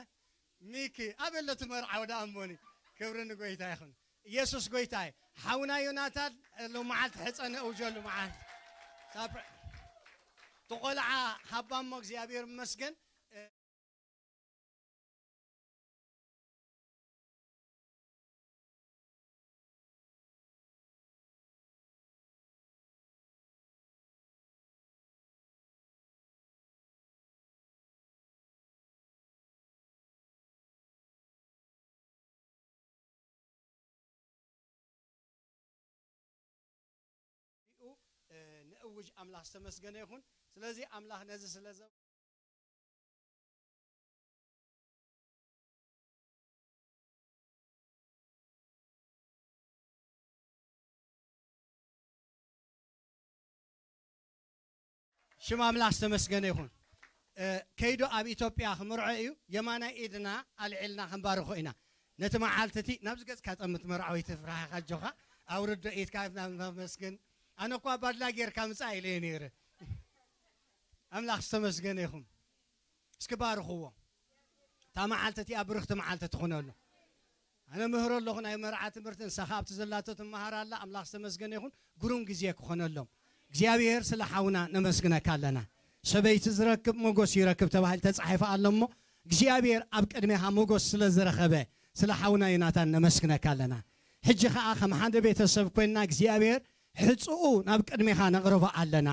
ሚኪ፣ ኣበይ ኣሎ እቲ መርዓዊ ደኣ እሞኒ? ክብሪ ንጎይታ ይኹን። ኢየሱስ ጎይታ እዩ። ሓውና ዮናታን፣ ሎመዓልቲ ሕጸ ነእውጀሉ መዓልቲ። ሳፕ-፣ እቲ ቆልዓ ሃባ እሞ እግዚኣብሔር ይመስገን። ኡ፣ እ፣ ንእውጅ ኣምላኽ ዝተመስገነ ይኹን። ስለዚ ኣምላኽ ነዚ ስለ ዘ-፣ ሽም ኣምላኽ ዝተመስገነ ይኹን። እ፣ ከይዱ ኣብ ኢትዮጵያ ክምርዖ እዩ። የማናይ ኢድና ኣልዒልና ክንባርኾ ኢና። ነቲ መዓልቲ እቲ ናብዚ ገጽካ ጠምት መርዓዊት ፍራሕኻ ኣጆኻ ኣውርዶ ኢድካ ናብ፣ ናብ መስግን። ኣነ እኳ ባድላ ጌርካ ምጻእ ኢለ እየ ነይረ። ኣምላኽ ዝተመስገነ ይኹን። እስኪ ባርኽዎ። እታ መዓልቲ እቲኣ ብርኽቲ መዓልቲ ትኹነሉ። ኣነ ምህሮ ኣለኹ ናይ መርዓ ትምህርቲ፣ ንሳ ኸኣ ኣብቲ ዘላቶ ትመሃር ኣላ። ኣምላኽ ዝተመስገነ ይኹን። ግሩም ግዜ ክኾነሎም። እግዚኣብሔር ስለ ሓውና ነመስግነካ ኣለና። ሰበይቲ ዝረክብ ሞገስ ይረክብ ተባሂሉ ተጻሒፉ ኣሎ እሞ፣ እግዚኣብሔር ኣብ ቅድሜኻ ሞገስ ስለ ዝረኸበ፣ ስለ ሓውና ዮናታን ነመስግነካ ኣለና። ሕጂ ኸኣ ከም ሓደ ቤተሰብ ኮይንና እግዚኣብሔር ሕጽኡ ናብ ቅድሜኻ ነቕርቦ ኣለና።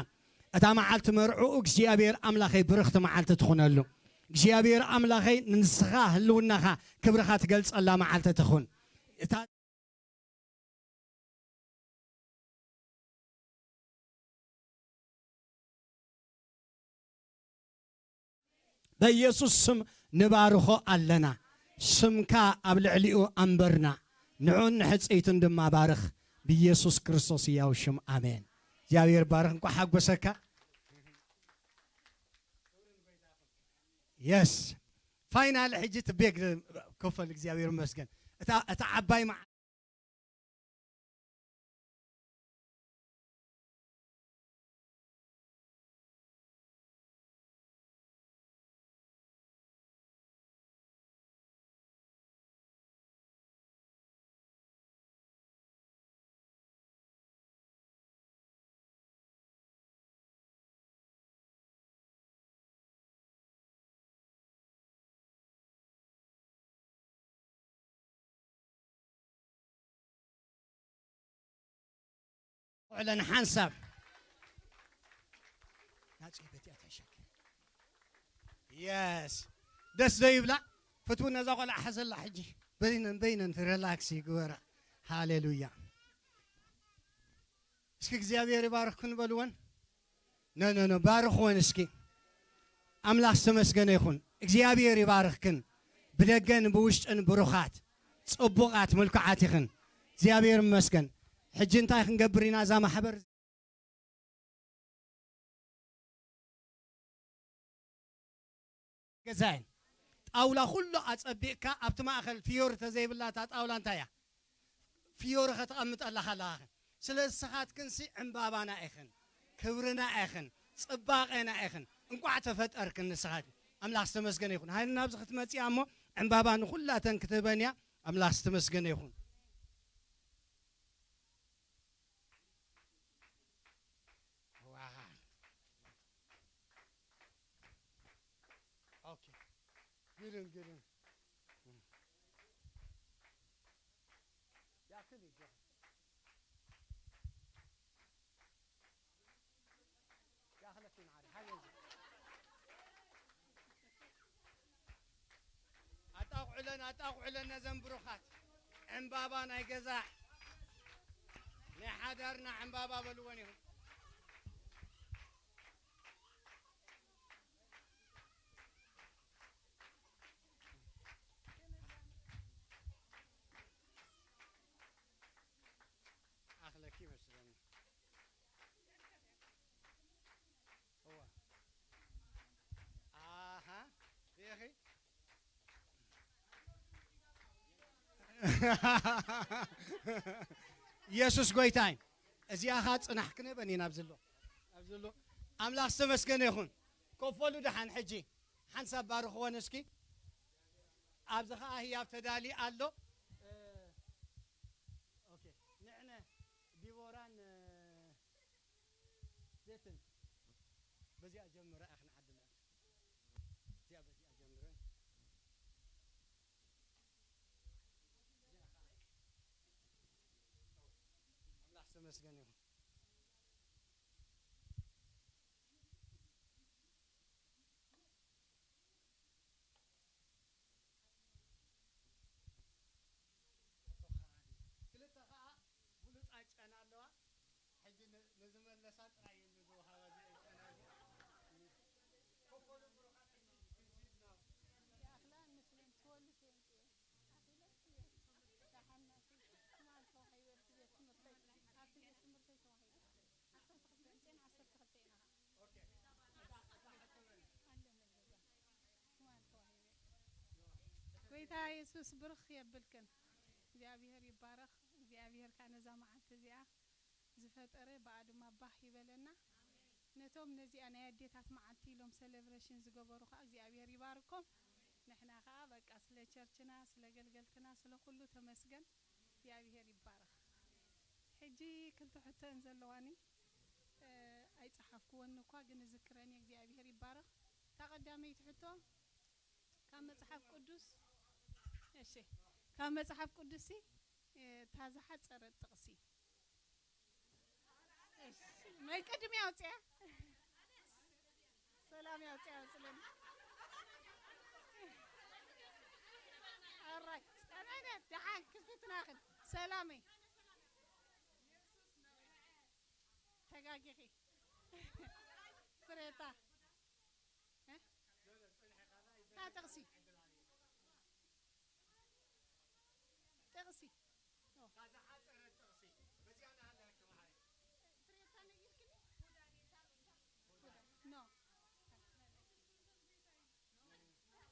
እታ መዓልቲ መርዕኡ እግዚኣብሔር ኣምላኸይ ብርኽቲ መዓልቲ ትኹነሉ። እግዚኣብሔር ኣምላኸይ ንስኻ ህልውናኻ ክብርኻ ትገልጸላ መዓልቲ ትኹን። እታ በኢየሱስ ስም ንባርኾ ኣለና። ስምካ ኣብ ልዕሊኡ ኣንበርና። ንዑን ንሕጽይቱን ድማ ባርኽ። ብኢየሱስ ክርስቶስ ህያው ሽም ኣሜን። እግዚኣብሔር ባርኽ። እንኳዕ ሓጎሰካ። የስ። ፋይናል ሕጂ ትቤግ ክፈል። እግዚኣብሔር ይመስገን። እታ፣ እታ ዓባይ መዓ- ዕለን ሓንሳብ ናጽ በቲያ ተሸክ የስ ደስ ዶ ይብላ። ፍትው ነዛ ቆልዓ ሓዘላ ሕጂ በይነን በይነን ሪላክስ ይግበራ። ሃሌሉያ። እስኪ እግዚኣብሔር ይባርኽክን በልወን። ኖ ኖ ኖ ባርኽወን እስኪ። ኣምላኽ ዝተመስገነ ይኹን። እግዚኣብሔር ይባርኽክን። ብደገን ብውሽጥን ብሩኻት ጽቡቓት ምልኩዓት ኢኽን። እግዚኣብሔር ይመስገን። ሕጂ እንታይ ክንገብር ኢና እዛ ማሕበር ገዛየን ጣውላ ኩሉ ኣጸቢቕካ ኣብቲ ማእኸል ፍዮሪ ተዘይብላታ ጣውላ እንታይ እያ? ፍዮሪ ከተቐምጠላ ከለኻኽን ስለ ንስኻትክንሲ ዕምባባና ኢኽን ክብርና ኢኽን ጽባቐና ኢኽን እንቋዕ ተፈጠርክን ንስኻትክን ኣምላኽ ዝተመስገነ ይኹን። ሃይኒ ናብዚ ክትመጽያ እሞ ዕምባባ ንኹላተን ክትህበን እያ። ኣምላኽ ዝተመስገነ ይኹን። ዋው። ኦኬ። ግርም፣ ግርም። ያክል ይገ-፣ ያክለኪ ማዕረ፣ ሃየ እንጂ። ኣጣቑዕለን፣ ኣጣቑዕለን ነዘን ብሩኻት ዕምባባ ናይ ገዛ ናይ ሓዳርና ዕምባባ በልወን ኢኹም። ኣኽለኪ ይመስለኒ። እዋ። ኣሃ። ሪኢኺ? ኢየሱስ ጎይታ እዩ። እዚኣ ኸዓ ጽናሕ ክንበን ኢና ኣብዚ ኣሎ። ኣብዚ ኣሎ። ኣምላኽ ዝተመስገነ ይኹን። ኮፍ በሉ ደሓን ሕጂ። ሓንሳብ ባርኽወን እስኪ። ኣብዚ ኸዓ ህያብ ተዳልዩ ኣሎ። እ፣ ኦኬ። ንዕነ ዲቦራን፣ እ፣ ዜትን በዚኣ ጀምራ እያ ክንዓድላ። እዚኣ በዚኣ ጀምረን። እዚኣ ኸዓ ኣምላኽ ዝተመስገነ ይኹን። ክልተ ኸዓ ብሉጻት ጨና ኣለዋ። ሕጂ ን-፣ ንዝመለሳ ጥራይ እዩ ዝወሃባ እዚአን ጨና እዚአን። ኮኮሉ ብሩኻት ሕጂ ክንሲድ ነው። የኣኽላ ንስለን ትወልድ የምጽእ። ኣኺለስ እየ። ደሓን ናቱ ትማል ተዋሂበ እቲ ቤት ትምህርተይ፣ ኣብቲ ቤት ትምህርተይ ተዋሂበ። ዓሰርተ ክልተ ኣምጺኤን ዓሰርተ ክልተ ኢና። ጎይታ የሱስ ብርኽ የብልክን። እግዚኣብሔር ይባረኽ። እግዚኣብሔር ከኣ ነዛ መዓልቲ እዚኣ ዝፈጠረ ብኣ ድማ ባህ ይበለና። ነቶም ነዚኣ ናይ ኣዴታት መዓልቲ ኢሎም ሰለብሬሽን ዝገበሩ ከኣ እግዚኣብሔር ይባርኮም። ንሕና ከኣ በቃ ስለ ቸርችና፣ ስለ ገልገልትና፣ ስለ ኩሉ ተመስገን። እግዚኣብሔር ይባረኽ። ሕጂ ክልተ ሕቶ እየን ዘለዋኒ። እ፣ ኣይጸሓፍኩወን እኳ ግን እዝክረን እየ። እግዚኣብሔር ይባረኽ። እታ ቀዳመይቲ ሕቶ ካብ መጽሓፍ ቅዱስ፣ እሺ፣ ካብ መጽሓፍ ቅዱስሲ፣ እ፣ እታ ዝሓጸረት ጥቕሲ። እሺ፣ መይ ቅድም ያውፅያ። ሰላም ያውፅያ ያውፅልን። ኣራይ፣ ጸናይነት፣ ደሓን፣ ክፍትናኽን። ሰላመይ። ተጋጊኺ። ፍሬታ። እ? እታ ጥቕሲ። ጥቕሲ። ኦ። እታ ዝሓጸረት ጥቕሲ። በዚኣ ንሃለኪ ማዕረ። ፍሬታ ነጊርክኒ? ኖ።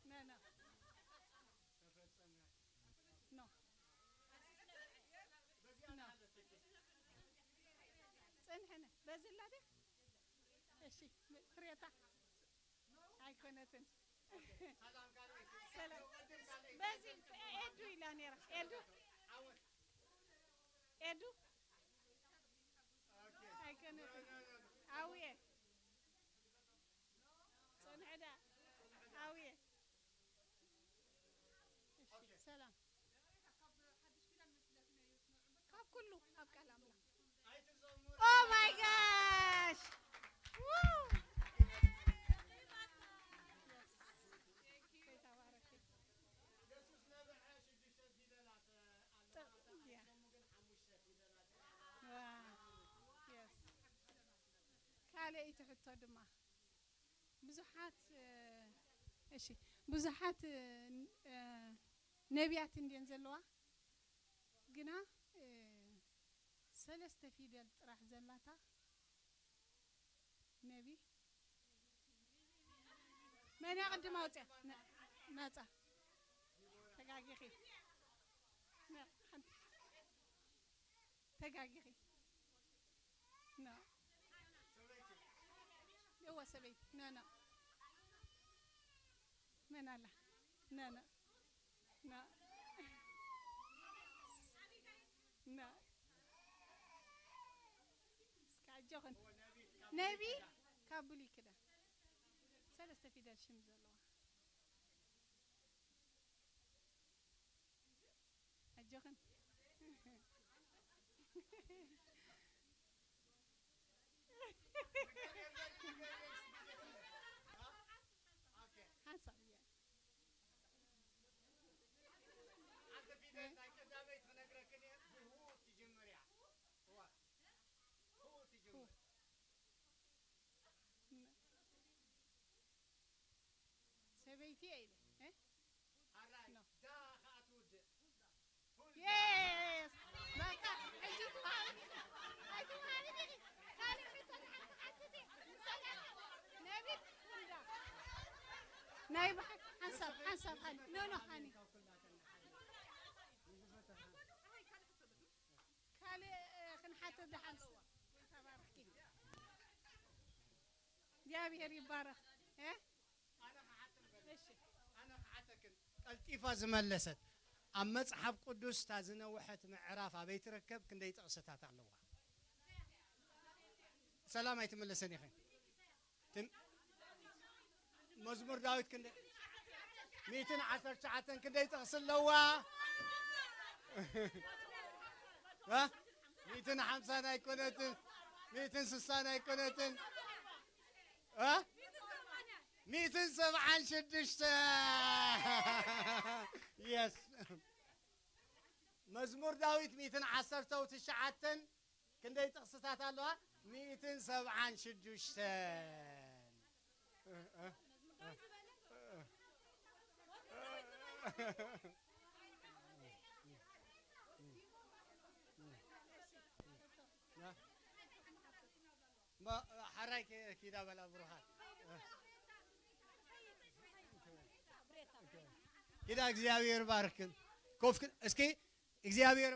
ኖ፣ ኖ። ኖ። ኖ። ጽንሕነ። በዚ ኣላ ድያ? እሺ፣ ፍሬታ። ኣይኮነትን። ሰላም። በዚ ኤዱ ኢላ ነይራ። ኤዱ። ኤዱ። ኣይኮነትን። ኣውየ። ጽንሕ ዳ። ኣውየ። እሺ፣ ሰላም። ካብ ኩሉ ኣብ ቃል ኣምላኽ። ካልኣይቲ ሕቶ ድማ ብዙሓት፣ እ፣ እሺ፣ ብዙሓት፣ እ፣ እ፣ ነቢያት እንድየን ዘለዋ፣ ግና፣ እ፣ ሰለስተ ፊደል ጥራሕ ዘላታ ነቢ መን እያ ቅድም ኣውፅያ? ነ-፣ ናፃ። ተጋጊኺ። ነ-፣ ሓንቲ። ተጋጊኺ። ኖ። እወ ሰበይቲ። ኖ፣ ኖ። መን ኣላ? ኖ፣ ኖ። ኖ። ኖ። እስከ ኣጆኽን። ነቢ ካብ ብሉይ ኪዳን። ሰለስተ ፊደል ሽም ዘለዋ። ኣጆኽን። ሓንሳብ እያ። ሓንቲ ፊደል ናይ ቀዳመይቲ ክነግረክን እየ፣ ብሁ ትጅምር እያ። እዋ። ሁ ትጅምር። ሰበይቲ እየ ኢለ፣ እ? ሓራይ፣ ኖ። ዳ ኸኣ ትውድእ። የስ! በቃ፣ ሕጂ ትወሃበኒ። ኣይትወሃበኒ። ካልእ ሕቶ ንሓንቲ ሓንቲ። ነቢት፣ ዳ። ናይ ብሓቂ ሓንሳብ፣ ሓንሳብ ሃኒ። ኖ፣ ኖ፣ ሃኒ። ካልእ፣ እ፣ ክንሓትት ደሓን። ተባረኪ። እግዚኣብሔር ይባረኽ። እ? እሺ። ኣነ ክሓተክን ቀልጢፋ ዝመለሰት፣ ኣብ መጽሓፍ ቅዱስ እታ ዝነውሐት ምዕራፍ ኣበይ ትርከብ? ክንደይ ጥቕስታት ኣለዋ? ሰላም ኣይትመለሰን ኢኺ። ትም-፣ መዝሙር ዳዊት ክንደ-፣ ሚእትን ዓሰርተ ትሽዓተን ክንደይ ጥቕሲ ኣለዋ? እ? ሚእትን ሓምሳን ኣይኮነትን፣ ሚእትን ስሳን ኣይኮነትን፣ እ? ሚእትን ሰብዓን ሽዱሽተ። የስ። መዝሙር ዳዊት ሚእትን ዓሰርተው ትሽዓተን ክንደይ ጥቕስታት ኣለዋ? ሚእትን ሰብዓን ሽዱሽተን። ማ-፣ ሓራይ ኪ-፣ ኪዳ በላ ብሩኻት። ኪዳ እግዚኣብሔር ባርክን። ኮፍ ክን-፣ እስኪ እግዚኣብሔር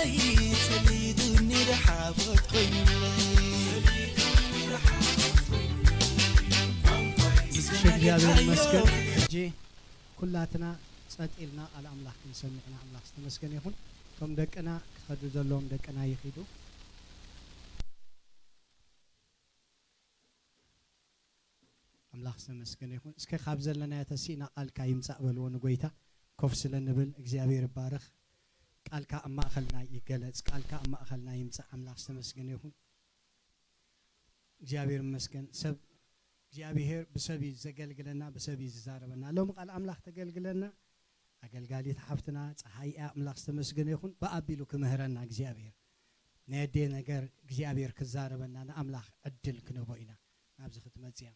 ሰሊጡኒ ደሓፎት ኮይኑለይ። እሺ፣ እግዚኣብሔር ይመስገን። ሕጂ ኩላትና ጸጥ ኢልና ቃል ኣምላኽ ክንሰምዕ ኢና። ኣምላኽ ዝተመስገነ ይኹን። እቶም ደቅና ክኸዱ ዘለዎም ደቅና ይኺዱ። ኣምላኽ ዝተመስገነ ይኹን። እስከ ካብ ዘለናዮ ተሲእና ቃልካ ይምጻእ በልዎ ንጎይታ። ኮፍ ስለ ንብል እግዚኣብሔር ይባረኽ። ቃልካ ኣብ ማእኸልና ይገለጽ፣ ቃልካ ኣብ ማእኸልና ይምጻእ። ኣምላኽ ዝተመስገነ ይኹን። እግዚኣብሔር ይመስገን። ሰብ እግዚኣብሔር ብሰብ እዩ ዘገልግለና፣ ብሰብ እዩ ዝዛረበና። ሎሚ ቃል ኣምላኽ ተገልግለና ኣገልጋሊት ሓፍትና ፀሓይ እያ። ኣምላኽ ዝተመስገነ ይኹን። ብኣቢሉ ክምህረና እግዚኣብሔር ናይ ኣዴ ነገር እግዚኣብሔር ክዛረበና ንኣምላኽ ዕድል ክንህቦ ኢና። ናብዚ ክትመፅያ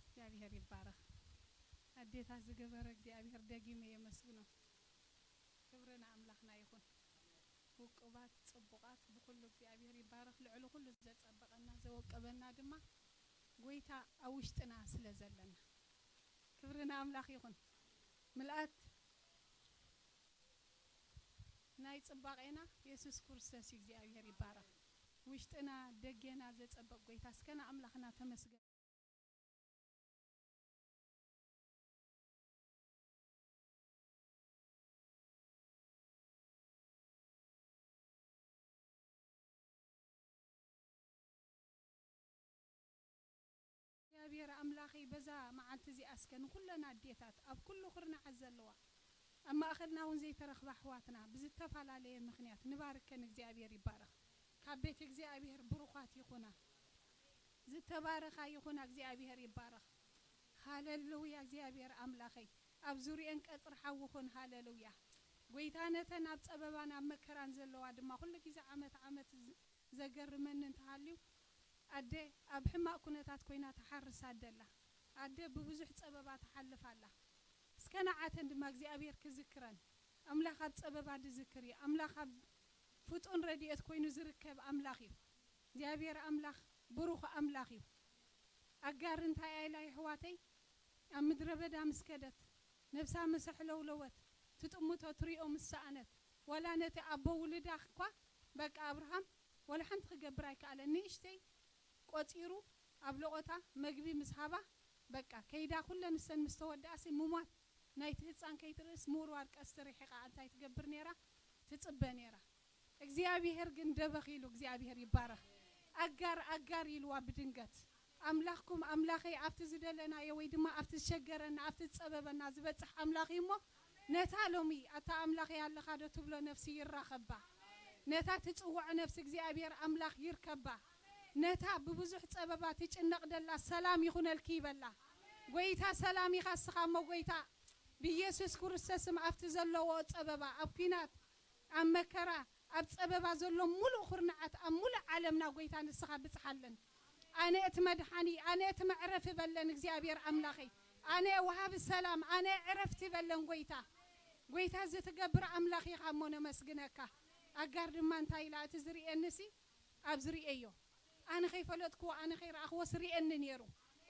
እግዚኣብሔር ይባረኽ። ኣዴታት ዝገበረ እግዚኣብሔር ደጊመ የመስግኖ። ክብሪ ንኣምላኽና ይኹን። ውቁባት ጽቡቓት ብኹሉ እግዚኣብሔር ይባረኽ። ልዕሊ ኩሉ ዘጸበቐና ዘወቀበና ድማ ጎይታ ኣብ ውሽጥና ስለ ዘለና ክብሪ ንኣምላኽ ይኹን። ምልኣት ናይ ጽባቄና የሱስ ክርስቶስ እዩ። እግዚኣብሔር ይባረኽ። ውሽጥና ደጌና ዘጸበቕ ጎይታ እስከ ንኣምላኽና ተመስገን። እግዚኣብሔር ኣምላኸይ በዛ መዓልቲ እዚኣ እስከ ንኹለን ኣዴታት ኣብ ኩሉ ኩርናዓት ዘለዋ ኣብ ማእኸልና እውን ዘይተረኽባ ኣሕዋትና ብዝተፈላለየ ምኽንያት ንባርከን እግዚኣብሔር ይባረኽ። ካብ ቤት እግዚኣብሔር ብሩኻት ይኹና። ዝተባረኻ ይኹና እግዚኣብሔር ይባረኽ። ሃለሉያ እግዚኣብሔር ኣምላኸይ ኣብ ዙርየን ቀጽሪ ሓዊ ኹን ሃለሉያ። ጎይታ ነተን ኣብ ጸበባን ኣብ መከራን ዘለዋ ድማ ኩሉ ግዜ ዓመት ዓመት ዝ- ዘገርመኒ እንተሃልዩ ኣደ ኣብ ሕማቕ ኩነታት ኮይና ትሓርስ ኣደ ኣላ። ኣደ ብብዙሕ ጸበባ ትሓልፍ ኣላ። እስከ ንዓተን ድማ እግዚኣብሔር ክዝክረን። ኣምላኽ ኣብ ጸበባ ዝዝክር እዩ። ኣምላኽ ኣብ ፍጡን ረድኤት ኮይኑ ዝርከብ ኣምላኽ እዩ። እግዚኣብሔር ኣምላኽ ብሩኽ ኣምላኽ እዩ። ኣጋር እንታይ ኢላ የሕዋተይ ኣብ ምድረ በዳ ምስ ከደት ነብሳ ምስ ኣሕለውለወት ትጥምቶ ትሪኦ ምስ ሰኣነት ዋላ ነቲ ኣቦ ውልዳ እኳ በቃ ኣብርሃም ዋላ ሓንቲ ክገብር ኣይከኣለን። ንእሽተይ ቆጺሩ ኣብ ለቖታ መግቢ ምስ ሃባ በቃ ከይዳ ኩለን እሰን ምስ ተወድኣሲ ምሟት ናይቲ ህጻን ከይትርእስ ምውርዋር ቀስቲ ርሒቓ እንታይ ትገብር ነይራ? ትጽበ ነይራ። እግዚኣብሔር ግን ደበኽ ኢሉ እግዚኣብሔር ይባረኽ። ኣጋር ኣጋር ኢልዋ ብድንገት ኣምላኽኩም ኣምላኸይ ኣብቲ ዝደለናዮ ወይ ድማ ኣብቲ ዝሸገረና ኣብቲ ዝጸበበና ዝበጽሕ ኣምላኽ እዩ እሞ ነታ ሎሚ ኣታ ኣምላኸይ ኣለኻ ዶ ትብሎ ነፍሲ ይራኸባ። ነታ ትጽውዖ ነፍሲ እግዚኣብሔር ኣምላኽ ይርከባ። ነታ ብብዙሕ ጸበባ ትጭነቕ ደላ ሰላም ይኹነልኪ ይበላ። ጎይታ ሰላም ኢኻ እስኻ እሞ ጎይታ ብኢየሱስ ክርስቶስ ስም ኣብቲ ዘለዎ ጸበባ ኣብ ኲናት ኣብ መከራ ኣብ ጸበባ ዘሎ ሙሉእ ኹርናዓት ኣብ ሙሉእ ዓለምና ጎይታ ንስኻ ብጽሓለን። ኣነ እቲ መድሓኒ ኣነ እቲ መዕረፊ በለን እግዚኣብሔር ኣምላኸይ። ኣነ ወሃቢ ሰላም ኣነ ዕረፍቲ በለን ጎይታ። ጎይታ እዚ ትገብር ኣምላኽ ኢኻ እሞ ነመስግነካ። ኣጋር ድማ እንታይ ኢላ እቲ ዝርእየኒሲ ኣብ ዝርእየዮ ኣነ ከይፈለጥክዎ ኣነ ከይረኣኽዎ ስርእየኒ ነይሩ።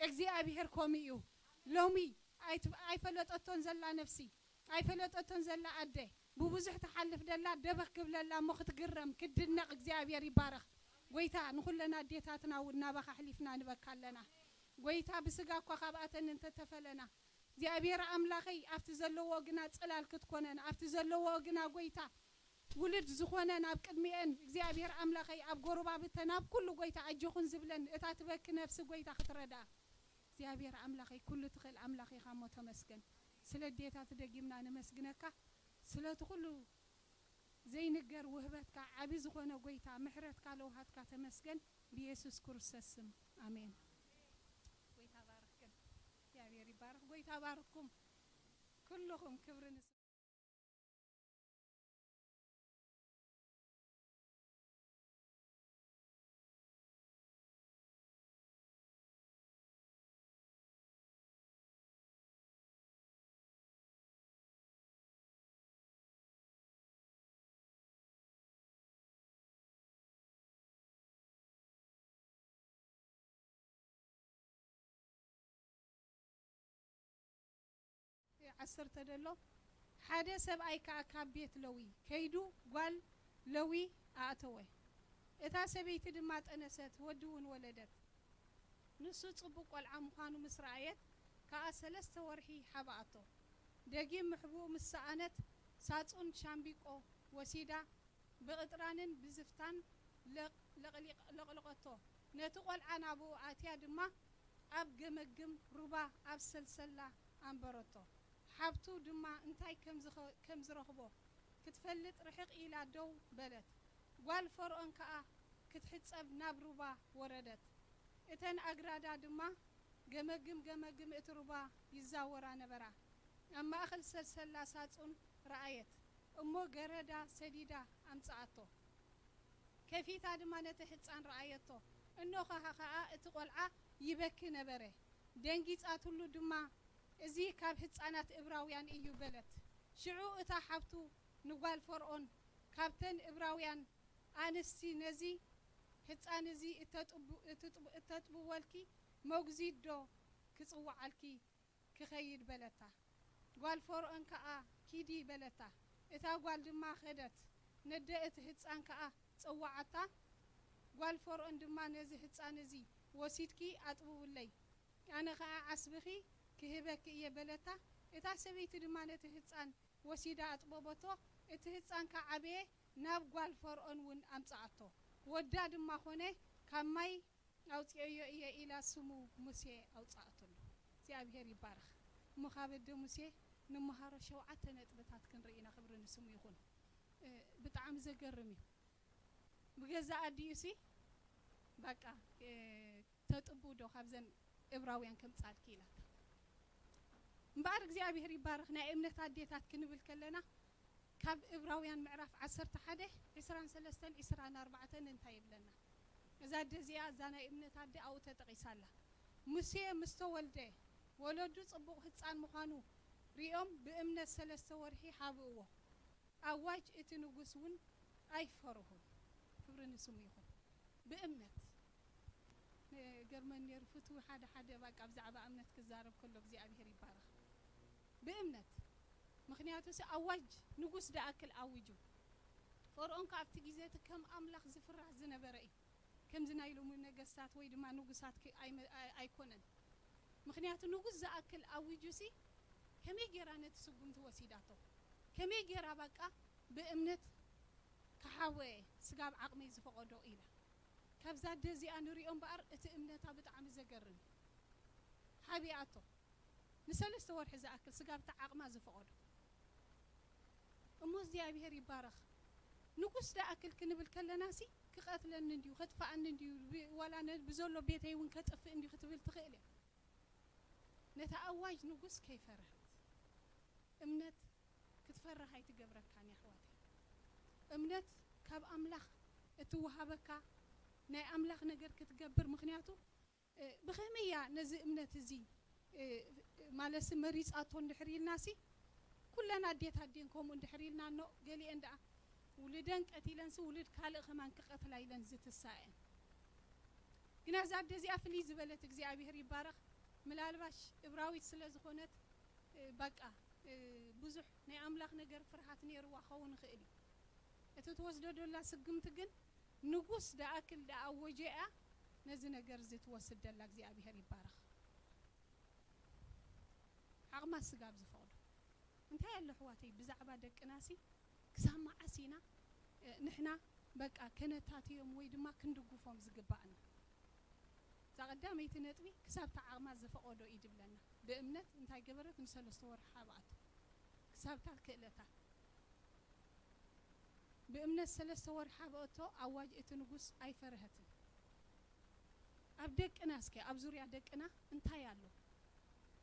እግዚኣብሔር ከምኡ እዩ። ሎሚ ኣይት- ኣይፈለጠቶን ዘላ ነፍሲ ኣይፈለጠቶን ዘላ ኣደ ብብዙሕ ትሓልፍ ደላ ደበኽ ክብለላ እሞ ክትግረም ክትድነቕ እግዚኣብሔር ይባረኽ። ጎይታ ንኹለን ኣዴታትና እውን ናባኻ ኣሕሊፍና ንበካ ኣለና። ጎይታ ብስጋ እኳ ካብኣተን እንተተፈለና እግዚኣብሔር ኣምላኸይ ኣብቲ ዘለዎ ግና ጽላል ክትኮነን ኣብቲ ዘለዎ ግና ጎይታ ውሉድ ዝኾነ ናብ ቅድሚኤን እግዚኣብሔር ኣምላኸይ ኣብ ጎረባብተን ኣብ ኩሉ ጎይታ ኣጆኹን ዝብለን እታ ትበኪ ነፍሲ ጎይታ ክትረድኣ እግዚኣብሔር ኣምላኸይ ኩሉ ትኽእል ኣምላኽ ኢኻ እሞ ተመስገን። ስለ ኣዴታት ደጊምና ነመስግነካ ስለቲ ኩሉ ዘይንገር ውህበትካ ዓቢ ዝኾነ ጎይታ ምሕረትካ ለውሃትካ ተመስገን ብኢየሱስ ክርስቶስ ስም ኣሜን። ጎይታ ባርክን እግዚኣብሔር ይባርክ። ጎይታ ባርኩም ኩልኹም ክብሪ ንስ ዓሰርተ ደሎ፣ ሓደ ሰብኣይ ከኣ ካብ ቤት ለዊ ከይዱ ጓል ለዊ ኣእተወ። እታ ሰበይቲ ድማ ጠነሰት፣ ወዲ እውን ወለደት። ንሱ ጽቡቕ ቈልዓ ምዃኑ ምስ ረኣየት ከኣ ሰለስተ ወርሒ ሓብኣቶ። ደጊም ምሕብኡ ምስ ሰኣነት፣ ሳጹን ሻምቢቆ ወሲዳ ብቕጥራንን ብዝፍታን ለቕ-፣ ለቕሊቕ-፣ ለቕለቐቶ። ነቲ ቈልዓ ናብኡ ኣትያ ድማ ኣብ ገመግም ሩባ ኣብ ሰልሰላ ኣንበረቶ። ሓብቱ ድማ እንታይ ከም ዝኸ-፣ ከም ዝረኽቦ ክትፈልጥ ርሕቕ ኢላ ደው በለት። ጓል ፈርኦን ከኣ ክትሕጸብ ናብ ሩባ ወረደት። እተን ኣግራዳ ድማ ገመግም ገመግም እቲ ሩባ ይዛወራ ነበራ። ኣብ ማእከል ሰልሰላ ሳጹን ረኣየት፣ እሞ ገረዳ ሰዲዳ ኣምጽኣቶ። ከፊታ ድማ ነቲ ህጻን ረኣየቶ፣ እነሆ ኸኣ እቲ ቈልዓ ይበኪ ነበረ። ደንጊጻትሉ ድማ፣ እዚ ካብ ህጻናት እብራውያን እዩ በለት። ሽዑ እታ ሓብቱ ንጓል ፈርኦን፣ ካብተን እብራውያን ኣንስቲ ነዚ ህጻን እዚ እተጥቡ-፣ እትጥቡ-፣ እተጥብወልኪ መጉዚት ዶ ክጽውዓልኪ ክኸይድ በለታ። ጓል ፈርኦን ከኣ ኪዲ በለታ። እታ ጓል ድማ ኸደት። ነደ እቲ ህጻን ከኣ ጸውዓታ። ጓል ፈርኦን ድማ ነዚ ህጻን እዚ ወሲድኪ ኣጥብውለይ፣ ኣነ ኸኣ ዓስብኺ ክህበኪ እየ በለታ። እታ ሰበይቲ ድማ ነቲ ህጻን ወሲዳ ኣጥበበቶ። እቲ ህጻን ከኣ ዓበየ፣ ናብ ጓል ፈርኦን እውን ኣምጽኣቶ። ወዳ ድማ ኾነ፣ ካብ ማይ ኣውጽኦዮ እየ ኢላ ስሙ ሙሴ ኣውጽኣትሉ። እግዚኣብሔር ይባረኽ። እሞ ካብ ኣደ ሙሴ ንምሃሮ ሸውዓተ ነጥብታት ክንርኢ ኢና። ክብሪ ንስሙ ይኹን። እ፣ ብጣዕሚ ዘገርም እዩ። ብገዛ ኣዲኡ ሲ፣ በቃ፣ እ፣ ተጥቡ ዶ ካብዘን እብራውያን ከምጻልኪ ኢላታ። እምበኣር እግዚኣብሔር ይባረኽ። ናይ እምነት ኣዴታት ክንብል ከለና፣ ካብ እብራውያን ምዕራፍ ዓሰርተ ሓደ፣ ዕስራን ሰለስተን ዕስራን ኣርባዕተን እንታይ ይብለና? እዛ ኣደ እዚኣ፣ እዛ ናይ እምነት ኣደ ኣብኡ ተጠቒሳ ኣላ። ሙሴ ምስ ተወልደ፣ ወለዱ ጽቡቕ ህጻን ምዃኑ ሪኦም፣ ብእምነት ሰለስተ ወርሒ ሓብእዎ። ኣዋጅ እቲ ንጉስ እውን ኣይፈርሁን። ክብሪ ንስሙ ይኹን። ብእምነት፣ ገርመን ነይሩ ፍትዊ ሓደ ሓደ፣ በቃ፣ ብዛዕባ እምነት ክዛረብ ከሎ እግዚኣብሔር ይባረኽ። ብእምነት፣ ምኽንያቱ ሲ ኣዋጅ ንጉስ ደኣክል ኣዊጁ። ፈርኦን ከኣ ኣብቲ ግዜ እቲ ከም ኣምላኽ ዝፍራሕ ዝነበረ እዩ። ከምዚ ናይ ሎሚ ነገስታት ወይ ድማ ንጉሳት ክ-፣ ኣይመ-፣ ኣይ-፣ ኣይኮነን። ምኽንያቱ ንጉስ ዝኣክል ኣዊጁ ሲ ከመይ ጌራ ነቲ ስጉምቲ ወሲዳቶ? ከመይ ጌራ በቃ ብእምነት ክሓወየ ስጋብ ዓቕመይ ዝፈቐዶ ኢላ። ካብዛ ኣደ እዚኣ ንሪኦ እምበኣር እቲ እምነታ ብጣዕሚ ዘገርም እዩ። ሓቢኣቶ። ንሰለስተ ወርሒ ዝኣክል ስጋብ እቲ ዓቕማ ዝፈቐዶ። እሞ እግዚኣብሔር ይባረኽ። ንጉስ ደኣክል ክንብል ከለና ሲ ክቐትለኒ እንድዩ፣ ከጥፍኣኒ እንድዩ፣ ብ-፣ ዋላ ነ-፣ ብዘሎ ቤተይ እውን ከጥፍእ እንድዩ ክትብል ትኽእል እያ። ነቲ ኣዋጅ ንጉስ ከይፈርሀት። እምነት ክትፈርህ ኣይትገብረካን እያ ኣሕዋተይ። እምነት ካብ ኣምላኽ እትወሃበካ ናይ ኣምላኽ ነገር ክትገብር፣ ምኽንያቱ፣ እ፣ ብኸመይ እያ ነዚ እምነት እዚ፣ እ፣ ማለትሲ መሪጻቶ እንድሕር ኢልናሲ፣ ኩለን ኣዴታት ድየን ከምኡ እንድሕር ኢልና እኖ፣ ገሊአን ደኣ ውልደን ቀቲለንሲ ውሉድ ካልእ ከማን ክቐትላ ኢለን ዝትሳእን። ግና እዛ ኣደ እዚኣ ፍልይ ዝበለት እግዚኣብሔር ይባረኽ። ምናልባሽ እብራዊት ስለ ዝኾነት፣ እ፣ በቃ፣ እ፣ ብዙሕ ናይ ኣምላኽ ነገር ፍርሃት ነይርዋ ክኸውን ይኽእል እዩ። እቲ ትወስዶ ደላ ስግምቲ ግን ንጉስ ደኣክል ደኣ ኣወጀ እያ ነዚ ነገር እዚ ትወስድ ደላ። እግዚኣብሔር ይባረኽ። ዓቕማ ስጋብ ዝፈቕዶ። እንታይ ኣሎ ኣሕዋተይ፣ ብዛዕባ ደቅናሲ ክሳብ መዓስ ኢና፣ እ፣ ንሕና በቃ ከነታትዮም ወይ ድማ ክንድግፎም ዝግባኣና? እዛ ቀዳመይቲ ነጥቢ ክሳብ እታ ዓቕማ ዝፈቐዶ እዩ ድብለና። ብእምነት እንታይ ገበረት? ንሰለስተ ወርሒ ሓብኣቶ። ክሳብ እታ ክእለታ። ብእምነት ሰለስተ ወርሒ ሓብኣቶ፣ ኣዋጅ እቲ ንጉስ ኣይፈርሀትን። ኣብ ደቅና እስከ፣ ኣብ ዙርያ ደቅና እንታይ ኣሎ?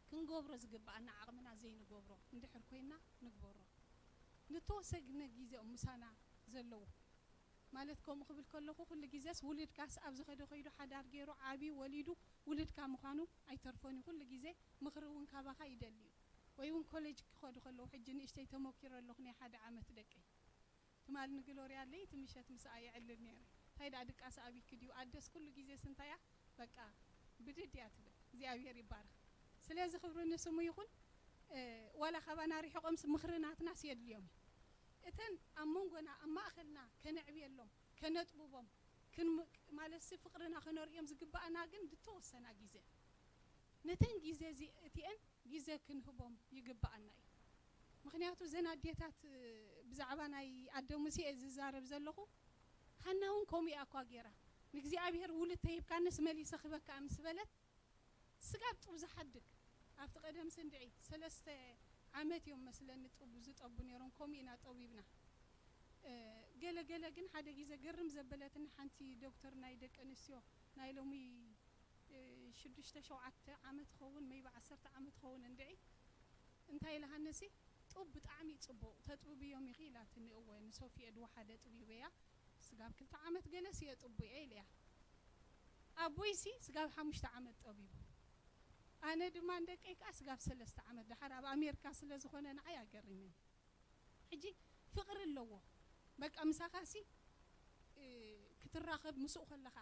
ክንገብሮ ዝግባኣና ዓቕምና ዘይንገብሮ እንድሕር ኮይና ንግበሮ። ንተወሰነ ግዜ እዮም ምሳና ዘለዉ። ማለት ከምኡ ክብል ከለኹ፣ ኩሉ ግዜስ ውልድካስ ኣብ ዝኸደ ከይዱ ሓዳር ገይሩ ዓብዩ ወሊዱ ውልድካ ምዃኑ ኣይተርፎን እዩ። ኩሉ ግዜ ምኽሪ እውን ካባኻ ይደሊ እዩ። ወይ እውን ኮሌጅ ክኸዱ ከለዉ፣ ሕጂ ንእሽተይ ተመኪረ ኣለኹ ናይ ሓደ ዓመት ደቀይ። ትማሊ ንግሎርያ ለይቲ ምሸት ምስኣ የዕልል ነይረ። እንታይ ደኣ ድቃስ ኣብይኪ ድዩ? ኣደስ ኩሉ ግዜስ እንታያ በቃ ብድድ እያ ትብል። እግዚኣብሔር ይባረኽ። ስለዚ ክብሪ ንስሙ ይኹን። እ፣ ዋላ ካባና ርሒቖምስ ምኽሪ ናትናስ የድልዮም እዩ። እተን ኣብ መንጎና፣ ኣብ ማእኸልና ከነዕብየሎም፣ ከነጥብቦም፣ ክንም-፣ ማለትሲ ፍቕርና ከነርእዮም ዝግብኣና ግን ዝተወሰና ግዜ፣ ነተን ግዜ እዚ እቲአን ግዜ ክንህቦም ይግብኣና እዩ። ምኽንያቱ እዘን ኣዴታት፣ እ፣ ብዛዕባ ናይ ኣደ ሙሴ እየ ዝዛረብ ዘለኹ። ሃና እውን ከምኡ እያ እኳ ገይራ። ንእግዚኣብሔር ውሉድ ተሂብካንስ መሊሰ ክበካ ምስ በለት፣ ስጋብ ጡብ ዝሓድግ ኣብቲ ቀደም ስንድዒ ሰለስተ ዓመት እዮም መስለኒ ጡብ ዝጠቡ ነይሮም። ከምኡ ኢና ጠቢብና። እ፣ ገለ ገለ ግን ሓደ ግዜ ግርም ዘበለትኒ ሓንቲ ዶክተር ናይ ደቂ ኣንስትዮ ናይ ሎሚ፣ እ፣ ሽዱሽተ ሸውዓተ ዓመት ኸውን መይባ ዓሰርተ ዓመት ኸውን እንድዒ እንታይ ኢላሃንሲ ጡብ ብጣዕሚ ጽቡቕ ተጥብብዮም ኢኺ ኢላትኒ። እወ ንሶፊ እየ ድወሓደ ጥቢበያ ስጋብ ክልተ ዓመት ገለስ እየ ጥቡየ ኢለያ። ኣቦይሲ ስጋብ ሓሙሽተ ዓመት ጠቢቡ። ኣነ ድማ ንደቀይ ከኣ ስጋብ ሰለስተ ዓመት። ደሓር ኣብ ኣሜሪካ ስለ ዝኾነ ንዓይ ኣገሪምኒ። ሕጂ ፍቕሪ ኣለዎ። በቃ ምሳኻሲ፣ እ፣ ክትራኸብ ምስኡ ከለኻ፣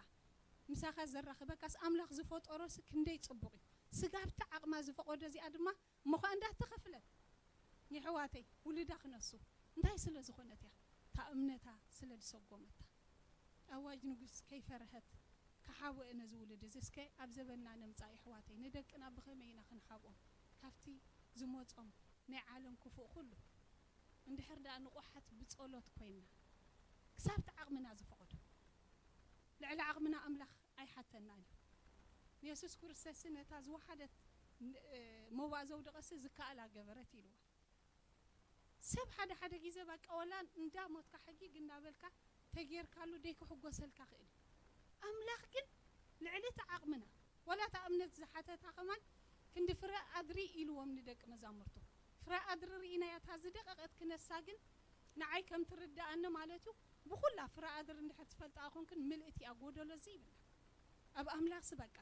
ምሳኻ ዘራኽበካስ ኣምላኽ ዝፈጠሮሲ ክንደይ ጽቡቕ እዩ። ስጋብቲ ዓቕማ ዝፈቐዶ እዚኣ ድማ እሞ ኸኣ እንዳተኸፍለት ንየሕዋተይ ውልዳ ክነሱ እንታይ ስለ ዝኾነት እያ? እታ እምነታ ስለ ዝሰጎመታ። ኣዋጅ ንጉስ ከይፈርሀት ክሓብኦ ነዚ ውሉድ እዚ እስከ ኣብ ዘበንና ነምጻእ የሕዋተይ። ንደቅና ብኸመይ ኢና ክንሓብኦም? ካብቲ ዝመጾም ናይ ዓለም ክፉእ ኩሉ። እንድሕር ደኣ ንቑሓት ብጸሎት ኮይንና ክሳብቲ ዓቕምና ዝፈቐዶ። ልዕሊ ዓቕምና ኣምላኽ ኣይሓተናን እዩ። ንየሱስ ክርስቶስ ነታ ዝወሓደት ን-፣ እ፣ መዋእ ዘውደቐሲ ዝከኣላ ገበረት ኢልዋ። ሰብ ሓደ ሓደ ግዜ በቃ ወላ እንዳ ሞትካ ሕጊግ እናበልካ ተጌርካሉ ደይክሕጎሰልካ ክእል እዩ። ኣምላኽ ግን ልዕሊ እቲ ዓቕምና፣ ወላ እታ እምነት ዝሓተታ ከማን ክንዲ ፍረ ኣድሪ ኢልዎም ንደቂ መዛሙርቱ። ፍረ ኣድሪ ርኢናያ እታ ዝደቐቐት ክነሳ ግን ንዓይ ከም ትርድኣኒ ማለት እዩ። ብኹላ ፍረ ኣድሪ እንድሕር ትፈልጣ ኮንክን ምልእቲ እያ፣ ጎደሎ እዚ ይብላ። ኣብ ኣምላኽሲ በቃ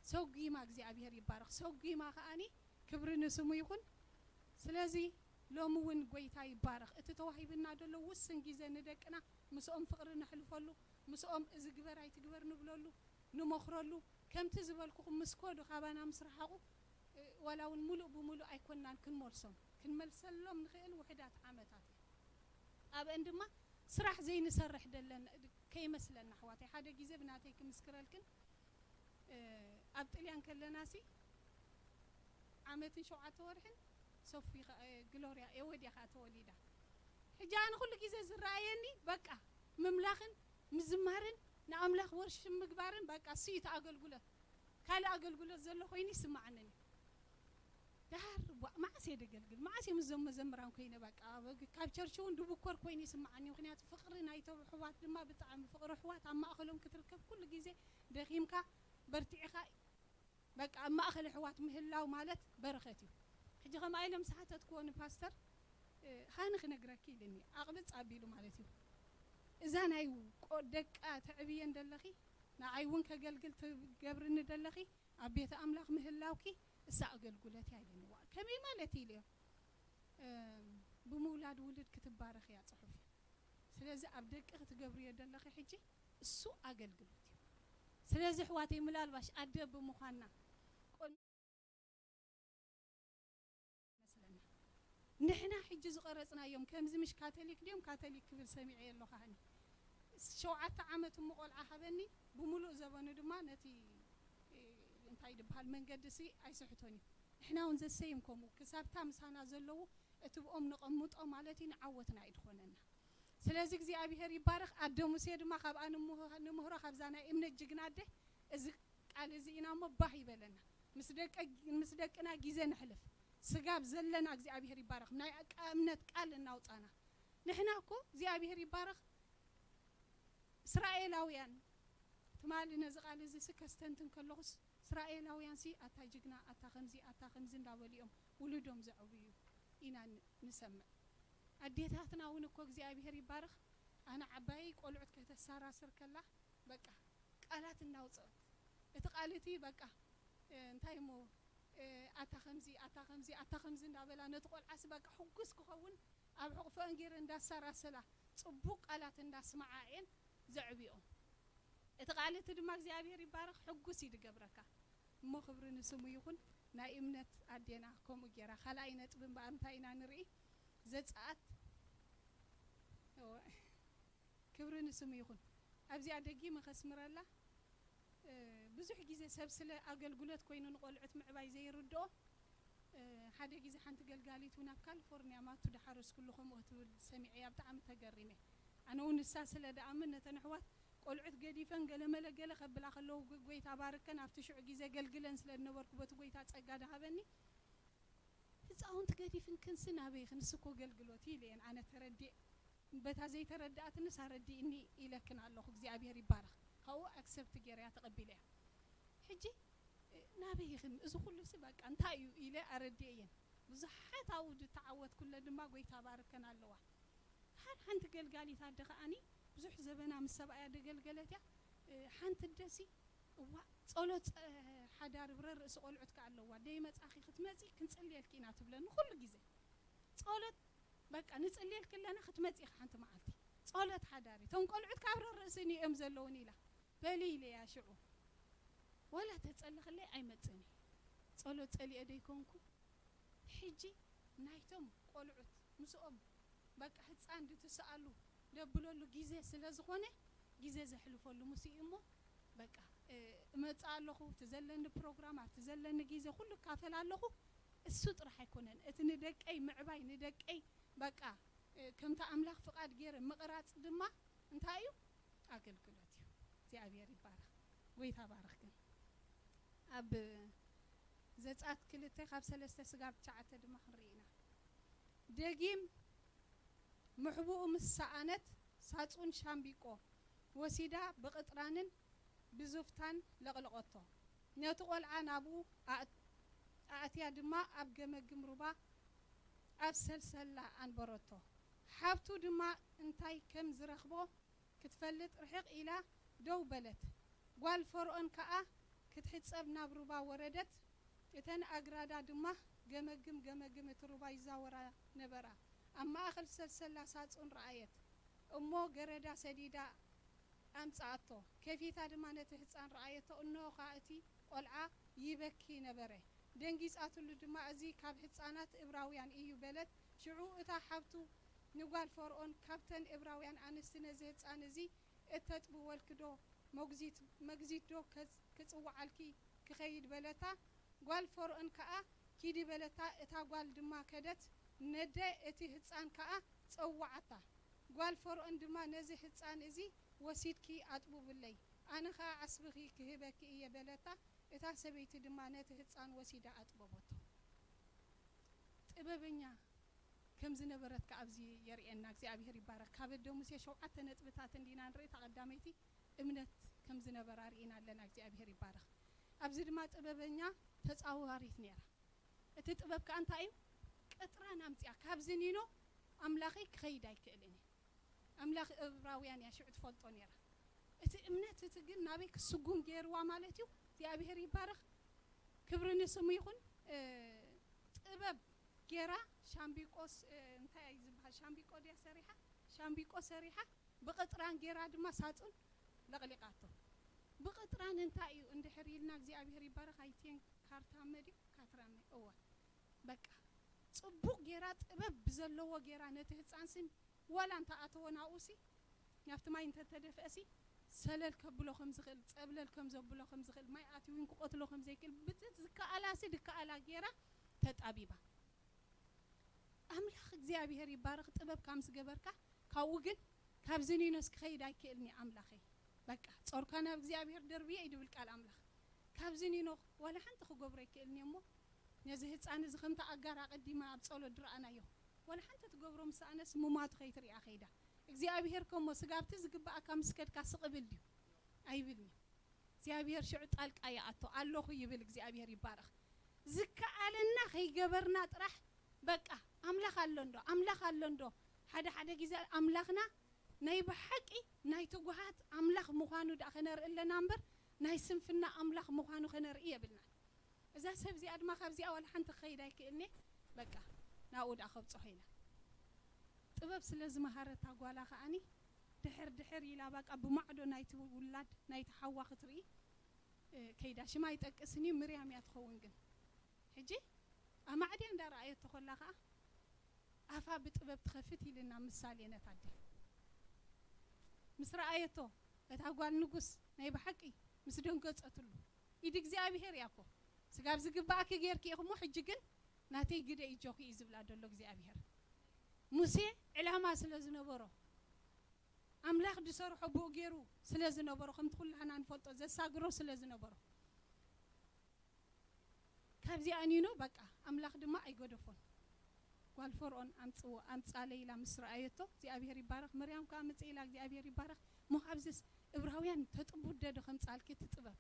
ሰጒማ እግዚኣብሔር ይባረኽ፣ ሰጒማ ከኣኒ ክብሪ ንስሙ ይኹን። ስለዚ ሎሚ እውን ጎይታ ይባረኽ። እቲ ተዋሂብና ዘሎ ውስን ግዜ ንደቅና ምስኦም ፍቕሪ ነሕልፈሉ፣ ምስኦም እዚ ግበር ኣይትግበር ንብለሉ፣ ንመኽረሉ፣ ከምቲ ዝበልኩኹም ምስ ከዱ ካባና ምስ ረሓቑ፣ እ፣ ዋላ እውን ሙሉእ ብሙሉእ ኣይኮንናን ክንመልሶም። ክንመልሰሎም ንኽእል ውሑዳት ዓመታት እዩ። ኣብአን ድማ ስራሕ ዘይንሰርሕ ደለና ከይመስለና ኣሕዋተይ። ሓደ ግዜ ብናተይ ክምስክረልክን፣ እ፣ ኣብ ጥልያን ከለናሲ ዓመትን ሸውዓተ ወርሕን ሶፊ ኸ-፣ እ፣ ግሎርያ ኤወድያ ከኣ ተወሊዳ። ሕጂ ኣነ ኩሉ ግዜ ዝረኣየኒ በቃ ምምላኽን ምዝማርን ንኣምላኽ ወርሽም ምግባርን በቃ እሱ እዩ እቲ ኣገልግሎት። ካልእ ኣገልግሎት ዘሎ ኮይኑ ይስምዓንን እዩ። ደሓር ዋ-፣ መዓስ እየ ደገልግል? መዓስ እየ ምስዞም መዘምራን ኮይነ? በቃ ኣብ-፣ ካብ ቸርች እውን ድብኮር ኮይኑ ይስምዓኒ። ምኽንያቱ ፍቕሪ ናይቶም ኣሕዋት ድማ ብጣዕሚ ፍቕሪ ኣሕዋት ኣብ ማእኸሎም ክትርከብ ኩሉ ግዜ ደኺምካ በርቲዕኻ በቃ ኣብ ማእኸል ኣሕዋት ምህላው ማለት በረኸት እዩ። ሕጂ ከምኣ ኢለ ምስ ሓተትክዎ ንፓስተር፣ እ፣ ሃኒ ክነግረኪ ኢልኒ፣ ኣቕብጽ ኣቢሉ ማለት እዩ። እዛ ናይ ቆ-፣ ደቃ ተዕብየን ደለኺ፣ ንዓይ እውን ከገልግል ትገብርኒ ደለኺ፣ ኣብ ቤተ ኣምላኽ ምህላውኪ እሳ ኣገልግሎት እያ ኢልኒ። ዋ፣ ከመይ ማለት ኢለዮ። እም፣ ብምውላድ ውሉድ ክትባረኽ እያ ጽሑፍ እዩ። ስለዚ ኣብ ደቂ ክትገብርዮ ደለኺ ሕጂ እሱ ኣገልግሎት እዩ። ስለዚ ኣሕዋተይ፣ ምናልባሽ ኣደ ብምዃንና ቆን-፣ መስለና። ንሕና ሕጂ ዝቐረጽናዮም ከምዚ ምሽ ካቶሊክ ድዮም? ካቶሊክ ክብል ሰሚዐ ኣለኹ። ሃኒ ሸውዓተ ዓመት እሞ ቆልዓ ሃበኒ፣ ብምሉእ ዘበኑ ድማ ነቲ፣ እ፣ እንታይ ድበሃል መንገዲ ሲ ኣይስሕቶን እዩ። ንሕና እውን ዘሰይም ከምኡ ክሳብታ ምሳና ዘለዉ እቲ ብኦም ነቐምጦ ማለት እዩ፣ ንዓወትና እዩ ድኾነና። ስለዚ እግዚኣብሔር ይባረኽ። ኣደ ሙሴ ድማ ካብኣ ንምህሮ፣ ንምህሮ ካብዛ ናይ እምነት ጅግና ኣደ እዚ ቃል እዚ ኢና እሞ ባህ ይበለና። ምስ ደቀ-፣ ምስ ደቅና ግዜ ነሕልፍ። ስጋብ ዘለና እግዚኣብሔር ይባረኽ። ናይ ቃ-፣ እምነት ቃል እናውጻና። ንሕና እኮ እግዚኣብሔር ይባረኽ። እስራኤላውያን ትማሊ ነዚ ቃል እዚ ሲ ከስተንትን ከለኹስ እስራኤላውያን ሲ ኣታ ጅግና፣ ኣታ ከምዚ፣ ኣታ ከምዚ እንዳበሉ እዮም ውሉዶም ዘዕብዩ ኢና ን-፣ ንሰምዕ። ኣዴታትና እውን እኮ እግዚኣብሔር ይባረኽ። ኣነ ዓባየይ ቆልዑት ከተሰራስር ከላ በቃ ቃላት እናውፅአት እቲ ቃል እቲ በቃ፣ እ፣ እንታይ እሞ፣ እ፣ ኣታ ከምዚ፣ ኣታ ከምዚ፣ ኣታ ከምዚ እንዳበላ ነቲ ቆልዓሲ በቃ ሕጉስ ክኸውን ኣብ ሕቑፈን ገይረ እንዳሰራሰላ ጽቡቕ ቃላት እንዳስመዓ እየን ዘዕብዮ። እቲ ቃል እቲ ድማ እግዚኣብሔር ይባረኽ፣ ሕጉስ እዩ ዝገብረካ። እሞ ክብሪ ንስሙ ይኹን። ናይ እምነት ኣዴና ከምኡ ጌራ። ካልኣይ ነጥቢ እምበኣር እንታይ ኢና ንርኢ? ዘጸኣት፣ እወ፣ ክብሪ ንስሙ ይኹን። ኣብዚኣ ደጊመ ከስምረላ፣ እ፣ ብዙሕ ግዜ ሰብ ስለ ኣገልግሎት ኮይኑ ንቖልዑት ምዕባይ ዘይርድኦ፣ እ፣ ሓደ ግዜ ሓንቲ ገልጋሊት እውን ኣብ ካሊፎርኒያ ማቱ ድሓረስኩሉ ከምኡ ክትብል ሰሚዐያ ብጣዕሚ ተገሪመ። ኣነ እውን ንሳ ስለ ደኣምን ነተን ኣሕዋት ቆልዑት ገዲፈን ገለመለ ገለ ከብላ ከለዉ፣ ጎ-፣ ጎይታ ባርከን፣ ኣብቲ ሽዑ ግዜ ገልግለን ስለ ዝነበርኩ በቲ ጎይታ ጸጋ ድሃበኒ፣ ህጻውንቲ ገዲፍንክንሲ ናበይኽን? ንሱ እኮ ገልግሎት እዩ ኢለየን ኣነ ተረዲእ። በታ ዘይተረድኣትንስ ኣረዲእኒ ኢለክን ኣለኹ። እግዚኣብሔር ይባረኽ። ካብኡ ኣክሰፕት ገይረያ ተቐቢለያ። ሕጂ፣ እ፣ ናበይኽን? እዚ ኩሉሲ በቃ እንታይ እዩ ኢለ ኣረዲእየን። ብዙሓት ኣብኡ ዝተዓወትኩለን ድማ ጎይታ ባርከን ኣለዋ። ሓደ ሓንቲ ገልጋሊት ኣደ ከኣኒ ብዙሕ ዘበና ምስ ሰብኣያ ደገልገለት እያ። እ፣ ሓንቲ ደሲ፣ እዋ፣ ጸሎት፣ ጸ-፣ ሓዳር ብረ ርእሲ ቆልዑት ከኣ ኣለዋ። ደይ መጻኺ ክትመጺ ክንጽልየልኪ ኢና ትብለኒ ኩሉ ግዜ። ጸሎት፣ በቃ ንጽልየልኪ ኣለና ክትመጺ ኢኺ ሓንቲ መዓልቲ። ጸሎት ሓዳር እዩ። እቶም ቆልዑት ካብ ረ ርእሲ እዮም ዘለውን ኢላ። በሊ ኢለያ ሽዑ። ወላ ተጸልኽለይ ኣይመጽእን እየ። ጸሎት ጸሊኤ ደይኮንኩ። ሕጂ ናይቶም ቆልዑት ምስኦም በቃ ህጻን ድትስኣሉ ደብለሉ ግዜ ስለ ዝኾነ፣ ግዜ ዘሕልፈሉ ምስ እዩ እሞ፣ በቃ፣ እ፣ እመጽእ ኣለኹ፣ እቲ ዘለኒ ፕሮግራም፣ ኣብቲ ዘለኒ ግዜ ኩሉ እካፈል ኣለኹ። እሱ ጥራሕ ኣይኮነን፣ እቲ ንደቀይ ምዕባይ፣ ንደቀይ በቃ፣ እ፣ ከምቲ ኣምላኽ ፍቓድ ገይረ ምቕራጽ ድማ እንታይ እዩ? ኣገልግሎት እዩ። እግዚኣብሔር ይባረኽ። ጎይታ ባረኽክን። ኣብ ዘጸኣት ክልተ ካብ ሰለስተ ስጋብ ትሽዓተ ድማ ክንርኢ ኢና። ደጊም ምሕቡኡ ምስ ሰኣነት፣ ሳጹን ሻምቢቆ ወሲዳ ብቕጥራንን ብዙፍታን ለቕለቐቶ። ነቲ ቈልዓ ናብኡ ኣእ-፣ ኣእትያ ድማ ኣብ ገመግም ሩባ ኣብ ሰልሰላ ኣንበረቶ። ሓብቱ ድማ እንታይ ከም ዝረኽቦ ክትፈልጥ ርሕቕ ኢላ ደው በለት። ጓል ፈርኦን ከኣ ክትሕጸብ ናብ ሩባ ወረደት። እተን ኣግራዳ ድማ ገመግም ገመግም እቲ ሩባ ይዛወራ ነበራ። ኣብ ማእከል ሰልሰላ ሳጹን ረኣየት እሞ፣ ገረዳ ሰዲዳ ኣምጽኣቶ። ከፊታ ድማ ነቲ ህጻን ረኣየቶ፣ እንሆ ኸኣ እቲ ቈልዓ ይበኪ ነበረ። ደንጊጻትሉ ድማ፣ እዚ ካብ ህጻናት እብራውያን እዩ በለት። ሽዑ እታ ሓብቱ ንጓል ፈርኦን፣ ካብተን እብራውያን ኣንስቲ ነዚ ህጻን እዚ እተጥብወልኪ ዶ፣ መጉዚት፣ መግዚት ዶ ከጽ-፣ ክጽውዓልኪ ክኸይድ በለታ። ጓል ፈርኦን ከኣ ኪዲ በለታ። እታ ጓል ድማ ከደት፣ ነደ፣ እቲ ህጻን ከኣ ጸውዓታ። ጓል ፈርኦን ድማ፣ ነዚ ህጻን እዚ ወሲድኪ ኣጥቡብለይ፣ ኣነ ኸኣ ዓስብኺ ክህበኪ እየ በለታ። እታ ሰበይቲ ድማ ነቲ ህጻን ወሲዳ ኣጥበቦቶ። ጥበበኛ ከም ዝነበረት ከኣ ኣብዚ የርእየና። እግዚኣብሔር ይባረክ። ካብ ኣደ ሙሴ ሸውዓተ ነጥብታት እንዲና ንርኢ። እታ ቀዳመይቲ እምነት ከም ዝነበራ ርኢና ኣለና። እግዚኣብሔር ይባረክ። ኣብዚ ድማ ጥበበኛ ተጻዋሪት ነይራ። እቲ ጥበብ ከኣ እንታይ እዩ? ቅጥራን ኣምጺኣ፣ ካብዚ ኒኖ ኣምላኸይ ክኸይድ ኣይክእልን እየ። ኣምላኽ እብራውያን እያ ሽዑ ትፈልጦ ነይራ። እቲ እምነት እቲ ግን ናበይ ክስጉም ገይርዋ ማለት እዩ። እግዚኣብሔር ይባረኽ፣ ክብሪ ንስሙ ይኹን። እ፣ ጥበብ ጌራ ሻምቢቆስ፣ እ፣ እንታይ እዩ ዝበሃል? ሻምቢቆ ድያ ሰሪሓ? ሻምቢቆ ሰሪሓ ብቕጥራን ጌራ ድማ ሳጹን ለቕሊቓቶ። ብቕጥራን እንታይ እዩ እንድሕር ኢልና እግዚኣብሔር ይባረኽ። ኣይቴን ካርታመ ድዩ? ካትራመ፣ እወ። በቃ ጽቡቕ ጌራ፣ ጥበብ ብዘለዎ ጌራ ነቲ ህጻን ስን ዋላ እንተ ኣተወ ናብኡሲ፣ ናብቲ ማይ እንተ ተደፍአሲ፣ ሰለል ከብሎ ከም ዝኽእል፣ ጸብለል ከም ዘብሎ ከም ዝኽእል፣ ማይ ኣትዩ እውን ክቐትሎ ከም ዘይክእል፣ ብት-፣ ዝከኣላሲ ድከኣላ ጌራ ተጣቢባ። ኣምላኽ እግዚኣብሔር ይባረኽ። ጥበብ ካብ ምስ ገበርካ፣ ካብኡ ግን ካብዚ ኒኖስ ክኸይድ ኣይክእልኒ ኣምላኸይ። በቃ ጾርካ ናብ እግዚኣብሔር ደርብየ እዩ ድብል ቃል ኣምላኽ። ካብዚ ኒኖ ዋላ ሓንቲ ክገብሮ ኣይክእልኒ እሞ፣ ነዚ ህጻን እዚ ከምቲ ኣጋር ኣቐዲማ ኣብ ጸሎት ድረኣናዮ፣ ዋላ ሓንቲ ትገብሮ ምስ ሰኣነስ ምሟቱ ከይትሪኣ ከይዳ። እግዚኣብሔር ከሞ ስጋብቲ ዝግብኣካ ምስ ከድካ ስቕ ብል ድዩ? ኣይብልን'ዩ። እግዚኣብሔር ሽዑ ጣልቃ ይኣቱ። ኣለኹ ይብል እግዚኣብሔር ይባረኽ። ዝከኣለና ከይገበርና ጥራሕ በቃ ኣምላኽ ኣሎ እንዶ፣ ኣምላኽ ኣሎ እንዶ። ሓደ ሓደ ግዜ ኣምላኽና ናይ ብሓቂ ናይ ትጉሃት ኣምላኽ ምዃኑ ደኣ ከነርኢ ኣለና እምበር፣ ናይ ስንፍና ኣምላኽ ምዃኑ ከነርኢ የብልናን። እዛ ሰብ እዚኣ ድማ ካብዚኣ ዋላ ሓንቲ ክኸይድ ኣይክእልኒ፣ በቃ ናብኡ ደኣ ከብጽሖ ኢላ። ጥበብ ስለ ዝመሃረታ ጓላ ከኣኒ ድሕር ድሕር ኢላ በቃ ብማዕዶ ናይቲ ውላድ ናይቲ ሓዋ ክትርኢ፣ እ፣ ከይዳ። ሽማ ኣይጠቅስን እዩ፣ ምርያም እያ ትኸውን ግን። ሕጂ ኣማዕድያ እንዳረኣየቶ ከላ ከኣ ኣፋ ብጥበብ ትኸፍት ኢልና ምሳሌ ነታ ኣደ። ምስ ረኣየቶ እታ ጓል ንጉስ ናይ ብሓቂ ምስ ደንገጸትሉ፣ ኢድ እግዚኣብሄር እያ እኮ። ስጋብ ዝግባኣኪ ጌርኪ ኢኹሞ፣ ሕጂ ግን ናተይ ግደ እጆኺ እዩ ዝብላ ዘሎ እግዚኣብሄር። ሙሴ ዕላማ ስለ ዝነበሮ፣ ኣምላኽ ዝሰርሖ ብኡ ገይሩ ስለ ዝነበሮ፣ ከምቲ ኩላህና ንፈልጦ ዘሳግሮ ስለ ዝነበሮ፣ ካብዚ ኣኒኑ በቃ ኣምላኽ ድማ ኣይገደፎን። ጓል ፈርኦን ኣምጽዎ፣ ኣምጻለይ ኢላ ምስ ረኣየቶ እግዚኣብሄር ይባረኽ፣ መርያም ከኣ ምጽእ ኢላ እግዚኣብሄር ይባረኽ። እሞ ካብዚስ እብራውያን ተጥቡደ ዶ ከምጻልኪ እቲ ጥበብ?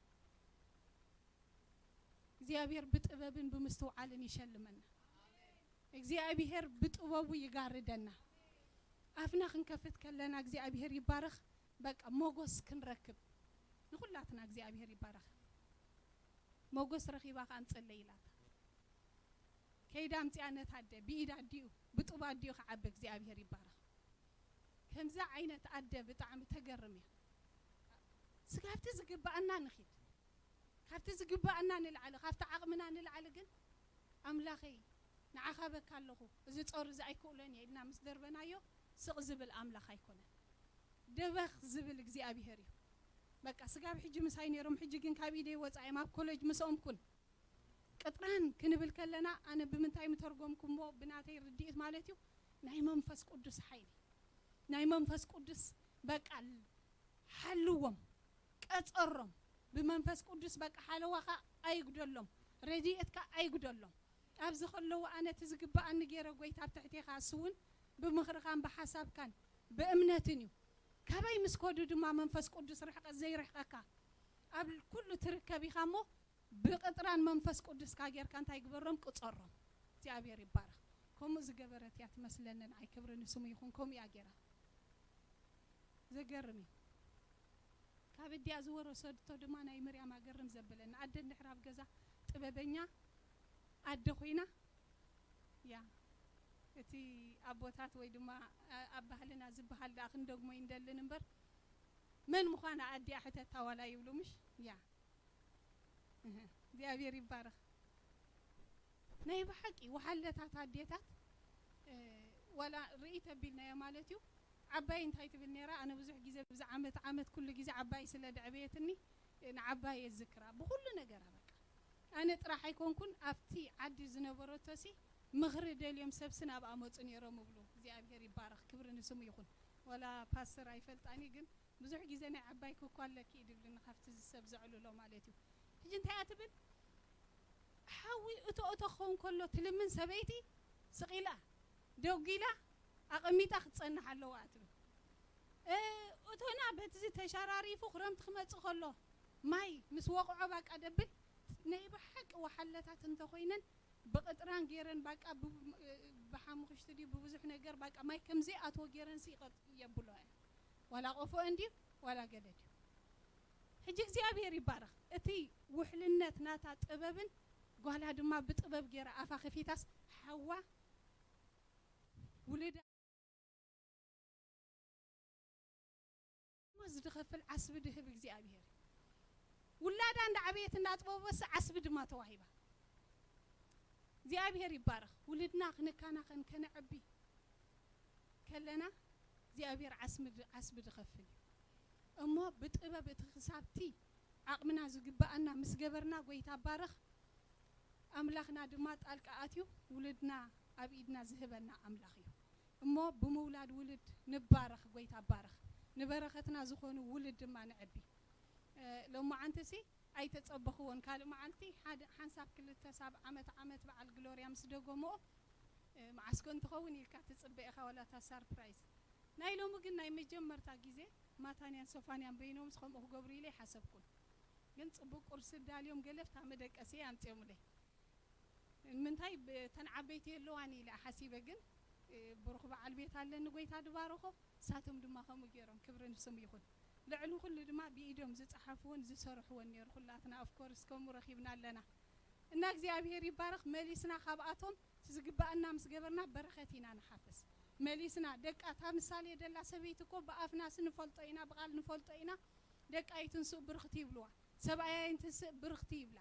እግዚኣብሄር ብጥበብን ብምስትውዓልን ይሸልመና። እግዚኣብሄር ብጥበቡ ይጋርደና። ኣፍና ክንከፍት ከለና እግዚኣብሄር ይባረኽ። በቃ ሞጎስ ክንረክብ ንኹላትና እግዚኣብሄር ይባረኽ። ሞጎስ ረኺባ ከኣ ኣምጽለይ ኢላታ። ከይዳ ኣምጺኣ ነታ ኣደ ብኢድ ኣዲኡ ብጡብ ኣዲኡ ክዓቢ እግዚኣብሄር ይባረኽ። ከምዛ ዓይነት ኣደ ብጣዕሚ ተገርም እያ። ስጋብቲ ዝግባኣና ንኺድ፣ ካብቲ ዝግባኣና ንላዕሊ፣ ካብቲ ዓቕምና ንላዕሊ ግን ኣምላኸይ ንዓኻ በካ ኣለኹ፣ እዚ ጾር እዚ ኣይክእሎን እየ ኢልና ምስ ደርበናዮ ስቕ ዝብል ኣምላኽ ኣይኮነን። ደበኽ ዝብል እግዚኣብሄር እዩ። በቃ ስጋብ ሕጂ ምሳይ ነይሮም፣ ሕጂ ግን ካብ ኢደይ ወጻ እዮም። ኣብ ኮሌጅ ምስኦም ኩን ቅጥራን ክንብል ከለና ኣነ ብምንታይ ምተርጎምኩሞ ብናተይ ርድኢት ማለት እዩ ናይ መንፈስ ቅዱስ ሓይሊ ናይ መንፈስ ቅዱስ በቃ ሓልዎም ቀጸሮም ብመንፈስ ቅዱስ በቃ ሓለዋኻ ኣይጉደሎም ረድኤትካ ኣይጉደሎም ኣብዚ ከለዉ ኣነ እቲ ዝግባኣኒ ገይረ ጎይታ ኣብ ትሕቴኻ እሱ እውን ብምኽርኻን ብሓሳብካን ብእምነትን እዩ ካበይ ምስ ከዱ ድማ መንፈስ ቅዱስ ርሕቀት ዘይርሕቀካ ኣብ ኩሉ ትርከብ ኢኻ እሞ ብቕጥራን መንፈስ ቅዱስካ ጌርካ እንታይ ግበሮም ቅጸሮም እግዚኣብሔር ይባረኽ ከምኡ ዝገበረት እያ ትመስለንን ኣይ ክብሪ ንስሙ ይኹን ከምኡ እያ ጌራ ዘገርም እዩ ካብ እዲኣ ዝወረሰቶ ድማ ናይ ምርያም ኣገርም ዘብለኒ ኣደ እንድሕር ኣብ ገዛ ጥበበኛ ኣደ ኮይና ያ እቲ ኣቦታት ወይ ድማ ኣብ ባህልና ዝበሃል ደኣ ክንደግሞ ይንደልን እምበር መን ምዃና ኣዲኣ ሕተታ ዋላ ይብሉ ምሽ ያ እግዚኣብሔር ይባረኽ ናይ ብሓቂ ወሓለታት ኣዴታት ዋላ ርእይ ተቢልናዮ ማለት እዩ ዓባይ እንታይ ትብል ነራ ኣነ ብዙሕ ግዜ ብዚ ዓመት ዓመት ኩሉ ግዜ ዓባይ ስለ ደዕበየትኒ ንዓባይ የዝክራ ብኩሉ ነገራ በቃ ኣነ ጥራሕ ኣይኮንኩን ኣብቲ ዓዲ ዝነበረቶሲ ምኽሪ ደልዮም ሰብሲ ናብኣ መፁ ነይሮም እብሉ እግዚኣብሔር ይባረኽ ክብሪ ንስሙ ይኹን ወላ ፓስተር ኣይፈልጣኒ ግን ብዙሕ ግዜ ናይ ዓባይ ክኳ ኣለኪ እዩ ድብልኒ ካብቲ ዝሰብ ዘዕልሎ ማለት እዩ ሕጂ እንታይ እያ ትብል ሓዊ እቶ እቶ ክኸውን ከሎ ትልምን ሰበይቲ ስቕ ኢላ ደጒላ ኣቐሚጣ ክትጸንሕ ኣለዋ ትብል እቶና በቲ ተሻራሪፉ ክረምቲ ክመጽእ ከሎ ማይ ምስ ወቕዖ ባቃ ደብል ናይ ብሓቂ ወሓለታት እንተኾይነን ብቕጥራን ገይረን ባቃ ብሓሙኽሽቲ ድዩ ብብዙሕ ነገር ባቃ ማይ ከምዘይኣትዎ ገይረን የብሎ ዋላ ቆፎ እንድዩ ዋላ ገለ ድዩ ሕጂ እግዚኣብሔር ይባረኽ እቲ ውሕልነት ናታ ጥበብን ጓላ ድማ ብጥበብ ገይራ ኣፋ ከፊታስ ሓዋ ውልዳ ዝኸፍል ዓስቢ ድህብ እግዚኣብሔር ውላዳ እንዳ ዓበየት እንዳጥበበስ ዓስቢ ድማ ተዋሂባ እግዚኣብሔር ይባረኽ ውልድና ክንከናኸን ከነዕቢ ከለና እግዚኣብሔር ዓስቢ ድኸፍል እዩ እሞ ብጥበብ እቲ ክሳብቲ ዓቕምና ዝግብኣና ምስ ገበርና ጎይታ ባርኽ ኣምላኽና ድማ ጣልቃ ኣትዩ ውልድና ኣብ ኢድና ዝህበና ኣምላኽ እዩ እሞ ብምውላድ ውልድ ንባረኽ ጎይታ ባርኽ ንበረኸትና ዝኾኑ ውልድ ድማ ንዕቢ ሎማዓንትሲ ኣይተጸበኽዎን ካልእ መዓልቲ ሓደ ሓንሳብ ክልተ ሳብ ዓመት ዓመት በዓል ግሎርያ ምስ ደገምኦ መዓስኮ እንትኸውን ኢልካ ትጽበ ኢኻ ዋላ እታ ሳርፕራይዝ ናይ ሎሚ ግን ናይ መጀመርታ ግዜ ማታንያን ሶፋንያን በይኖምስ ከምኡ ክገብሩ ኢለ ይሓሰብኩን ግን ጽቡቅ ቁርሲ ዳልዮም ገለ ብታ መደቀሲ ኣምጽዮምለይ ንምንታይ ተን ዓበይቲ የለዋን ኢለ ሓሲበ ግን ብሩኽ በዓል ቤት ኣለኒ ጎይታ ድባረኾ ሳቶም ድማ ከምኡ ገይሮም ክብሪ ንስሙ ይኹን ልዕሊ ኩሉ ድማ ብኢዶም ዝፀሓፍዎን ዝሰርሕዎን ነይሩ ኩላትና ኦፍኮርስ ከምኡ ረኺብና ኣለና እና እግዚኣብሔር ይባረኽ መሊስና ካብኣቶም ዝግባኣና ምስ ገበርና በረኸት ኢና ንሓፍስ መሊስና ደቃ እታ ምሳሌ ደላ ሰበይቲ እኮ ብኣፍናስ ንፈልጦ ኢና ብቓል ንፈልጦ ኢና ደቃ ኣይትንስእ ብርኽቲ ይብልዋ ሰብኣያ ኣይትንስእ ብርኽቲ ይብላ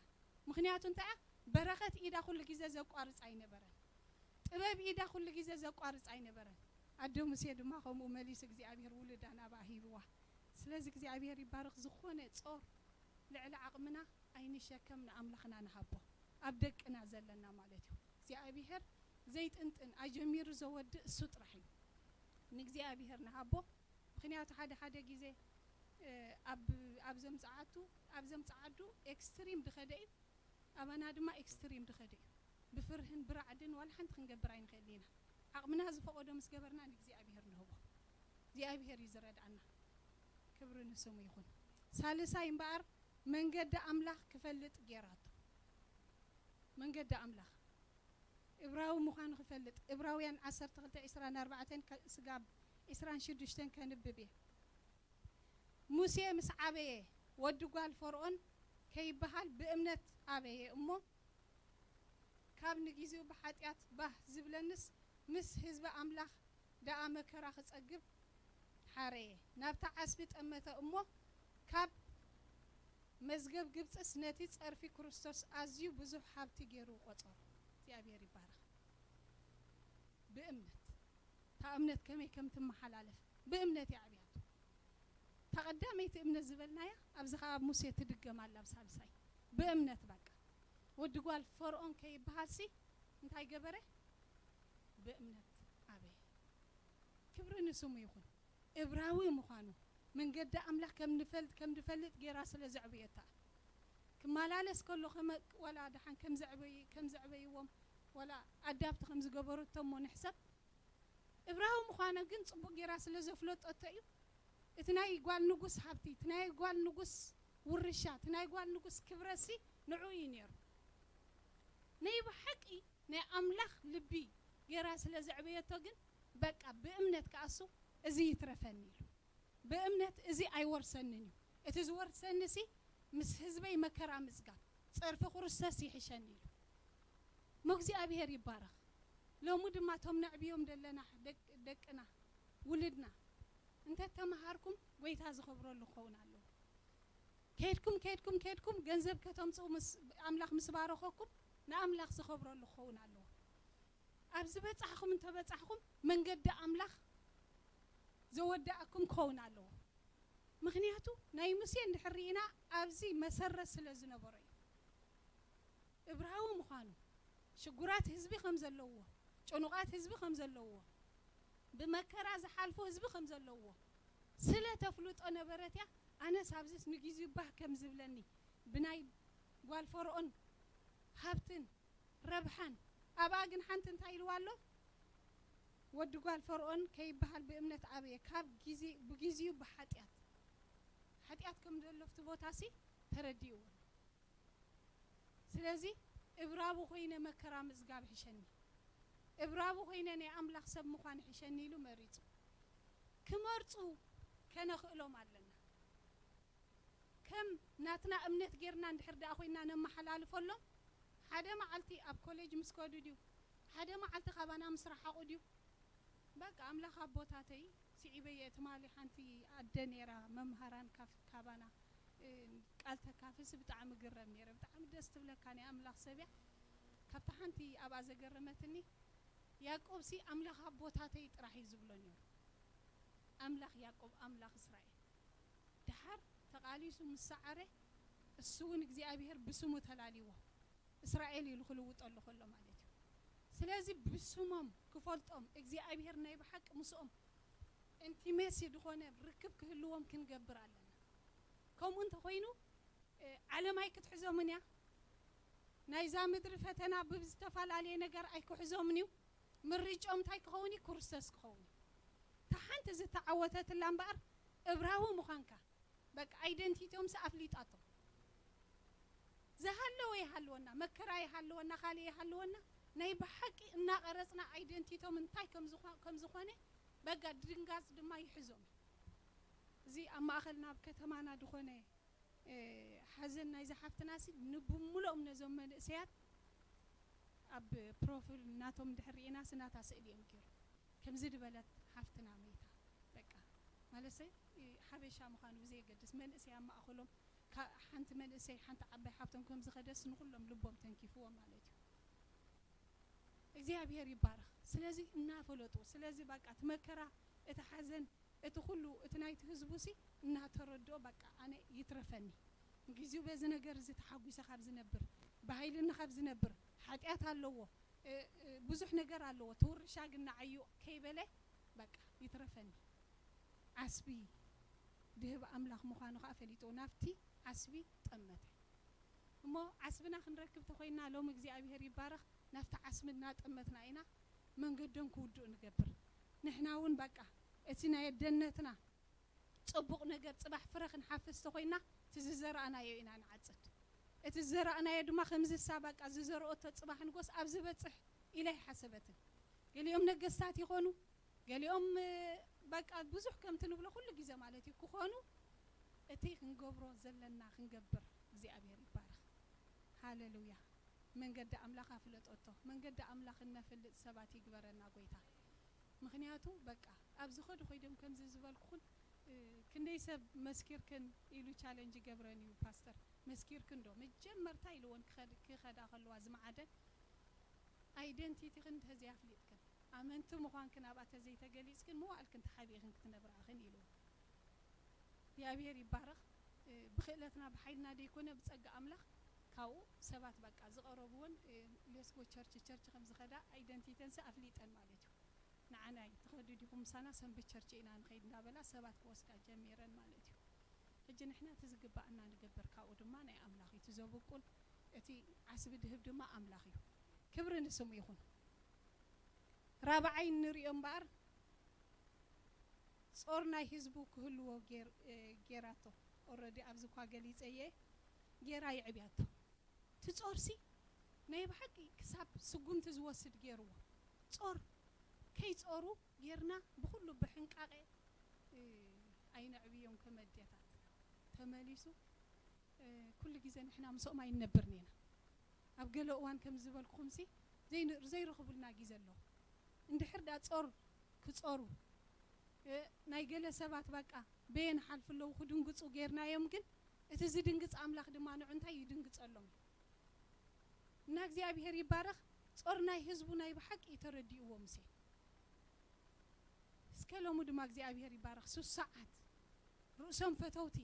ምኽንያቱ እንታይ እያ በረኸት ኢዳ ኩሉ ግዜ ዘቋርጽ ኣይነበረን። ጥበብ ኢዳ ኩሉ ግዜ ዘቋርጽ ኣይነበረን። ኣደ ሙሴ ድማ ከምኡ መሊሱ እግዚኣብሔር ውሉዳ ናብኣ ሂብዋ። ስለዚ እግዚኣብሔር ይባረኽ። ዝኾነ ጾር ልዕሊ ዓቕምና ኣይንሸከም፣ ንኣምላኽና ንሃቦ። ኣብ ደቅና ዘለና ማለት እዩ። እግዚኣብሔር ዘይጥንጥን ኣጀሚሩ ዘወድእ እሱ ጥራሕ እዩ። ንእግዚኣብሔር ንሃቦ። ምኽንያቱ ሓደ ሓደ ግዜ፣ እ፣ ኣብ፣ ኣብ ዘምጽዓቱ፣ ኣብ ዘምጽዓዱ ኤክስትሪም ድኸደ እዩ። ኣባና ድማ ኤክስትሪም ድኸደ እዩ። ብፍርህን ብራዕድን ዋላ ሓንቲ ክንገብር ኣይንኽእልን ኢና። ዓቕምና ዝፈቐዶ ምስ ገበርና ንእግዚኣብሔር ንህቦ። እግዚኣብሔር እዩ ዝረድኣና። ክብሪ ንስሙ ይኹን። ሳልሳይ እምበኣር መንገዲ ኣምላኽ ክፈልጥ ጌራቶ። መንገዲ ኣምላኽ እብራዊ ምዃኑ ክፈልጥ። እብራውያን ዓሰርተ ክልተ ዕስራን ኣርባዕተን ከ-፣ ስጋብ ዕስራን ሽዱሽተን ከንብብ እየ። ሙሴ ምስ ዓበየ ወዲ ጓል ፈርኦን ከይበሃል ብእምነት ዓበየ እሞ ካብ ንጊዜኡ ብሓጢኣት ባህ ዝብለንስ ምስ ህዝቢ ኣምላኽ ደኣ መከራ ክጸግብ ሓረየ። ናብታ ዓስቢ ጠመተ እሞ ካብ መዝገብ ግብጽስ ነቲ ጸርፊ ክርስቶስ ኣዝዩ ብዙሕ ሃብቲ ገይሩ ቆጸሮ። እግዚኣብሔር ይባረኽ። ብእምነት እታ እምነት ከመይ ከም ትመሓላለፍ ብእምነት እያ ዕብያቶ። እታ ቀዳመይቲ እምነት ዝበልናያ ኣብዚ ኸዓ ኣብ ሙሴ ትድገም ኣላ ኣብ ሳልሳይ። ብእምነት በቃ ወዲ ጓል ፈርኦን ከይበሃል ሲ እንታይ ገበረ? ብእምነት ዓበየ። ክብሪ ንስሙ ይኹን። እብራዊ ምዃኑ መንገዲ ኣምላኽ ከም ንፈልጥ፣ ከም ንፈልጥ ገይራ ስለ ዘዕበየታ። ክመላለስ ከሎ ከመ-፣ ዋላ ደሓን ከም ዘዕበይ-፣ ከም ዘዕበይዎም ዋላ ኣዳብት ከም ዝገበረቶ እሞ ንሕሰብ። እብራዊ ምዃና ግን ጽቡቕ ገይራ ስለ ዘፍለጠቶ እዩ። እቲ ናይ ጓል ንጉስ ሃብቲ፣ እቲ ናይ ጓል ንጉስ ውርሻ፣ እቲ ናይ ጓል ንጉስ ክብረትሲ ንዑ እዩ ነይሩ። ናይ ብሓቂ ናይ ኣምላኽ ልቢ ገይራ ስለ ዘዕበየቶ ግን በቃ ብእምነት ከኣሱ እዚ ይትረፈኒ ኢሉ። ብእምነት እዚ ኣይወርሰንን እዩ። እቲ ዝወርሰኒ ሲ ምስ ህዝበይ መከራ ምጽጋብ፣ ጸርፊ ክርስቶስ ይሕሸኒ ኢሉ። እሞ እግዚኣብሔር ይባረኽ። ሎሚ ድማ እቶም ነዕብዮም ዘለና ደቅ-፣ ደቅና፣ ውልድና፣ እንተተመሃርኩም ጎይታ ዝኸብረሉ ክኸውን ኣለዎ። ከይድኩም፣ ከይድኩም፣ ከይድኩም ገንዘብ ከተምጽኡ ምስ፣ ኣምላኽ ምስ ባረኸኩም ንኣምላኽ ዝኸብረሉ ክኸውን ኣለዎ። ኣብ ዝበጻሕኹም እንተበጻሕኹም መንገዲ ኣምላኽ ዘወዳእኩም ክኸውን ኣለዎ። ምኽንያቱ ናይ ሙሴ እንድሕር ርኢና ኣብዚ መሰረት ስለ ዝነበሮ እዩ። እብራዊ ምዃኑ፣ ሽጉራት ህዝቢ ከም ዘለዎ፣ ጭኑቓት ህዝቢ ከም ዘለዎ፣ ብመከራ ዝሓልፉ ህዝቢ ከም ዘለዎ ስለ ተፍልጦ ነበረት እያ። ኣነስ ኣብዚስ ንጊዜኡ ባህ ከም ዝብለኒ ብናይ ጓል ፈርኦን ሃብትን ረብሓን። ኣብኣ ግን ሓንቲ እንታይ ኢልዋ ኣሎ? ወዲ ጓል ፈርኦን ከይበሃል ብእምነት ዓበየ፣ ካብ ግዜ፣ ብግዜኡ ብሓጢኣት፣ ሓጢኣት ከም ዘሎ ኣብቲ ቦታሲ ተረዲእዎ ኣሎ። ስለዚ እብራዊ ኮይነ መከራ ምጽጋብ ይሕሸኒ፣ እብራዊ ኮይነ ናይ ኣምላኽ ሰብ ምዃን ይሕሸኒ ኢሉ መሪጹ። ክመርጹ ከነኽእሎም ኣለና። ከም ናትና እምነት ጌርና እንድሕር ደኣ ኮይና ነመሓላልፈሎም፣ ሓደ መዓልቲ ኣብ ኮሌጅ ምስ ከዱ ድዩ፣ ሓደ መዓልቲ ካባና ምስ ረሓቑ ድዩ፣ በቃ ኣምላኽ ኣቦታተይ ስዒበየ። ትማሊ ሓንቲ ኣደ ነይራ መምሃራን ካፍ-፣ ካባና፣ እ፣ ቃል ተካፍልሲ ብጣዕሚ ግረም ነይረ። ብጣዕሚ ደስ ትብለካ ናይ ኣምላኽ ሰብ እያ። ካብታ ሓንቲ ኣብኣ ዘገረመትኒ፣ ያዕቆብሲ ኣምላኽ ኣቦታተይ ጥራሕ እዩ ዝብሎ ነይሩ። ኣምላኽ ያዕቆብ፣ ኣምላኽ እስራኤል። ደሓር ተቓሊሱ ምስ ሰዓረ፣ እሱ እውን እግዚኣብሔር ብስሙ ተላልይዎ፣ እስራኤል ኢሉ ክልውጠሉ ከሎ ማለት እዩ። ስለዚ ብስሞም ክፈልጦም፣ እግዚኣብሔር ናይ ብሓቂ ምስኦም ኢንቲሜሲ ዝኾነ ርክብ ክህልዎም ክንገብር ኣለና። ከምኡ እንተኾይኑ፣ እ፣ ዓለም ኣይክትሕዞምን እያ። ናይዛ ምድሪ ፈተና ብዝተፈላለየ ነገር ኣይክሕዞምን እዩ። ምርጫኦም እንታይ ክኸውን እዩ? ክርስቶስ ክኸውን እዩ። እታ ሓንቲ ዝተዓወተትላ እምበኣር እብራዊ ምዃንካ፣ በቃ ኣይደንቲቲኦምስ ኣፍሊጣቶም። ዝሃለወ ይሃልወና፣ መከራ ይሃልወና፣ ካልእ ይሃልወና፣ ናይ ብሓቂ እናቐረጽና ኣይደንቲቶም እንታይ ከም ዝኾ-፣ ከም ዝኾነ በቃ ድንጋጽ ድማ ይሕዞም። እዚ ኣብ ማእኸልና ኣብ ከተማና ዝኾነ፣ እ፣ ሓዘን ናይዛ ሓፍትናሲ ንብምልኦም ነዞም መንእሰያት ኣብ ፕሮፊል ናቶም ድሕር ርኢናሲ ናታ ስእሊ እዮም ገይሩ። ከምዚ ድበለት ሓፍትና መይታ በቃ ማለሰ፣ እ፣ ሓበሻ ምዃኑ ብዘየገድስ መንእሰይ ኣብ ማእኸሎም ሓንቲ መንእሰይ ሓንቲ ዓባይ ሓፍቶም ከም ዝኸደስ ንኹሎም ልቦም ተንኪፍዎም ማለት እዩ። እግዚኣብሔር ይባረኽ። ስለዚ እናፈለጡ፣ ስለዚ በቃ እቲ መከራ፣ እቲ ሓዘን፣ እቲ ኩሉ እቲ ናይቲ ህዝቡ ሲ እናተረድኦ በቃ ኣነ ይትረፈኒ፣ ንግዚኡ በዚ ነገር እዚ ተሓጒሰ ካብ ዝነብር፣ ብሃይልና ካብ ዝነብር፣ ሓጢኣት ኣለዎ፣ እ፣ እ፣ ብዙሕ ነገር ኣለዎ፣ እቲ ውርሻ ግን ንዓዩ ከይበለ በቃ ይትረፈኒ። ዓስቢ ድህብ ኣምላኽ ምዃኑ ከኣ ፈሊጡ ናብቲ ዓስቢ ጠመተ። እሞ ዓስብና ክንረክብ ተኾይንና ሎሚ እግዚኣብሔር ይባረኽ፣ ናብቲ ዓስቢ እናጠመትና ኢና መንገዶም ክውድኡ ንገብር። ንሕና እውን በቃ እቲ ናይ ኣደነትና ጽቡቕ ነገር ጽባሕ ፍረ ክንሓፍስ ተኾይንና እቲ ዝዘራእናዮ ኢና ንዓጽድ። እቲ ዝዘራእናዮ ድማ ከምዚ እሳ በቃ ዝዘርኦቶ ጽባሕ ንጎስ ኣብ ዝበጽሕ ኢላ ኣይሓሰበትን። ገሊኦም ነገስታት ይኾኑ፣ ገሊኦም፣ እ፣ በቃ ብዙሕ ከምቲ ንብሎ ኩሉ ግዜ ማለት እዩ ክኾኑ፣ እቲ ክንገብሮ ዘለና ክንገብር እግዚኣብሔር ይባረኽ። ሃሌሉያ። መንገዲ ኣምላኽ ኣፍለጠቶ። መንገዲ ኣምላኽ እነፍልጥ ሰባት ይግበረና ጎይታ። ምኽንያቱ በቃ ኣብ ዝኸዱ ኮይዶም ከምዚ ዝበልኩኹን፣ እ፣ ክንደይ ሰብ መስኪርክን ኢሉ ቻለንጅ ይገብረን እዩ ፓስተር። መስኪርክን ዶ? መጀመርታ ኢልዎን ክኸድ-፣ ክኸዳ ከለዋ ዝመዓደን ኣይደንቲቲኽን እንተዘይ ኣፍሊጥክን፣ ኣመንቲ ምዃንክን ኣብኣ ተዘይተገሊጽክን መዋእልክን ተሓቢእኽን ክትነብራ ኢኽን ኢልዎ። እግዚኣብሔር ይባረኽ። እ፣ ብኽእለትና ብሓይልና ደይኮነ ብጸጋ ኣምላኽ ካብኡ ሰባት በቃ ዝቐረብዎን፣ እ፣ ሌስጎ ቸርች ቸርች ከም ዝኸዳ ኣይደንቲተንሲ ኣፍሊጠን ማለት እዩ። ንዓናይ ትኸዱ ዲኹም ምሳና ሰንበት ቸርች ኢና ንኸይድ እንዳበላ ሰባት ክወስዳ ጀሚረን ማለት እዩ። ሕጂ ንሕና እቲ ዝግባኣና ንገብር፣ ካብኡ ድማ ናይ ኣምላኽ እዩ። እቲ ዘብቁል እቲ ዓስቢ ድህብ ድማ ኣምላኽ እዩ። ክብሪ ንስሙ ይኹን። ራብዓይ ንሪኦ እምበኣር ጾር ናይ ህዝቡ ክህልዎ ጌር-፣ እ፣ ጌራቶ። ኦረዲ ኣብዚ እኳ ገሊጸ እየ፣ ጌራ የዕብያቶ። እቲ ጾርሲ ናይ ብሓቂ ክሳብ ስጉምቲ ዝወስድ ጌርዎ። ጾር ከይጾሩ ጌርና ብኹሉ ብሕንቃቄ፣ እ፣ ኣይነዕብዮም ከም ኣዴታት። ተመሊሱ፣ እ፣ ኩሉ ግዜ ንሕና ምስኦም ኣይንነብርን ኢና። ኣብ ገለ እዋን ከም ዝበልኩኹምሲ ዘይን-፣ ዘይረኽቡልና ግዜ ኣለዉ። እንድሕር ዳ ጾር ክጾሩ፣ እ፣ ናይ ገለ ሰባት በቃ በየን ሓልፉ ኣለዉ ክድንግጹ ጌርናዮም፣ ግን እቲ ዝድንግጽ ኣምላኽ ድማ ንዑ እንታይ ይድንግጸሎም እዩ። እና እግዚኣብሔር ይባረኽ። ጾር ናይ ህዝቡ ናይ ብሓቂ እዩ ተረዲእዎ ሙሴ። እስከ ሎሙ ድማ እግዚኣብሔር ይባረኽ። ሱሳዓት ርእሶም ፈተውቲ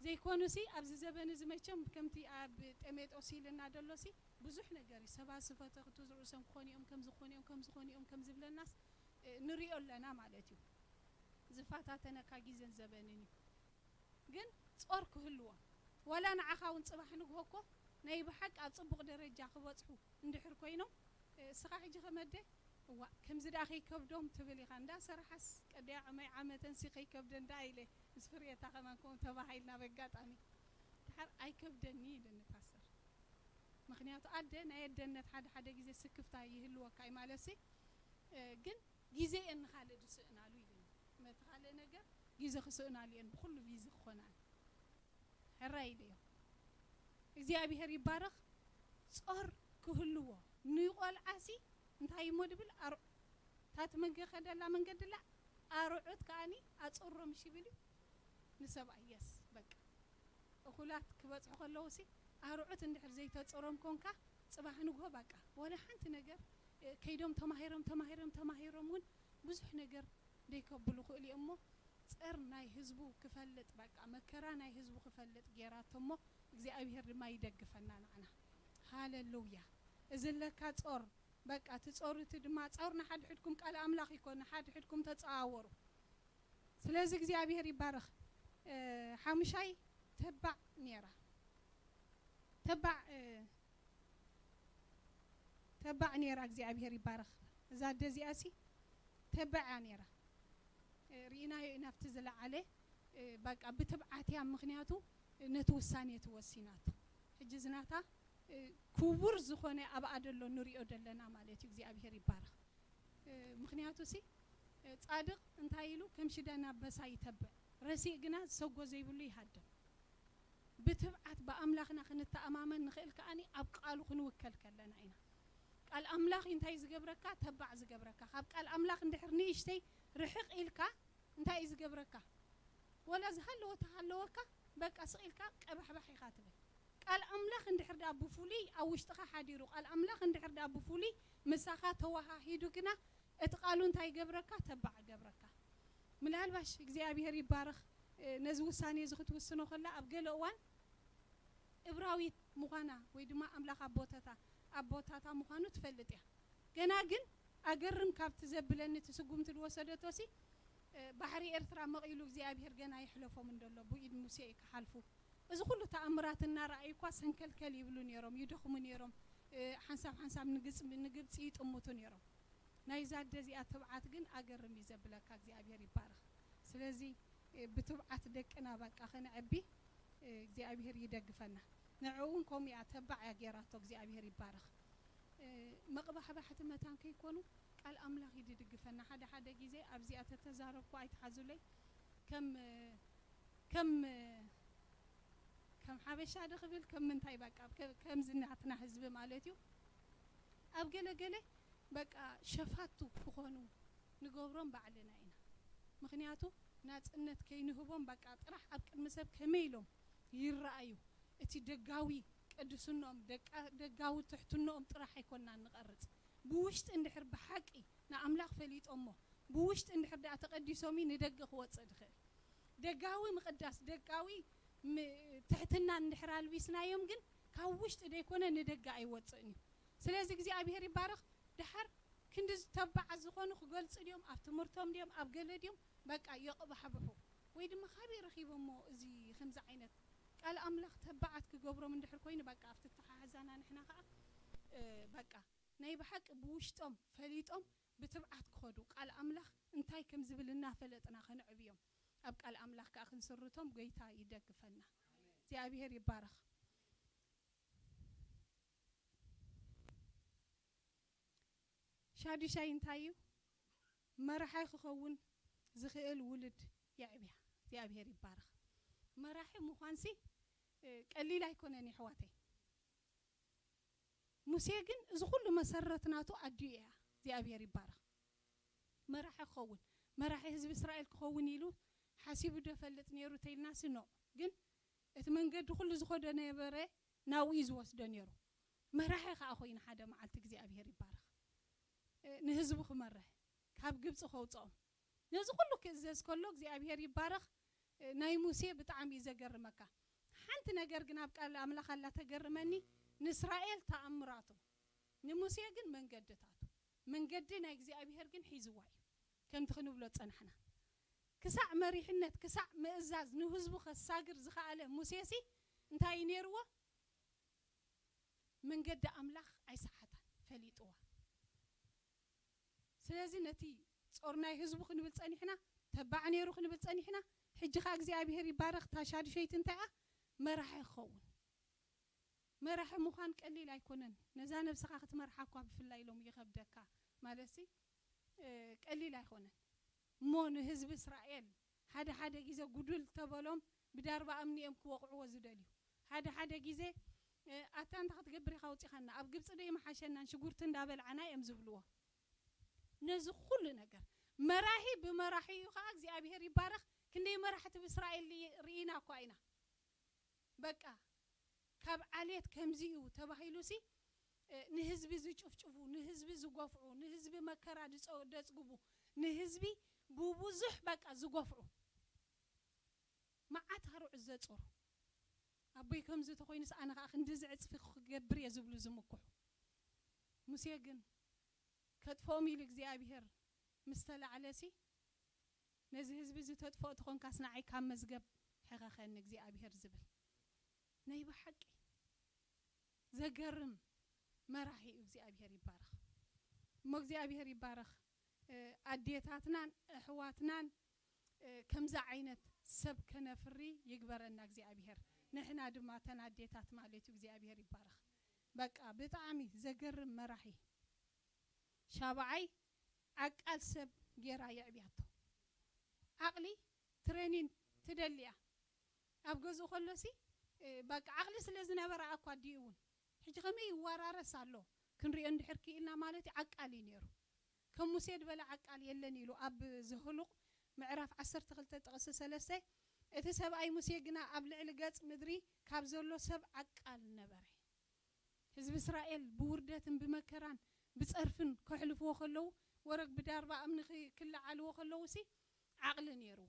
ዘይኮኑሲ ኣብዚ ዘበን እዚ መቸም ከምቲ ኣብ ጤሜጦስ ኢልና ደሎሲ ብዙሕ ነገር እዩ። ሰባት ዝፈተኽቱ ርእሶም ክኾኑ እዮም፣ ከም ዝኾኑ እዮም፣ ከም ዝኾኑ እዮም፣ ከም ዝብለናስ፣ እ፣ ንሪኦ ኣለና ማለት እዩ። ዝፈታተነካ ግዜን ዘበንን እዩ። ግን ጾር ክህልዎም፣ ዋላ ንዓኻ እውን ጽባሕ ንግሆ እኮ ናይ ብሓቂ ኣብ ጽቡቕ ደረጃ ክበጽሑ እንድሕር ኮይኖም፣ እ፣ እስኻ ሕጂ ከመደ፣ እዋ፣ ከምዚ ደኣ ከይከብዶም ትብል ኢኻ። እንዳ ሰራሓስ ቀዲያ ዓመይ ዓመተንሲ ከይከብደን ደኣ ኢለ ምስ ፍርየታ ከማን ከምኡ ተባሂልና በጋጣሚ። ድሓር ኣይከብደኒ ኢልኒ ፓስተር። ምኽንያቱ ኣደ ናይ ኣደነት ሓደ ሓደ ግዜ ስክፍታ ይህልወካ እዩ ማለትሲ፣ እ፣ ግን ግዜ እየን ንኻልእ ዝስእናሉ ኢልኒ። ነቲ ካልእ ነገር ግዜ ክስእናሉ እየን ብኹሉ ቢዚ ክኾና። ሕራይ ኢለዮ። እግዚኣብሔር ይባረኽ። ጾር ክህልዎ ንቆልዓሲ እንታይ እሞ ድብል ኣር-፣ እታ ትመንገ ከደላ መንገድላ ኣርዑት ከኣኒ ኣጾሮም ሽብል እዩ ንሰብኣይ የስ በቃ። እኹላት ክበጽሑ ከለውሲ ኣርዑት እንድሕር ዘይተጾሮም ኮንካ ጽባሕ ንግሆ በቃ ወላ ሓንቲ ነገር፣ እ፣ ከይዶም ተማሂሮም ተማሂሮም ተማሂሮም እውን ብዙሕ ነገር ደይከብሉ ክእሉ እዮም እሞ ጸር ናይ ህዝቡ ክፈልጥ በቃ መከራ ናይ ህዝቡ ክፈልጥ ጌራቶ እሞ እግዚኣብሔር ድማ ይደግፈና ንዓና። ሃሌሉያ። እዚ ለካ ጾር በቃ እቲ ጾር እቲ ድማ ጾር ንሓድሕድኩም ቃል ኣምላኽ ይኮን ንሓድሕድኩም ተጸዋወሩ። ስለዚ እግዚኣብሔር ይባረኽ። እ፣ ሓሙሻይ ተባዕ ነይራ። ተባዕ፣ እ፣ ተባዕ ነይራ። እግዚኣብሔር ይባረኽ። እዛ ኣደ እዚኣሲ ተባዕ እያ ነይራ። እ፣ ርኢናዮ ኢና ኣብቲ ዝለዓለ፣ እ፣ በቃ ብትብዓት እያ፣ ምኽንያቱ ነቲ ውሳኔ እቲ ወሲናቶ። ሕጂ እዚ ናታ፣ እ፣ ክቡር ዝኾነ ኣብኣ ደሎ ንሪኦ ደለና ማለት እዩ። እግዚኣብሔር ይባረኽ። እ፣ ምኽንያቱ ሲ፣ እ፣ ጻድቕ እንታይ ኢሉ ከም ሽደን ኣንበሳ ይተብዕ፣ ረሲእ ግና ዝሰጎ ዘይብሉ ይሃድም። ብትብዓት ብኣምላኽና ክንተኣማመን ንኽእል ከኣኒ ኣብ ቃሉ ክንውከል ከለና ኢና። ቃል ኣምላኽ እንታይ ዝገብረካ? ተባዕ ዝገብረካ። ካብ ቃል ኣምላኽ እንድሕር ንእሽተይ ርሕቕ ኢልካ እንታይ እዩ ዝገብረካ? ወላ ዝሃለወ ተሃለወካ በቃ ስቕ ኢልካ ቀባሕባሕ ኢኻ ትብል። ቃል ኣምላኽ እንድሕር ደኣ ብፍሉይ ኣብ ውሽጥኻ ሓዲሩ፣ ቃል ኣምላኽ እንድሕር ደኣ ብፍሉይ ምሳኻ ተወሃሂዱ ግና፣ እቲ ቃሉ እንታይ ይገብረካ? ተባዕ ይገብረካ። ምናልባሽ እግዚኣብሔር ይባረኽ፣ እ፣ ነዚ ውሳኔ እዚ ክትውስኖ ከላ ኣብ ገለ እዋን እብራዊት ምዃና ወይ ድማ ኣምላኽ ኣቦታታ፣ ኣቦታታ ምዃኑ ትፈልጥ እያ። ገና ግን ኣገርም ካብቲ ዘብለኒ እቲ ስጉምቲ ዝወሰደቶሲ፣ እ፣ ባሕሪ ኤርትራ መቒሉ እግዚኣብሔር ገና የሕለፎም እንደሎ ብኢድ ሙሴ ክሓልፉ። እዚ ኩሉ ተኣምራት እናረኣዩ እኳ ሰንከልከል ይብሉ ነይሮም፣ ይደኽሙ ነይሮም፣ እ፣ ሓንሳብ ሓንሳብ ንግጽ-፣ ንግብጺ ይጥምቱ ነይሮም። ናይዛ ኣደ እዚኣ ትብዓት ግን ኣገርም እዩ ዘብለካ። እግዚኣብሔር ይባረኽ። ስለዚ፣ እ፣ ብትብዓት ደቅና በቃ ከነዕቢ፣ እ፣ እግዚኣብሔር ይደግፈና። ንዕኡ እውን ከምኡ እያ፣ ተባዕ እያ ገይራቶ። እግዚኣብሔር ይባረኽ። እ፣ መቕባሕባሕቲ መታን ከይኮኑ ቃል ኣምላኽ እዩ ዝድግፈና። ሓደ ሓደ ግዜ ኣብዚኣ ተተዛረብኩ ኣይትሓዙለይ። ከም፣ ከም፣ ከም ሓበሻ ዶ ክብል፣ ከም ምንታይ በቃ፣ ከ-፣ ከምዚ ናትና ህዝቢ ማለት እዩ። ኣብ ገለ ገለ በቃ ሸፋቱ ክኾኑ ንገብሮም ባዕልና ኢና። ምኽንያቱ ናጽነት ከይንህቦም በቃ ጥራሕ ኣብ ቅድሚ ሰብ ከመይ ኢሎም ይረኣዩ። እቲ ደጋዊ ቅድስኖም፣ ደቃ-፣ ደጋዊ ትሕትኖኦም ጥራሕ ኣይኮንናን ንቐርጽ። ብውሽጢ እንድሕር ብሓቂ ንኣምላኽ ፈሊጦሞ፣ ብውሽጢ እንድሕር ደኣ ተቐዲሶም እዩ ንደገ ክወጽእ ዝኽእል። ደጋዊ ምቕዳስ፣ ደጋዊ ም-፣ ትሕትና እንድሕር ኣልቢስናዮም ግን ካብ ውሽጢ ደይኮነ ንደገ ኣይወጽእን እዩ። ስለዚ እግዚኣብሔር ይባረኽ። ደሓር ክንዲ ተባዓት ዝኾኑ ክገልጹ ድዮም? ኣብ ትምህርቶም ድዮም? ኣብ ገለ ድዮም? በቃ የቕባሕብሑ። ወይ ድማ ካበይ ረኺቦሞ እዚ ከምዚ ዓይነት ቃል ኣምላኽ ተባዓት ክገብሮም እንድሕር ኮይኑ፣ በቃ ኣብቲ ተሓሕዛና ንሕና ኸዓ፣ እ፣ በቃ ናይ ብሓቂ ብውሽጦም ፈሊጦም ብትብዓት ክኸዱ፣ ቃል ኣምላኽ እንታይ ከም ዝብል እናፈለጥና ከነዕብዮም፣ ኣብ ቃል ኣምላኽ ከኣ ክንስርቶም ጎይታ ይደግፈና። እግዚኣብሔር ይባረኽ። ሻዱሻይ እንታይ እዩ? መራሒ ክኸውን ዝኽእል ውሉድ የዕብያ። እግዚኣብሔር ይባረኽ። መራሒ ምዃንሲ፣ እ፣ ቀሊል ኣይኮነን የሕዋተይ። ሙሴ ግን እዚ ኩሉ መሰረት ናቱ ኣዲኡ እያ። እግዚኣብሔር ይባረኽ። መራሒ ክኸውን፣ መራሒ ህዝቢ እስራኤል ክኸውን ኢሉ ሓሲቡ ዶ ፈልጥ ነይሩ ተይልና ስኖ። ግን እቲ መንገዲ ኩሉ ዝኸዶ ነበረ ናብኡ እዩ ዝወስዶ ነይሩ። መራሒ ከኣ ኮይኑ ሓደ መዓልቲ እግዚኣብሔር ይባረኽ። እ፣ ንህዝቡ ክመርሕ፣ ካብ ግብፂ ከውፅኦም። ነዚ ኩሉ ክእዘዝ ከሎ እግዚኣብሔር ይባረኽ። እ፣ ናይ ሙሴ ብጣዕሚ እዩ ዘገርመካ። ሓንቲ ነገር ግን ኣብ ቃል ኣምላኽ ኣላ ተገርመኒ፣ ንእስራኤል ተኣምራቱ፣ ንሙሴ ግን መንገድታቱ። መንገዲ ናይ እግዚኣብሔር ግን ሒዝዋ እዩ። ከምቲ ክንብሎ ጸናሕና። ክሳዕ መሪሕነት፣ ክሳዕ ምእዛዝ ንህዝቡ ከሳግር ዝኸኣለ ሙሴሲ እንታይ እዩ ነይርዎ? መንገዲ ኣምላኽ ኣይሰሓታን፣ ፈሊጥዋ። ስለዚ ነቲ ጾር ናይ ህዝቡ ክንብል ጸኒሕና፣ ተባዕ ነይሩ ክንብል ጸኒሕና፣ ሕጂ ኸኣ እግዚኣብሔር ይባረኽ፣ እታ ሻዱሸይቲ እንታይ እያ? መራሒ ክኸውን። መራሒ ምዃን ቀሊል ኣይኮነን። ነዛ ነብስኻ ክትመርሓ እኳ ብፍላይ ኢሎም ይኸብደካ። ማለትሲ፣ እ፣ ቀሊል ኣይኮነን። እሞ ንህዝቢ እስራኤል ሓደ ሓደ ግዜ ጉዱል ተበሎም ብዳርባ እምኒ እዮም ክወቕዕዎ ዝደልዩ። ሓደ ሓደ ግዜ፣ እ፣ ኣታ እንታይ ክትገብር ኢኻ ወጺኻና? ኣብ ግብጺ ዶ ይመሓሸናን ሽጉርቲ እንዳበልዓና እዮም ዝብልዎ። ነዚ ኩሉ ነገር መራሒ ብመራሒኡ ኸኣ እግዚኣብሔር ይባረኽ። ክንደይ መራሕቲ ብእስራኤል ርኢና እኳ ኢና። በቃ ካብ ዓሌት ከምዚ እዩ ተባሂሉሲ፣ እ፣ ንህዝቢ ዝጭፍጭፉ፣ ንህዝቢ ዝጎፍዑ፣ ንህዝቢ መከራ ዝጸ-፣ ዘጽግቡ፣ ንህዝቢ ብብዙሕ በቃ ዝጎፍዑ መዓት ኣርዑት ዘጾሩ። ኣቦይ ከምዚ ተኾይኑስ ኣነ ኸኣ ክንድዚ ዕጽፊ ክገብር እየ ዝብሉ ዝምክሑ። ሙሴ ግን ከጥፍኦም ኢሉ እግዚኣብሔር ምስ ተላዕለሲ፣ ነዚ ህዝቢ እዚ ተጥፍኦ ተኾንካስ ንዓይ ካብ መዝገብ ሕኸኸኒ እግዚኣብሔር ዝብል ናይ ብሓቂ ዘገርም መራሒ እዩ። እግዚኣብሔር ይባረኽ። እሞ እግዚኣብሔር ይባረኽ። እ፣ ኣዴታትናን ኣሕዋትናን፣ እ፣ ከምዚ ዓይነት ሰብ ከነፍሪ ይግበረና እግዚኣብሔር። ንሕና ድማ እተን ኣዴታት ማለት እዩ። እግዚኣብሔር ይባረኽ። በቃ ብጣዕሚ ዘገርም መራሒ። ሻብዓይ ዓቃል ሰብ ጌራ የዕብያቶ። ዓቕሊ ትሬኒን ትደሊ እያ። ኣብ ገዝኡ ከሎሲ፣ እ፣ በቃ ዓቕሊ ስለ ዝነበራ እኳ ኣዲኡ እውን። ሕጂ ከመይ ይወራረስ ኣሎ ክንሪኦ እንድሕር ክኢልና ማለት እዩ። ዓቃል እዩ ነይሩ። ከም ሙሴ ዝበለ ዓቃል የለን ኢሉ ኣብ ዘሁሉቕ ምዕራፍ ዓሰርተ ክልተ ጥቕሲ ሰለስተ፣ እቲ ሰብኣይ ሙሴ ግና ኣብ ልዕሊ ገጽ ምድሪ ካብ ዘሎ ሰብ ዓቃል ነበረ። ህዝቢ እስራኤል ብውርደትን ብመከራን ብጸርፍን ከሕልፍዎ ከለዉ፣ ወረግ ብዳርባ እምኒ ክ-፣ ክለዓልዎ ከለዉ ሲ ዓቕሊ ነይርዎ።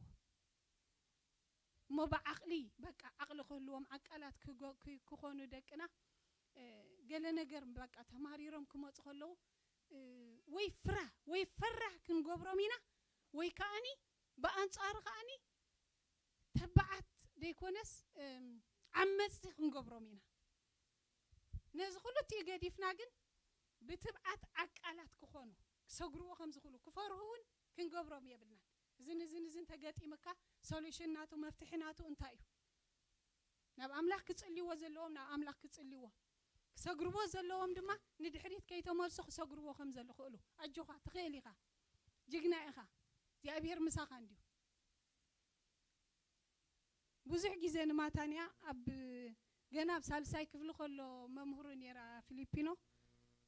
እሞ ብዓቕሊ፣ በቃ፣ ዓቕሊ ክህልዎም፣ ዓቃላት ክጎ-፣ ክ-፣ ክኾኑ ደቅና፣ እ፣ ገለ ነገር፣ በቃ፣ ተማሪሮም ክመጹ ከለዉ፣ እ፣ ወይ ፍራ-፣ ወይ ፈራህ ክንገብሮም ኢና፣ ወይ ከኣኒ ብኣንጻሩ ከኣኒ ተባዓት ደይኮነስ፣ እም፣ ዓመጽቲ ክንገብሮም ኢና። ነዚ ክልቲኡ ገዲፍና ግን ብትብዓት ዓቃላት ክኾኑ፣ ክሰግርዎ ከም ዝኽእሉ፣ ክፈርሁ እውን ክንገብሮም የብልናን። እዝን እዝን እዝን ተገጢምካ፣ ሶሉሽን ናቱ፣ መፍትሒ ናቱ እንታይ እዩ? ናብ ኣምላኽ ክጽልይዎ ዘለዎም ናብ ኣምላኽ ክጽልይዎ፣ ክሰግርዎ ዘለዎም ድማ ንድሕሪት ከይተመልሱ ክሰግርዎ ከም ዝኽእሉ። ኣጆኻ፣ ትኽእል ኢኻ፣ ጅግና ኢኻ፣ እግዚኣብሔር ምሳኻ እንድዩ። ብዙሕ ግዜ ንማታንያ ኣብ፣ ገና ኣብ ሳልሳይ ክፍሊ ከሎ መምህሩ ነይራ ፊሊፒኖ።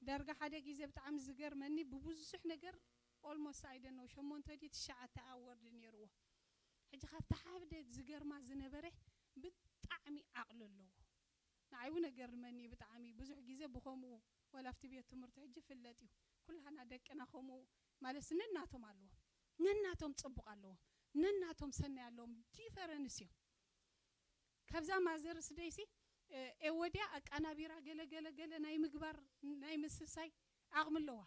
ዳርጋ ሓደ ግዜ ብጣዕሚ ዝገርመኒ፣ ብብዙሕ ነገር፣ ኦልሞስት፣ ኣይ ዶንት ኖው፣ ሸሞንተ ድዩ ትሽዓተ ኣወርድ ነይርዎ። ሕጂ ካብቲ ሓደ ዝገርማ ዝነበረ፣ ብጣዕሚ ዓቕሊ ኣለዎ። ንዓይ እውን ገርመኒ ብጣዕሚ። ብዙሕ ግዜ ብኸምኡ፣ ዋላ ኣብቲ ቤት ትምህርቲ ሕጂ ፍለጥ እዩ። ኩላና ደቅና ከምኡ ማለት ነናቶም ኣለዎም። ነናቶም ጽቡቕ ኣለዎም። ነናቶም ሰናይ ኣለዎም። ዲፈረንስ እዮም። ካብዛ ማዘርስ ደይሲ፣ እ፣ ኤወድያ ኣቃናቢራ ገለ ገለ ገለ ናይ ምግባር፣ ናይ ምስሳይ ዓቕሚ ኣለዋ።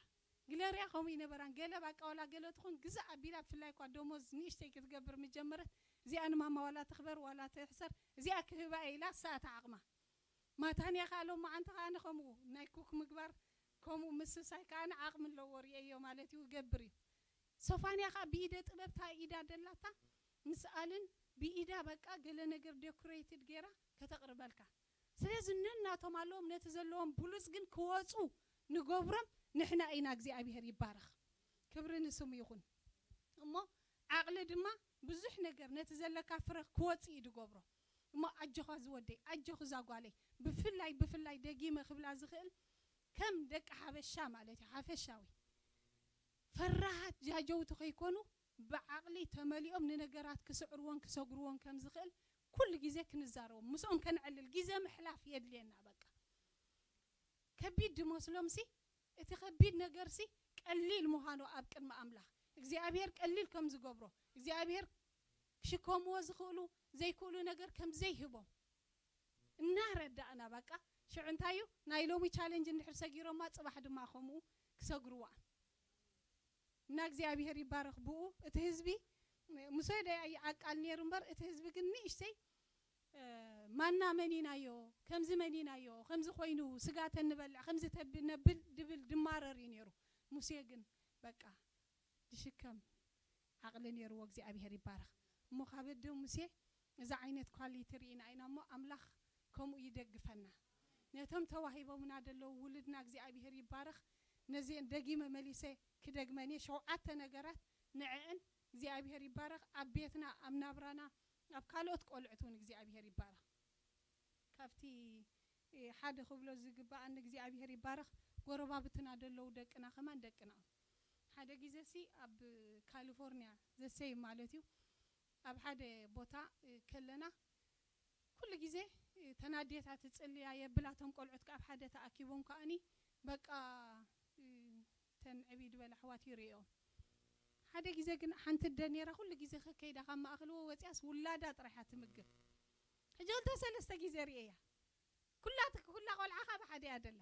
ግለርያ ከምኡ ይነበራን። ገለ ባቃ ዋላ ገለ ትኹን ግዛእ ኣቢላ፣ ብፍላይ እኳ ደሞዝ ንእሽተይ ክትገብር ምጀመረት፣ እዚኣ ንማማ ዋላ ትኽበር ዋላ ትሕሰር፣ እዚኣ ክህባ እየ ኢላ፣ እሳ እታ ዓቕማ። ማታንያ ከኣ ሎማዓንቲ ከኣ ከምኡ ናይ ኩክ ምግባር፣ ከምኡ ምስሳይ ከኣ ዓቕሚ ኣለዎ፣ ርእየዮ ማለት እዩ፣ ይገብር እዩ። ሶፋንያ ከኣ ብኢደ ጥበብ እታ ኢዳ ደላታ ምስኣልን ብኢዳ በቃ ገለ ነገር ዴኮሬትድ ገይራ ከተቕርበልካ። ስለዚ ነናቶም ኣለዎም፣ ነቲ ዘለዎም ብሉጽ ግን ክወጹ ንገብሮም ንሕና ኢና። እግዚኣብሔር ይባረኽ፣ ክብሪ ንስሙ ይኹን። እሞ ዓቕሊ ድማ ብዙሕ ነገር ነቲ ዘለካ ፍረ ክወጽእ እዩ ዝገብሮ። እሞ ኣጆኻ ዝወደይ፣ ኣጆኺ እዛ ጓለይ፣ ብፍላይ ብፍላይ ደጊመ ክብላ ዝኽእል ከም ደቂ ሓበሻ ማለት እዩ፣ ሓፈሻዊ ፈራሃት ጃጀውቲ ከይኮኑ ብዓቕሊ ተመሊኦም ንነገራት ክስዕርዎን ክሰግርዎን ከም ዝኽእል ኩሉ ግዜ ክንዛረቦም፣ ምስኦም ከነዕልል፣ ግዜ ምሕላፍ የድልየና። በቃ ከቢድ ድመስሎም ሲ፣ እቲ ከቢድ ነገር ሲ ቀሊል ምዃኑ ኣብ ቅድሚ ኣምላኽ እግዚኣብሔር ቀሊል ከም ዝገብሮ፣ እግዚኣብሔር ክሽከምዎ ዝኽእሉ ዘይክእሉ ነገር ከም ዘይህቦም እናረዳእና፣ በቃ ሽዑ እንታይ እዩ ናይ ሎሚ ቻሌንጅ እንድሕር ሰጊሮማ፣ ጽባሕ ድማ ከምኡ ክሰግርዋ። እና እግዚኣብሔር ይባረኽ። ብኡ እቲ ህዝቢ፣ ሙሴ ዶ ይዓቃል ነይሩ እምበር፣ እቲ ህዝቢ ግን ንእሽተይ፣ እ፣ ማና መኒናዮ፣ ከምዚ መኒናዮ፣ ከምዚ ኮይኑ፣ ስጋ ተንበልዕ፣ ከምዚ ተብ-፣ ነብል ድብል ድማረር እዩ ነይሩ። ሙሴ ግን በቃ ድሽከም ዓቕሊ ነይርዎ። እግዚኣብሔር ይባረኽ። እሞ ካብ ኣደ ሙሴ እዚ ዓይነት ኳሊቲ ርኢና ኢና እሞ፣ ኣምላኽ ከምኡ ይደግፈና። ነቶም ተዋሂቦምና ዘለዉ ውሉድና እግዚኣብሔር ይባረኽ። ነዚአን ደጊመ መሊሰ ክደግመን እየ። ሸውዓተ ነገራት ንዕአን እግዚኣብሔር ይባረኽ። ኣብ ቤትና፣ ኣብ ናብራና፣ ኣብ ካልኦት ቆልዑት እውን እግዚኣብሔር ይባረኽ። ካብቲ፣ እ፣ ሓደ ክብሎ ዝግባኣኒ እግዚኣብሔር ይባረኽ፣ ጎረባብትና ዘለዉ ደቅና ከማን ደቅና እዮም። ሓደ ግዜ ሲ ኣብ ካሊፎርኒያ ዘሰይ ማለት እዩ፣ ኣብ ሓደ ቦታ፣ እ፣ ከለና ኩሉ ግዜ፣ እ፣ ተናዴታት ትጽልያ የብላ፣ እቶም ቆልዑት ከኣ ኣብ ሓደ ተኣኪቦም ከኣኒ በቃ፣ እ፣ ተን ዕብይ ዝበላ ኣሕዋት ይርእዮም። ሓደ ግዜ ግን ሓንቲ ኣደ ነይራ፣ ኩሉ ግዜ ከከይዳ ካብ ማእከልዎ ወጺኣስ ውላዳ ጥራይ እያ ትምግብ። ሕጂ ክልተ ሰለስተ ግዜ ርእየያ። ኩላ ትክ-፣ ኩላ ቆልዓ ካብ ሓደ እያ ደላ።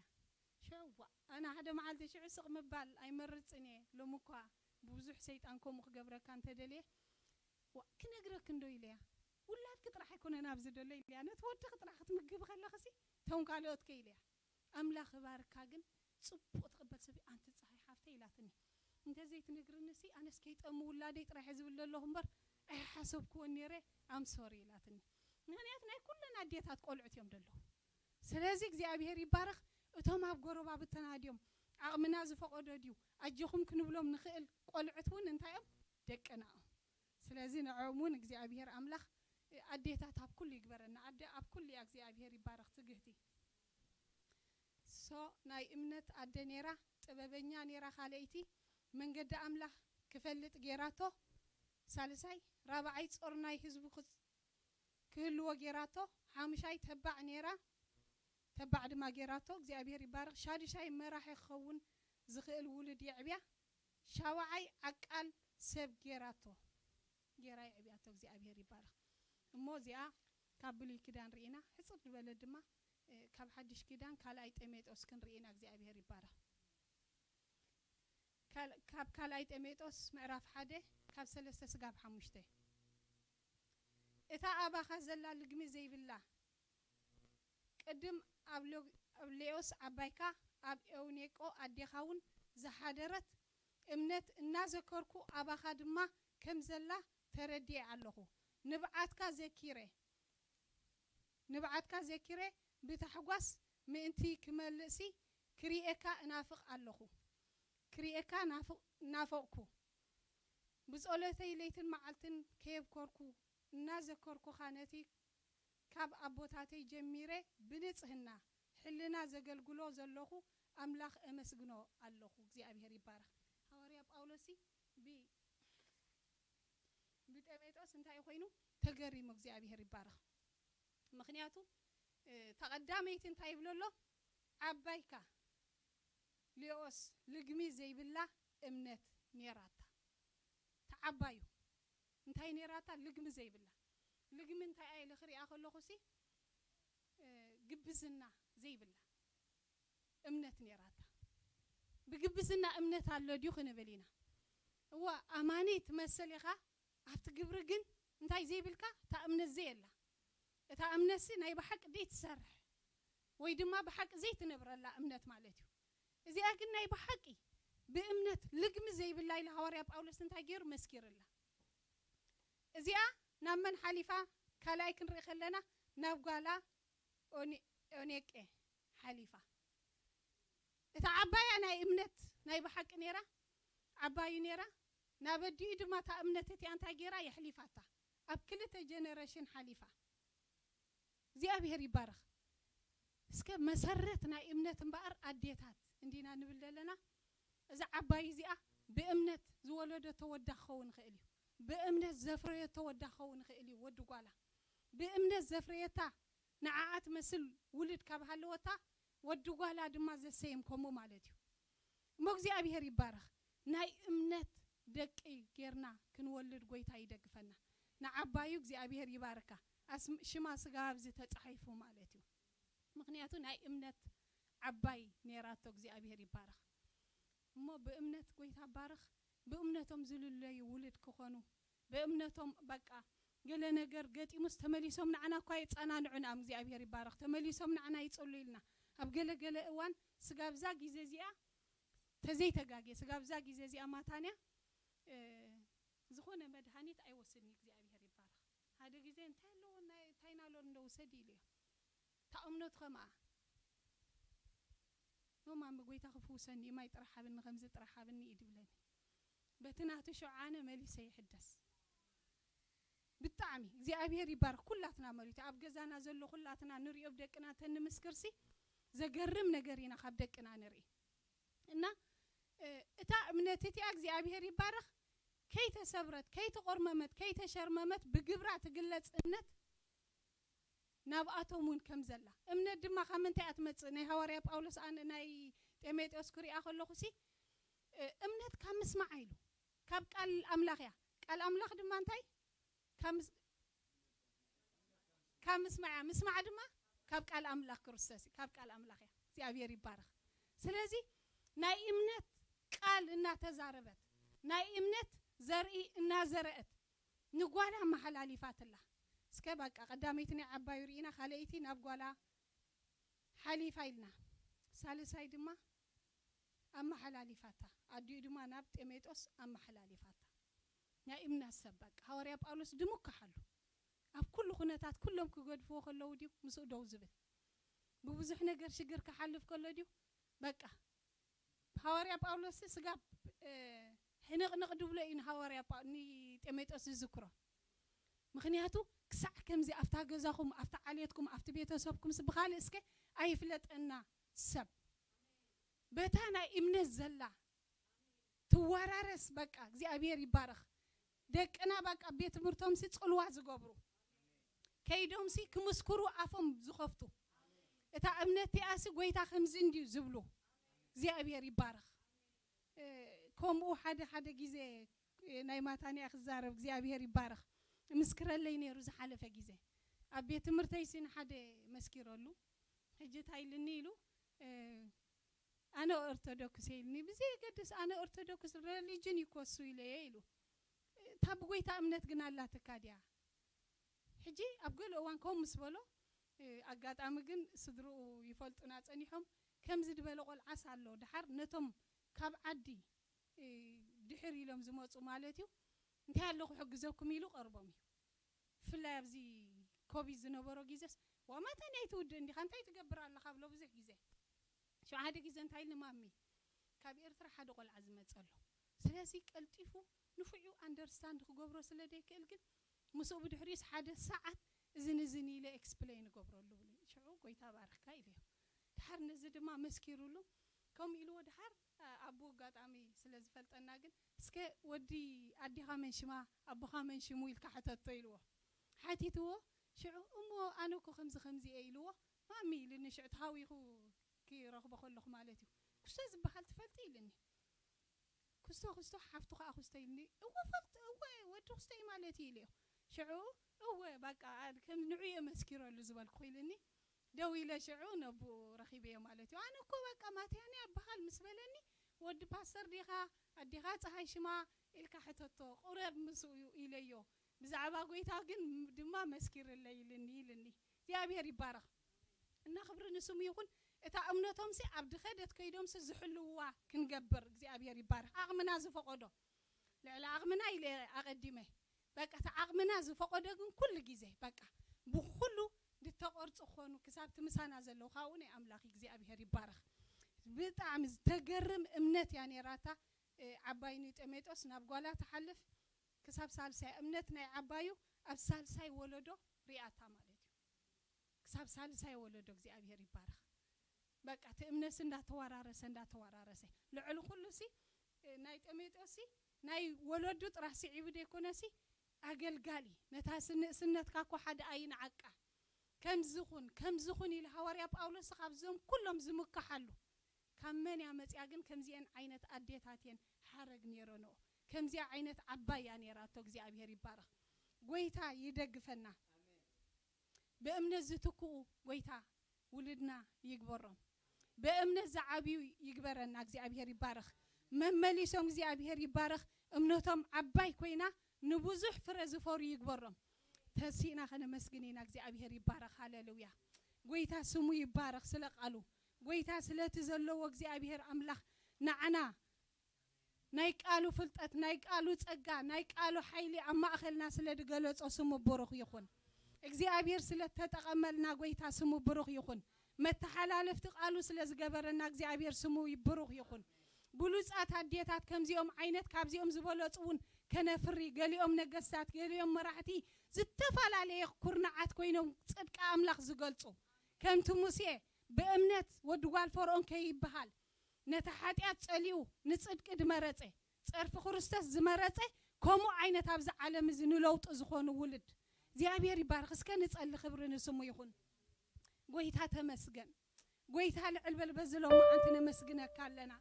ሸዋ፣ ኣነ ሓደ መዓልቲ ሽዑ ስቕ ምባል ኣይመርጽን እየ። ሎሚ እኳ ብብዙሕ ሰይጣን ከምኡ ክገብረካ እንተደልየ፣ ዋ፣ ክነግረክ እንዶ ኢለያ። ውላድኪ ጥራሕ ኣይኮነን ኣብዚ ደሎ ኢለያ። ነቲ ወድኺ ጥራሕ ክትምግቢ ከለኽሲ፣ እቶም ካልኦት ከ ኢለያ። ኣምላኽ ይባርካ ግን ጽቡቕ ትቕበል ሰብ፣ ኣንቲ ጸሃይ ሓፍተይ ኢላትኒ። እንተዘይትነግርንሲ ኣነስ ከይጠሙ ውላደይ ጥራሕ እየ ዝብል ዘለኹ እምበር ኣይሓሰብክዎን ነይረ። ኣም ሶሪ ኢላትኒ። ምኽንያቱ ናይ ኩለን ኣዴታት ቆልዑት እዮም ዘለዉ። ስለዚ እግዚኣብሔር ይባረኽ። እቶም ኣብ ጎረባብትና ድዮም ዓቕምና ዝፈቐዶ ድዩ ኣጆኹም ክንብሎም ንኽእል ቆልዑት እውን እንታይ እዮም? ደቅና እዮም። ስለዚ ንዕኦም እውን እግዚኣብሔር ኣምላኽ ኣዴታት ኣብ ኩሉ ይግበረና። ኣደ ኣብ ኩሉ እያ። እግዚኣብሔር ይባረኽ ትግህቲ። ሶ ናይ እምነት ኣደ ነይራ፣ ጥበበኛ ነይራ፣ ካልኣይቲ መንገዲ ኣምላኽ ክፈልጥ ገይራቶ። ሳልሳይ ራብዓይ ጾር ናይ ህዝቡ ክጽ-፣ ክህልዎ ጌራቶ። ሓሙሻይ ተባዕ ነይራ፣ ተባዕ ድማ ጌራቶ። እግዚኣብሔር ይባረኽ። ሻዱሻይ መራሒ ክኸውን ዝኽእል ውሉድ የዕብያ። ሻውዓይ ዓቃል ሰብ ጌራቶ፣ ጌራ የዕብያቶ። እግዚኣብሔር ይባረኽ። እሞ እዚኣ ካብ ብሉይ ኪዳን ርኢና፣ ሕጽር ዝበለ ድማ እ፣ ካብ ሓድሽ ኪዳን ካልኣይ ጢሞቴዎስ ክንርኢ ኢና። እግዚኣብሔር ይባረኽ። ካል-፣ ካብ ካልኣይ ጢሞቴዎስ ምዕራፍ ሓደ ካብ ሰለስተ ስጋብ ሓሙሽተ። እታ ኣባኻ ዘላ ልግሚ ዘይብላ፣ ቅድም ኣብ ሎ-፣ ኣብ ሌኦስ ዓባይካ፣ ኣብ ኤውኔቆ ኣዴኻ እውን ዝሓደረት እምነት እናዘከርኩ፣ ኣባኻ ድማ ከም ዘላ ተረዲኤ ኣለኹ። ንብዓትካ ዘኪረ፣ ንብዓትካ ዘኪረ ብታሕጓስ ምእንቲ ክመልእሲ ክሪኤካ እናፍቕ ኣለኹ። ክሪኤካ ናፍቕ-፣ እናፈቕኩ፣ ብጸሎተይ ለይትን መዓልትን ከየብኮርኩ እናዘከርኩኻ፣ ነቲ ካብ ኣቦታተይ ጀሚረ ብንጽህና ሕልና ዘገልግሎ ዘለኹ ኣምላኽ እመስግኖ ኣለኹ። እግዚኣብሔር ይባረኽ። ሃዋርያ ጳውሎስሲ ብ-፣ ብጢሞቴዎስ እንታይ ኮይኑ ተገሪሙ? እግዚኣብሔር ይባረኽ። ምኽንያቱ፣ እ፣ እታ ቀዳመይቲ እንታይ ይብሎ ኣሎ? ዓባይካ ሌኦስ ልግሚ ዘይብላ እምነት ኔራታ። እታ ዓባዩ እንታይ ኔራታ? ልግሚ ዘይብላ። ልግሚ እንታይ ኢለ ክሪኣ ከለኹሲ፣ እ፣ ግብዝና ዘይብላ እምነት ኔራታ። ብግብዝና እምነት ኣሎ ድዩ ክንብል ኢና። እዋ፣ ኣማኒ ትመስል ኢኻ፣ ኣብቲ ግብሪ ግን እንታይ ዘይብልካ? እታ እምነት ዘየላ። እታ እምነትሲ ናይ ብሓቂ ዘይትሰርሕ ወይ ድማ ብሓቂ ዘይትነብረላ እምነት ማለት እዩ። እዚኣ ግን ናይ ብሓቂ ብእምነት ልግሚ ዘይብላ ኢሉ ሃዋርያ ጳውሎስ እንታይ ገይሩ? መስኪርላ። እዚኣ ናብ መን ሓሊፋ? ካልኣይ ክንርኢ ከለና ናብ ጓላ ኦኒ-፣ ኦኔቄ ሓሊፋ። እታ ዓባያ ናይ እምነት ናይ ብሓቂ ነይራ፣ ዓባዩ ነይራ። ናብ ኣዲኡ ድማ እታ እምነት እቲኣ እንታይ ገይራ? የሕሊፋታ። ኣብ ክልተ ጀነሬሽን ሓሊፋ። እግዚኣብሔር ይባረኽ። እስከ መሰረት ናይ እምነት እምበኣር ኣዴታት እንዲና ንብል ዘለና። እዛ ዓባይ እዚኣ ብእምነት ዝወለደቶ ወዳ ክኸውን ይኽእል እዩ። ብእምነት ዘፍረየቶ ወዳ ክኸውን ይኽእል እዩ፣ ወዲ ጓላ። ብእምነት ዘፍረየታ ንዓኣ ትመስል ውሉድ ካብ ሃለወታ፣ ወዲ ጓላ ድማ ዘሰየም ከምኡ ማለት እዩ። እሞ እግዚኣብሔር ይባረኽ። ናይ እምነት ደቂ ጌርና ክንወልድ ጎይታ ይደግፈና። ንዓባዩ እግዚኣብሔር ይባርካ። ኣስም-፣ ሽማ ስጋ ኣብዚ ተጻሒፉ ማለት እዩ። ምኽንያቱ ናይ እምነት ዓባይ ኔራቶ። እግዚኣብሔር ይባረኽ። እሞ ብእምነት ጎይታ ባርኽ። ብእምነቶም ዝልለዩ ውሉድ ክኾኑ፣ ብእምነቶም በቃ ገለ ነገር ገጢሙስ ተመሊሶም ንዓና እኳ የጸናንዑና እዮም። እግዚኣብሔር ይባረኽ። ተመሊሶም ንዓና ይጽሉ ኢልና ኣብ ገለ ገለ እዋን ስጋብዛ ግዜ እዚኣ ተዘይተጋግየ፣ ስጋብዛ ግዜ እዚኣ ማታንያ፣ እ፣ ዝኾነ መድሃኒት ኣይወስድን። እግዚኣብሔር ይባረኽ። ሓደ ግዜ እንታይ ኣለዎ፣ ናይ፣ እንታይ ናሎ እንዶ ውሰድ ኢሉ እዮ። እታ እምነቱ ከምኣ። ኖ ማሚ፣ ጎይታ ክፍውሰኒ እዩ፣ ማይ ጥራሕ ሃብኒ፣ ከምዚ ጥራሕ ሃብኒ እዩ ድብለኒ። በቲ ናቱ ሽውዓነ መሊሰ ይሕደስ። ብጣዕሚ እግዚኣብሔር ይባርኽ። ኩላትና መሪቱ ኣብ ገዛና ዘሎ ኩላትና ንሪኦ፣ ብደቅና እንተ ንምስክርሲ ዘገርም ነገር ኢና ካብ ደቅና ንርኢ። እና፣ እ፣ እታ እምነት እቲኣ እግዚኣብሔር ይባረኽ፣ ከይተሰብረት፣ ከይተቖርመመት፣ ከይተሸርመመት ብግብራ ትግለጽ እምነት ናብኣቶም እውን ከም ዘላ። እምነት ድማ ካብ ምንታይ እያ ትመጽእ? ናይ ሃዋርያ ጳውሎስ ኣነ፣ ናይ ጢሞቴዎስ ክሪኣ ከለኹሲ፣ እ፣ እምነት ካብ ምስማዕ ኢሉ፣ ካብ ቃል ኣምላኽ እያ። ቃል ኣምላኽ ድማ እንታይ? ካብ ምስ-፣ ካብ ምስማዕ እያ። ምስማዕ ድማ ካብ ቃል ኣምላኽ ክርስቶስ እዩ። ካብ ቃል ኣምላኽ እያ። እግዚኣብሔር ይባረኽ። ስለዚ ናይ እምነት ቃል እናተዛረበት፣ ናይ እምነት ዘርኢ እናዘረአት ንጓላ ኣመሓላሊፋትላ። እስከ በቃ ቀዳመይቲ ናይ ዓባዩ ርኢና፣ ካልኣይቲ ናብ ጓላ ሓሊፋ ኢልና፣ ሳልሳይ ድማ ኣመሓላሊፋታ፣ ኣዲኡ ድማ ናብ ጢሞቴዎስ ኣመሓላሊፋታ። ናይ እምነት ሰብ በቃ ሃዋርያ ጳውሎስ ድሙካሓሉ ኣብ ኩሉ ኩነታት ኩሎም ክገድፍዎ ከለዉ ድዩ ምስኡ ደው ዝብል? ብብዙሕ ነገር ሽግር ክሓልፍ ከሎ ድዩ? በቃ ሃዋርያ ጳውሎስ ስጋብ፣ እ፣ ሕንቕንቕ ድብሎ እዩ ንሃዋርያ ጳ-፣ ንጢሞቴዎስ ዝዝክሮ። ምኽንያቱ ክሳዕ ከምዚ ኣብታ ገዛኹም፣ ኣብታ ዓሌትኩም፣ ኣብቲ ቤተሰብኩምስ ብኻልእ እስከ ኣይፍለጠና ሰብ። በታ ናይ እምነት ዘላ ትወራረስ። በቃ እግዚኣብሔር ይባረኽ። ደቅና በቃ ቤት ትምህርቶምሲ ጽልዋ ዝገብሩ፣ ከይዶምሲ ክምስክሩ ኣፎም ዝኸፍቱ። እታ እምነት እቲኣሲ ጎይታ ከምዚ እንድዩ ዝብሉ። እግዚኣብሔር ይባረኽ። እ፣ ከምኡ ሓደ ሓደ ግዜ፣ እ፣ ናይ ማታንያ ክዛረብ እግዚኣብሔር ይባረኽ። ምስክረለይ ነይሩ ዝሓለፈ ግዜ። ኣብ ቤት ትምህርተይሲ ንሓደ መስኪረሉ። ሕጂ እንታይ ኢልኒ ኢሉ፣ እ፣ ኣነ ኦርቶዶክስ እየ ኢልኒ። ብዘየገድስ ኣነ ኦርቶዶክስ ረሊጅን ይኮሱ ኢለየ ኢሉ። እታ ብጎይታ እምነት ግን ኣላትካ ድያ? ሕጂ ኣብ ገለ እዋን ከምኡ ምስ በሎ፣ እ፣ ኣጋጣሚ ግን ስድርኡ ይፈልጡና ጸኒሖም። ከምዚ ዝበለ ቆልዓስ ኣሎ። ድሓር ነቶም ካብ ዓዲ፣ እ፣ ድሕር ኢሎም ዝመጹ ማለት እዩ። እንታይ ኣሎ ክሕግዘኩም ኢሉ ቀርቦም እዩ። ብፍላይ ኣብዚ ኮቪድ ዝነበሮ ግዜስ፣ "ዋ ማታንያ ኣይትውድእን ዲኻ? እንታይ ትገብር ኣለኻ?" ብሎ ብዙሕ ግዜ። ሽዑ ሓደ ግዜ እንታይ ኢሉ፣ "ማሚ፣ ካብ ኤርትራ ሓደ ቆልዓ ዝመጸ ኣሎ። ስለዚ ቀልጢፉ ንፉዑ ኣንደርስታንድ ክገብሮ ስለ ዘይክእል ግን ምስኡ ብድሕሪኡስ ሓደ ሰዓት እዝን እዝን ኢለ ኤክስፕሌን እገብረሉ" ብሉኒ። ሽዑ "ጎይታ ባርኽካ" ኢለዮ። ድሓር ነዚ ድማ መስኪሩሉ። ከምኡ ኢልዎ ድሓር፣ ኣ-፣ ኣቦ ኣጋጣሚ ስለ ዝፈልጠና ግን፣ "እስከ ወዲ ኣዴኻ መን ሽማ፣ ኣቦኻ መን ሽሙ?" ኢልካ ሕተቶ ኢልዎ። ሓቲትዎ፣ ሽዑ "እሞ ኣነ እኮ ከምዚ ከምዚ እየ" ኢልዎ። "ማሚ" ኢልኒ፣ ሽዑ ተሃዊኹ ክረኽቦ ከለኹ ማለት እዩ። "ክስቶ ዝበሃል ትፈልጢ?" ኢልኒ። "ክስቶ፣ ክስቶ ሓፍቱ ከኣ ክስቶ" ኢልኒ። "እወ ፈልጥ፣ እወ ወዲ ክስቶ እዩ ማለት እዩ" ኢለዮ። ሽዑ "እወ በቃ ኣ-፣ ከም ንዑ እየ መስኪረሉ" ዝበልኩ ኢልኒ። ደው ኢለ ሽዑ ነብኡ ረኺበዮ ማለት እዩ። "ኣነ እኮ በቃ ማትያንያ ይበሃል ምስ በለኒ፣ 'ወዲ ፓስተር ዲኻ? ኣዴኻ ጸሃይ ሽማ?' ኢልካ ሕተቶ፣ ቁረብ ምስኡ" ኢለዮ። "ብዛዕባ ጎይታ ግን ድማ መስኪርለይ" ኢልኒ፣ ኢልኒ። እግዚኣብሔር ይባረኽ እና ክብሪ ንስሙ ይኹን። እታ እምነቶምሲ ኣብ ድኸደት ከይዶምሲ ዝሕልውዋ ክንገብር እግዚኣብሔር ይባረኽ። ዓቕምና ዝፈቐዶ፣ ልዕሊ ዓቕምና ኢለ ኣቐዲመ። በቃ፣ እቲ ዓቕምና ዝፈቐዶ ግን ኩሉ ግዜ፣ በቃ፣ ብኹሉ ዝተቐርጹ ክኾኑ ክሳብ እቲ ምሳና ዘለዉ፣ ካብኡ ናይ ኣምላኽ እግዚኣብሔር ይባረኽ። ብጣዕሚ ዝተገርም እምነት እያ ነይራታ። እ፣ ዓባይ ንጤሜጦስ ናብ ጓላ ትሓልፍ፣ ክሳብ ሳልሳይ እምነት ናይ ዓባዩ ኣብ ሳልሳይ ወለዶ ሪኣታ ማለት እዩ። ክሳብ ሳልሳይ ወለዶ እግዚኣብሔር ይባረኽ። በቃ፣ እቲ እምነትሲ እንዳተወራረሰ፣ እንዳተወራረሰ፣ ልዕሊ ኩሉሲ፣ እ፣ ናይ ጤሜጦስሲ ናይ ወለዱ ጥራሕ ስዒቡ ዘይኮነሲ፣ ኣገልጋሊ፣ ነታ ስ-፣ ንእስነትካ እኮ ሓደ ኣይንዓቃ። ከምዚ ኹን፣ ከምዚ ኹን ኢሉ ሃዋርያ ጳውሎስ ካብዞም ኩሎም ዝምክሓሉ፣ ካብ መን እያ መጽያ ግን? ከምዚአን ዓይነት ኣዴታት እየን ሓረግ ነይረንኦ። ከምዚኣ ዓይነት ዓባይ እያ ነይራቶ። እግዚኣብሔር ይባረኽ። ጎይታ ይደግፈና። ብእምነት ዝትክኡ ጎይታ ውልድና ይግበሮም። ብእምነት ዝዓብዩ ይግበረና። እግዚኣብሔር ይባረኽ። መመሊሶም እግዚኣብሔር ይባረኽ። እምነቶም ዓባይ ኮይና ንብዙሕ ፍረ ዝፈሩ ይግበሮም። ተሲእና ከነመስግን ኢና። እግዚኣብሔር ይባረኽ። ሃሌሉያ። ጎይታ ስሙ ይባረኽ ስለ ቃሉ። ጎይታ ስለቲ ዘለዎ እግዚኣብሔር ኣምላኽ ንዓና ናይ ቃሉ ፍልጠት፣ ናይ ቃሉ ጸጋ፣ ናይ ቃሉ ሓይሊ ኣብ ማእኸልና ስለ ዝገለጾ ስሙ ብሩኽ ይኹን። እግዚኣብሔር ስለ እተጠቐመልና ጎይታ ስሙ ብሩኽ ይኹን። መተሓላለፍቲ ቃሉ ስለ ዝገበረና እግዚኣብሔር ስሙ ብሩኽ ይኹን። ብሉጻት ኣዴታት ከምዚኦም ዓይነት ካብዚኦም ዝበለጹ እውን ከነፍሪ፣ ገሊኦም ነገስታት፣ ገሊኦም መራሕቲ፣ ዝተፈላለየ ኩርናዓት ኮይኖም ጽድቂ ኣምላኽ ዝገልጹ። ከምቲ ሙሴ ብእምነት ወዲ ጓል ፈርኦን ከይበሃል ነቲ ሓጢኣት ጸሊኡ ንጽድቂ ዝመረጸ፣ ጸርፊ ክርስቶስ ዝመረጸ፣ ከምኡ ዓይነት ኣብዚ ዓለም እዚ ንለውጢ ዝኾኑ ውሉድ እግዚኣብሔር ይባርኽ። እስከ ንጸሊ፣ ክብሪ ንስሙ ይኹን። ጎይታ ተመስገን። ጎይታ ልዕል በል። በዚ ሎማዓንቲ ነመስግነካ ኣለና።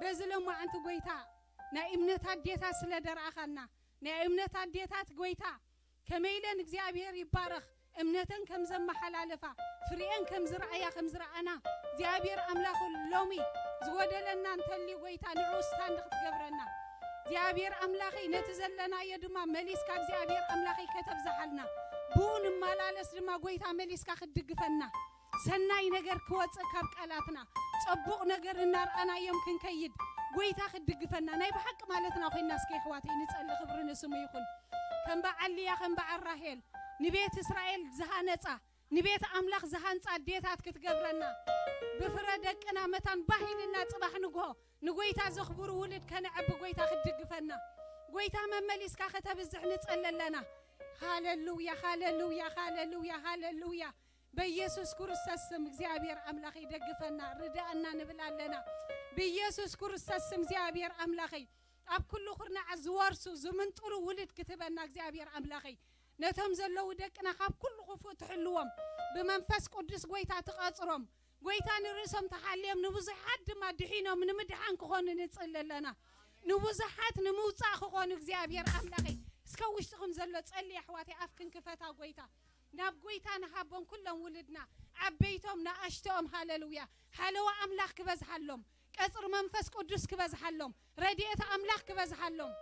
በዚ ሎማዓንቲ ጎይታ ናይ እምነት ኣዴታት ስለ ደርኣኻና፣ ናይ እምነት ኣዴታት ጎይታ ከመይ ኢለን እግዚኣብሔር ይባረኽ እምነተን ከም ዘመሓላለፋ፣ ፍሬኤን ከም ዝረኣያ፣ ከም ዝረኣና እግዚኣብሔር ኣምላኽ ሎሚ ዝጎደለና እንተልዩ ጎይታ ንዑ ስታንድ ክትገብረና። እግዚኣብሔር ኣምላኸይ ነቲ ዘለናዮ ድማ መሊስካ እግዚኣብሔር ኣምላኸይ ከተብዝሓልና፣ ብኡ ንመላለስ ድማ ጎይታ መሊስካ ክትድግፈና። ሰናይ ነገር ክወጽእ ካብ ቃላትና፣ ጸቡቕ ነገር እናርኣናዮም ክንከይድ፣ ጎይታ ክትድግፈና፣ ናይ ብሓቂ ማለትና ኮይንና እስከ የሕዋተይ ንጸሊ፣ ክብሪ ንስሙ ይኹን። ከም በዓል ልያ፣ ከም በዓል ራሄል፣ ንቤት እስራኤል ዝሃነጻ፣ ንቤት ኣምላኽ ዝሃንጻ ኣዴታት ክትገብረና፣ ብፍረ ደቅና መታን ባህ ኢልና ጽባሕ ንግሆ ንጎይታ ዘኽብሩ ውሉድ ከነዕቢ ጎይታ ክትድግፈና፣ ጎይታ መመሊስካ ከተብዝሕ ንጸሊ ኣለና። ሃሌሉያ፣ ሃሌሉያ፣ ሃሌሉያ፣ ሃሌሉያ። በኢየሱስ ክርስቶስ ስም እግዚኣብሔር ኣምላኸይ ደግፈና፣ ርድኣና ንብል ኣለና። ብኢየሱስ ክርስቶስ ስም እግዚኣብሔር ኣምላኸይ ኣብ ኩሉ ኩርናዓት ዝወርሱ ዝምንጥሉ ውሉድ ክትህበና እግዚኣብሔር ኣምላኸይ ነቶም ዘለዉ ደቅና ካብ ኩሉ ክፉእ ትሕልዎም፣ ብመንፈስ ቅዱስ ጎይታ ትቐጽሮም። ጎይታ ንርእሶም ተሓልዮም ንብዙሓት ድማ ድሒኖም ንምድሓን ክኾኑ ንጽሊ ኣለና። ንብዙሓት ንምውጻእ ክኾኑ እግዚኣብሔር ኣምላኸይ እስከ ውሽጥኹም ዘሎ ጸሊ ኣሕዋተይ ኣፍክን ክፈታ ጎይታ። ናብ ጎይታ ንሃቦም ኩሎም ውልድና ዓበይቶም ንኣሽትኦም ሃለሉያ። ሓለዋ ኣምላኽ ክበዝሃሎም፣ ቀጽሪ መንፈስ ቅዱስ ክበዝሃሎም፣ ረድኤት ኣምላኽ ክበዝሃሎም፣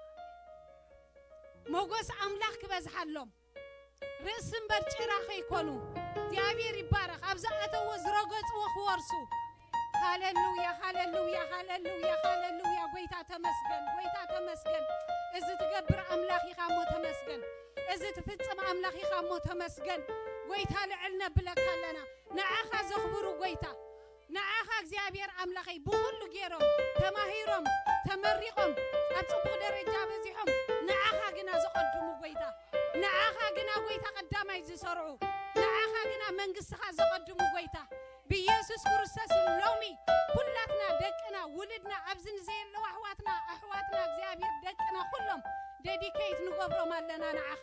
ሞጎስ ኣምላኽ ክበዝሃሎም። ርእሲ እምበር ጭራ ከይኮኑ እግዚኣብሔር ይባረኽ። ኣብ ዝኣተዎ ዝረገጽዎ ክወርሱ። ሃለሉያ ሃለሉያ ሃለሉያ ሃለሉያ። ጎይታ ተመስገን፣ ጎይታ ተመስገን። እዚ ትገብር ኣምላኽ ኢኻ እሞ ተመስገን። እዚ ትፍጽም ኣምላኽ ኢኻ እሞ ተመስገን። ጎይታ ልዕል ነብለካ ኣለና። ንዓኻ ዘኽብሩ ጎይታ፣ ንዓኻ እግዚኣብሔር ኣምላኸይ ብኹሉ ገይሮም ተማሂሮም ተመሪቖም ኣብ ጽቡቕ ደረጃ በዚሖም ንዓኻ ግና ዘቐድሙ ጎይታ፣ ንዓኻ ግና ጎይታ ቀዳማይ ዝሰርዑ፣ ንዓኻ ግና መንግስትኻ ዘቐድሙ ጎይታ ብኢየሱስ ክርስቶስ ሎሚ ኩላትና ደቅና ውልድና ኣብዚ ንዘየለዋ ኣሕዋትና ኣሕዋትና እግዚኣብሔር ደቅና ኩሎም ደዲኬት ንገብሮም ኣለና ንዓኻ።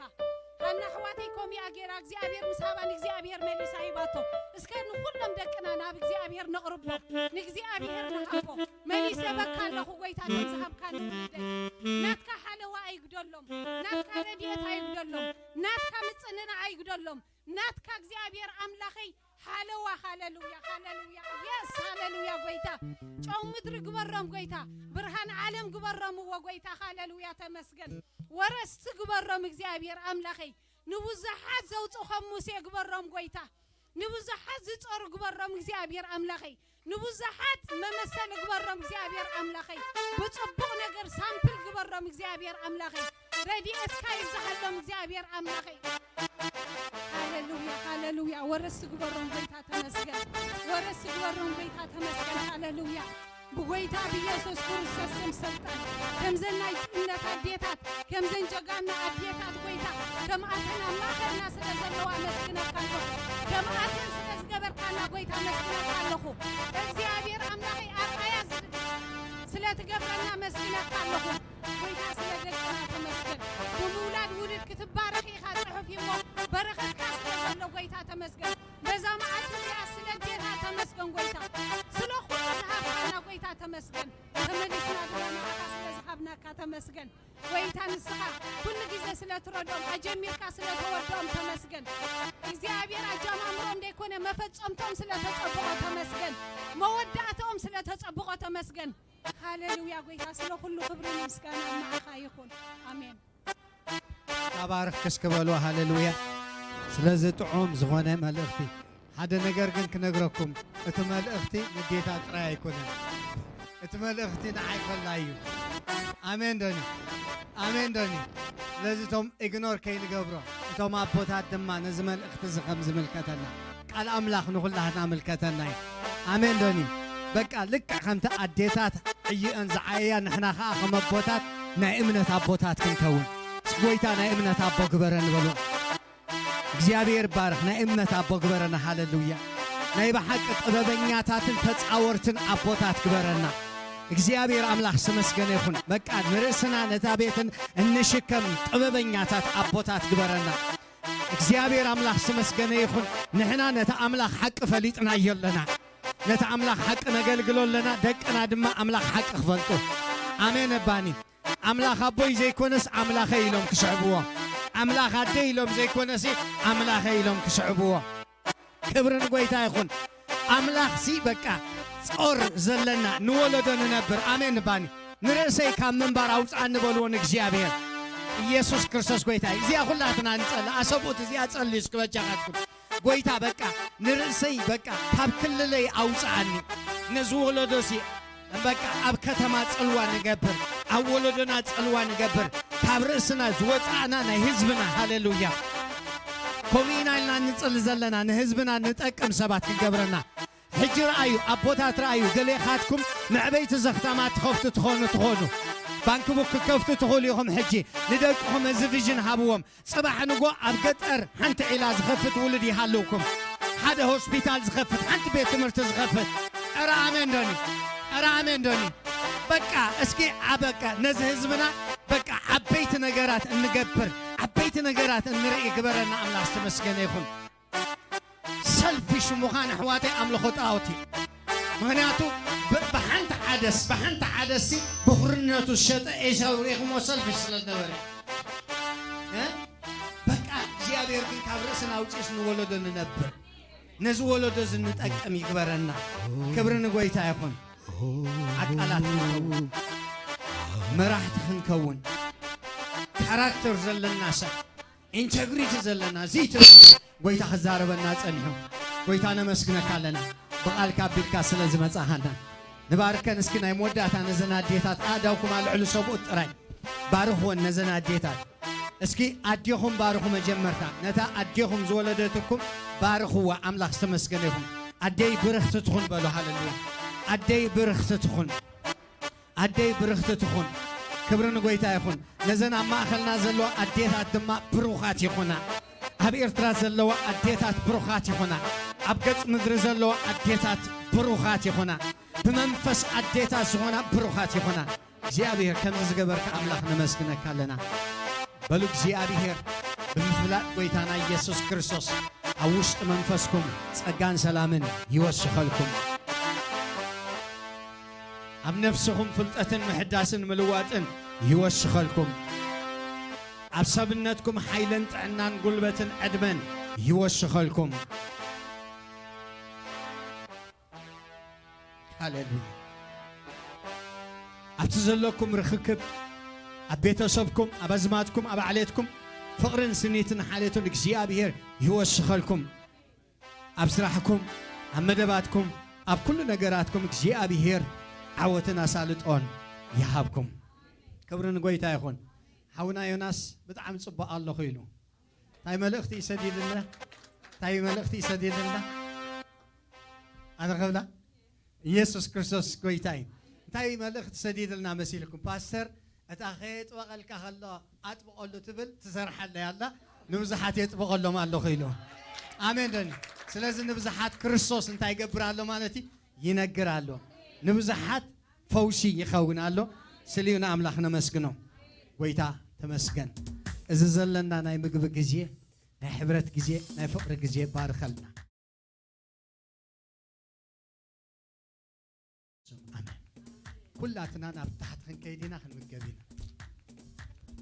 ሃና ኣሕዋተይ ኮሚኣ ገይራ እግዚኣብሔር ምስ ሃባን እግዚኣብሔር መሊሳ ሂባቶ። እስከ ንኹሎም ደቅና ናብ እግዚኣብሔር ነቕርቦ፣ ንእግዚኣብሔር ንሃቦ። መሊሰ በካ ኣለኹ ጎይታ ነዚ ሃብካኒ ውልደይ። ናትካ ሓለዋ ኣይጉደሎም፣ ናትካ ረድኤት ኣይጉደሎም፣ ናትካ ምጽንና ኣይጉደሎም። ናትካ እግዚኣብሔር ኣምላኸይ ሓለዋ። ሃለሉያ ሃለሉያ የስ ሃለሉያ። ጎይታ ጨው ምድሪ ግበሮም ጎይታ፣ ብርሃን ዓለም ግበሮምዎ ጎይታ። ሃለሉያ ተመስገን። ወረስቲ ግበሮም እግዚኣብሔር ኣምላኸይ። ንብዙሓት ዘውፁ ከም ሙሴ ግበሮም ጎይታ። ንብዙሓት ዝፀሩ ግበሮም እግዚኣብሔር ኣምላኸይ። ንብዙሓት መመሰሊ ግበሮም እግዚኣብሔር ኣምላኸይ። ብፅቡቕ ነገር ሳምፕል ግበሮም እግዚኣብሔር ኣምላኸይ። ረድኤትካ ይብዝሓሎም እግዚኣብሔር ኣምላኸይ። ሃለሉያ ሃለሉያ። ወረስቲ ግበሮም ጎይታ ተመስገን። ወረስቲ ግበሮም ጎይታ ተመስገን። ሃለሉያ። ብጎይታ ብኢየሱስ ክርስቶስ ስም ስልጣን ከምዘን ናይ እምነት ኣዴታት ከምዘን ጀጋና ኣዴታት ጎይታ ከምኣተን ኣብ ማእከልና ስለ ዘለዋ ኣመስግነካ ኣለኹ። ከምኣተን ስለ ዝገበርካና ጎይታ ኣመስግነካ ኣለኹ። እግዚኣብሔር ኣምላኸይ ኣርኣያ ስለ ትገብረና ኣመስግነካ ኣለኹ። ጎይታ ስለ ደቅና ተመስገን። ብምውላድ ውሉድ ክትባረኽ ኢኻ ጽሑፍ እሞ በረኸትካ ስለ ዘሎ ጎይታ ተመስገን። በዛ መዓልቲ እዚኣ ስለ ጌታ ተመስገን ጎይታ። ስለ ኩሉ ዝሃብካና ጎይታ ተመስገን። ተመሊስና ድማ ንዓኻ ስለ ዝሃብናካ ተመስገን። ጎይታ ንስኻ ኩሉ ግዜ ስለ ትረድኦም ኣጀሚርካ ስለ ተወድኦም ተመስገን። እግዚኣብሔር ኣጀማምሮም ዘይኮነ መፈጸምቶም ስለ ተጸብቖ ተመስገን። መወዳእታኦም ስለ ተጸብቖ ተመስገን። ሃሌሉያ ጎይታ ስለ ኩሉ ክብርን ምስጋናን ንዓኻ ይኹን። ኣሜን። ተባረኽ እስኪ በሉ ሃሌሉያ። ስለዚ ጥዑም ዝኾነ መልእኽቲ ሓደ ነገር ግን ክነግረኩም፣ እቲ መልእኽቲ ንዴታ ጥራይ ኣይኮነን። እቲ መልእኽቲ ንዓይ ከላ እዩ። ኣሜን ዶኒ? ኣሜን ዶኒ? ስለዚ እቶም ኢግኖር ከይንገብሮ፣ እቶም ኣቦታት ድማ ነዚ መልእኽቲ እዚ ከም ዝምልከተና፣ ቃል ኣምላኽ ንኹላህና ምልከተና እዩ። ኣሜን ዶኒ? በቃ ልክዕ ከምቲ ኣዴታት ዕይአን ዝዓየያ ንሕና ኸዓ ከም ኣቦታት ናይ እምነት ኣቦታት ክንከውን። ጎይታ ናይ እምነት ኣቦ ግበረኒ በሉ። እግዚኣብሔር ይባረኽ። ናይ እምነት ኣቦ ግበረና። ሃሌሉያ። ናይ ብሓቂ ጥበበኛታትን ተጻወርትን ኣቦታት ግበረና። እግዚኣብሔር ኣምላኽ ዝተመስገነ ይኹን። በቃ ንርእስና ነታ ቤትን እንሽከም ጥበበኛታት ኣቦታት ግበረና። እግዚኣብሔር ኣምላኽ ዝተመስገነ ይኹን። ንሕና ነቲ ኣምላኽ ሓቂ ፈሊጥናዮ ኣለና። ነቲ ኣምላኽ ሓቂ ነገልግሎ ኣለና። ደቅና ድማ ኣምላኽ ሓቂ ክፈልጡ። ኣሜን እባኒ። ኣምላኽ ኣቦይ ዘይኮነስ ኣምላኸይ ኢሎም ክስዕብዎ፣ ኣምላኽ ኣደይ ኢሎም ዘይኮነሲ ኣምላኸይ ኢሎም ክስዕብዎ። ክብሪ ንጎይታ ይኹን። ኣምላኽሲ በቃ ጾር ዘለና ንወለዶ ንነብር። ኣሜን ባኒ። ንርእሰይ ካብ ምንባር ኣውጽኣኒ በልዎ ንእግዚኣብሔር። ኢየሱስ ክርስቶስ ጎይታ እዩ። እዚኣ ኩላትና ንጸሊ። ኣሰብኡት እዚኣ ጸልዩ እስኪ በጃኻትኩም። ጎይታ በቃ ንርእሰይ በቃ ካብ ክልለይ ኣውጽኣኒ። ነዚ ወለዶሲ በቃ ኣብ ከተማ ጽልዋ ንገብር፣ ኣብ ወለዶና ጽልዋ ንገብር። ካብ ርእስና ዝወጻእና ናይ ህዝብና፣ ሃሌሉያ። ከምኡ ኢና ኢልና ንጽሊ ዘለና፣ ንህዝብና ንጠቅም ሰባት ክገብረና። ሕጂ ረኣዩ፣ ኣቦታት ረኣዩ፣ ገሌኻትኩም መዕበይቲ ዘኽታማት ትኸፍቱ ትኾኑ ትኾኑ። ባንክ ቡክ ክከፍቱ ትኽእሉ ኢኹም። ሕጂ ንደቅኹም እዚ ቪዥን ሃብዎም። ጽባሕ ንጎ ኣብ ገጠር ሓንቲ ዒላ ዝኸፍት ውሉድ ይሃልውኩም። ሓደ ሆስፒታል ዝኸፍት፣ ሓንቲ ቤት ትምህርቲ ዝኸፍት። ኧረ ኣሜን ዶኒ? ኧረ ኣሜን ዶኒ? በቃ እስኪ ኣበቃ ነዚ ህዝብና በቃ ዓበይቲ ነገራት እንገብር። ዓበይቲ ነገራት እንርኢ ግበረና። ኣምላኽ ዝተመስገነ ይኹን። ሰልፊሽ ምዃን ኣሕዋተይ ኣምልኾ ጣዖት እዩ። ምኽንያቱ ብ- ብሓንቲ ዓደስ ብሓንቲ ዓደሲ ብኹርነቱ ዝሸጠ ኤሳው ርኢኹሞ ሰልፊሽ ስለ ዝነበረ እ? በቃ እግዚኣብሔር ግን ካብ ርእስና ኣውፅኡስ ንወለዶ ንነብር ነዚ ወለዶ እዚ ንጠቅም ይግበረና። ክብሪ ንጎይታ ይኹን። ዓቃላት ክንከውን መራሕቲ ክንከውን ካራክተር ዘለና ሰብ ኢንተግሪቲ ዘለና እዚ ትርጉም ጎይታ ክዛረበና ጸኒሑ። ጎይታ ነመስግነካ ኣለና ብቓልካ ኣቢልካ ስለ ዝመጻኻና። ንባርከን እስኪ ናይ መወዳእታ ነዘን ኣዴታት ኣእዳውኩም ኣልዕሉ ሰብኡት ጥራይ ባርኽወን ነዘን ኣዴታት። እስኪ ኣዴኹም ባርኹ መጀመርታ ነታ ኣዴኹም ዝወለደትኩም ባርኽዋ። ኣምላኽ ዝተመስገነ ይኹን። ኣደይ ብርኽቲ ትኹን በሉ። ሃለሉያ። ኣደይ ብርኽቲ ትኹን። ኣደይ ብርኽቲ ትኹን። ክብሪ ንጎይታ ይኹን። ነዘን ኣብ ማእኸልና ዘለዋ ኣዴታት ድማ ብሩኻት ይኹና። ኣብ ኤርትራ ዘለዋ ኣዴታት ብሩኻት ይኹና። ኣብ ገጽ ምድሪ ዘለዋ ኣዴታት ብሩኻት ይኹና። ብመንፈስ ኣዴታት ዝኾና ብሩኻት ይኹና። እግዚኣብሔር ከምዚ ዝገበርካ ኣምላኽ ነመስግነካ ኣለና። በሉ እግዚኣብሔር ብምፍላጥ ጎይታና ኢየሱስ ክርስቶስ ኣብ ውሽጢ መንፈስኩም ጸጋን ሰላምን ይወስኸልኩም። ኣብ ነፍስኹም ፍልጠትን ምሕዳስን ምልዋጥን ይወስኸልኩም። ኣብ ሰብነትኩም ሓይልን ጥዕናን ጉልበትን ዕድመን ይወስኸልኩም። ሃሌሉያ። ኣብቲ ዘለኩም ርኽክብ ኣብ ቤተሰብኩም ኣብ ኣዝማድኩም ኣብ ዓሌትኩም ፍቕርን ስኒትን ሓሌቱን እግዚኣብሔር ይወስኸልኩም። ኣብ ስራሕኩም ኣብ መደባትኩም ኣብ ኩሉ ነገራትኩም እግዚኣብሔር ዓወትን ኣሳልጦን ይሃብኩም። ክብሪ ንጎይታ ይኹን። ሓውና ዮናስ ብጣዕሚ ጽቡቕ ኣለኹ ኢሉ እንታይ መልእኽቲ ይሰዲድልና እንታይ መልእኽቲ ይሰዲድልና ኣነ ኸብላ ኢየሱስ ክርስቶስ ጎይታ እዩ። እንታይ መልእኽቲ ሰዲድልና መሲልኩም? ፓስተር እታ ከየጥበቐልካ ከሎ ኣጥብቐሉ ትብል ትሰርሓለይ ኣላ ንብዙሓት የጥብቐሎም ኣለኹ ኢሉ። ኣሜን ደኒ። ስለዚ ንብዙሓት ክርስቶስ እንታይ ይገብር ኣሎ ማለት እዩ? ይነግር ኣሎ። ንብዙሓት ፈውሲ ይኸውን ኣሎ። ስልዩ ንኣምላኽ ነመስግኖ። ጎይታ ተመስገን። እዚ ዘለና ናይ ምግቢ ግዜ ናይ ሕብረት ግዜ ናይ ፍቕሪ ግዜ ባርኸልና። ኣሜን። ኩላትና ናብ ታሕቲ ክንከይድ ኢና ክንምገብ ኢና።